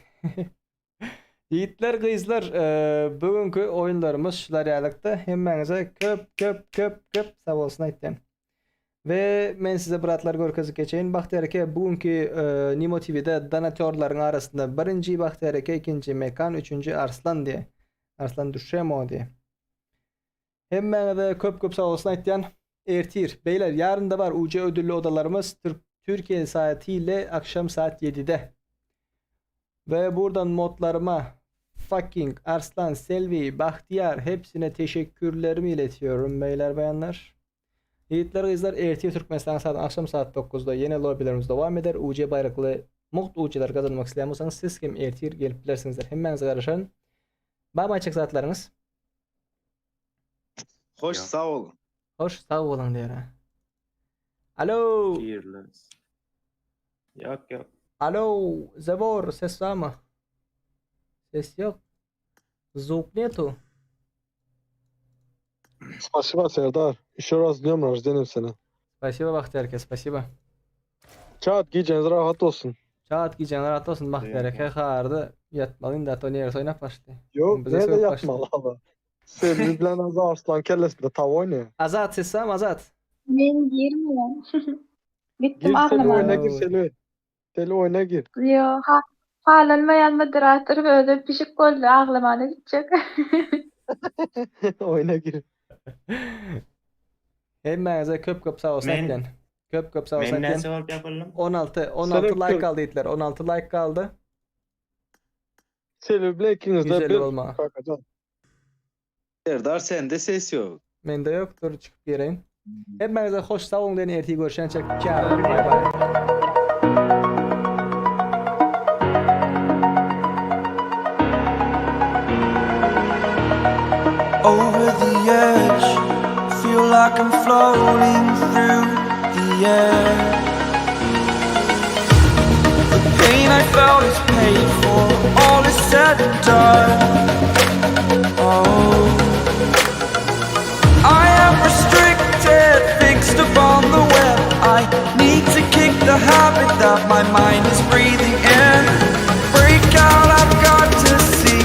Ýigitler, gyzlar, e, bugünkü oýunlarymyz şular ýalykdy. Hemmäňize köp köp köp köp sag bolsun aýtýan. We men size bratlar görkezip geçeýin. Bagtyýar eke bugünkü e, Nimo TV'de donatörlaryň arasynda birinji Bagtyýar eke, ikinji Mekan, üçünji Arslan diýe. Arslan Düşemo diýe. Hemmäňize köp köp sag bolsun aýtýan. Ertir beyler yarın da var UC ödüllü odalarımız Türk Türkiye saatiyle akşam saat 7'de. Ve buradan modlarıma fucking Arslan, Selvi, Bahtiyar hepsine teşekkürlerimi iletiyorum beyler bayanlar. Yiğitler kızlar ertir Türkmenistan saat akşam saat 9'da yeni lobilerimiz devam eder. UC bayraklı muht UC'ler kazanmak isteyen olsanız siz kim ertir gelip bilersinizler. Hemmäňize garaşan. Bye bye çek saatlarınız. Hoş sağ olun. Hoş sag boluň diýer. ha. Alo. Fearless. Ýok ýok. Alo, Zebor, ses var mı? Ses yok. Звук нету. Спасибо, Serdar. Еще раз с днем рождения seni. Спасибо, Bahtiyar aka, спасибо. Çat gijeniz rahat olsun. Çat gijäň rahat olsun Bahtiyar aka hardy. Ýatmalyň da to neresi oýnap başlady. Yok Bize nerede sögüp yatmalı abi? Selvi bilen az Arslan kellesinde tav oynuyor. Azat ses var mı Azat? Men girmeýän. Gitdim Gir Selvi aglamana. oyuna gir Selvi. Selvi oyuna gir. Yo, ha halanmaýan moderator özi pişik boldy aglamana gitjek. oyuna gir. Hemmäňize köp köp sag bolsun Men- aýtýan. Köp köp sag bolsun Men aýtýan. näçe bolup ýapyldym? 16 16 Sen like öptür. galdy diýdiler. 16 like galdy. Silvi bile ikiňizde 150 bir bolma. Kakajan. Serdar sende ses yok. Mende yok dur çykyp gireýin. Hemmäňize hoş sag boluň diýen ertir görüşençek. Çao. Bay bay. Over the edge, feel like I'm floating through the air. The pain I felt is paid for, all is said and done. Oh, I am restricted, fixed upon the web. I need to kick the habit that my mind is breathing in. Break out, I've got to see.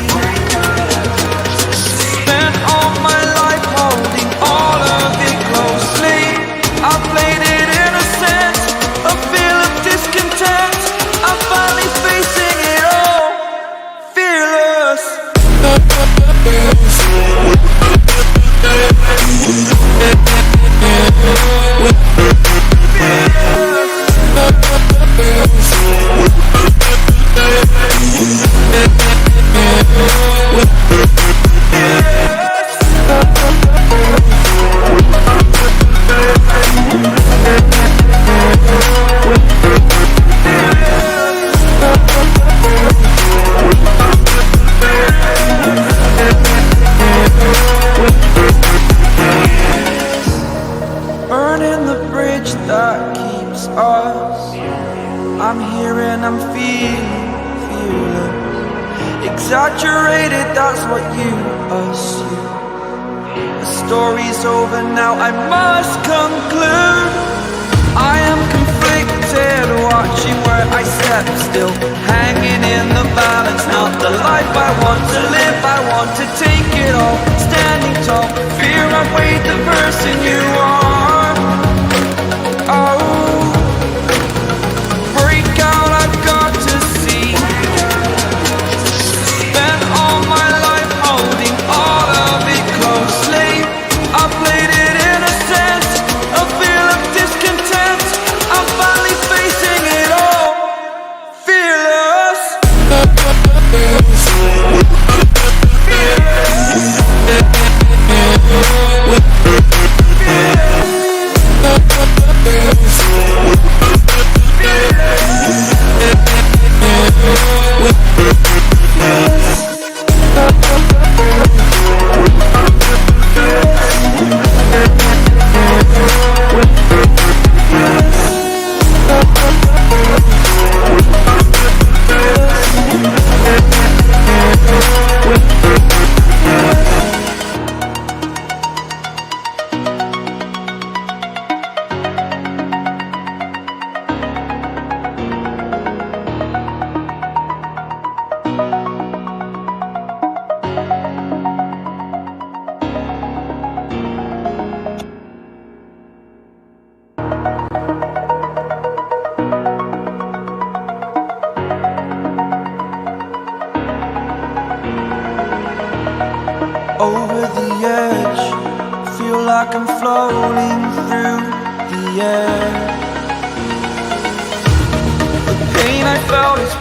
Spent all my life holding all of it closely. I played it innocent, a feel of discontent. I'm finally facing it all, fearless. Burning the bridge that keeps us. I'm here and I'm feeling fearless. Exaggerated, that's what you assume. The story's over now, I must conclude. I am conflicted, watching where I step still, hanging in the balance. Not the life I want to live, I want to take it all. Standing tall, fear I weighed the person you are. Oh, break out, I've got to see. Spent all my life holding all of it closely. I played it innocent, a feel of discontent. I'm finally facing it all, fearless. Over the edge, feel like I'm floating through the air. The pain I felt is.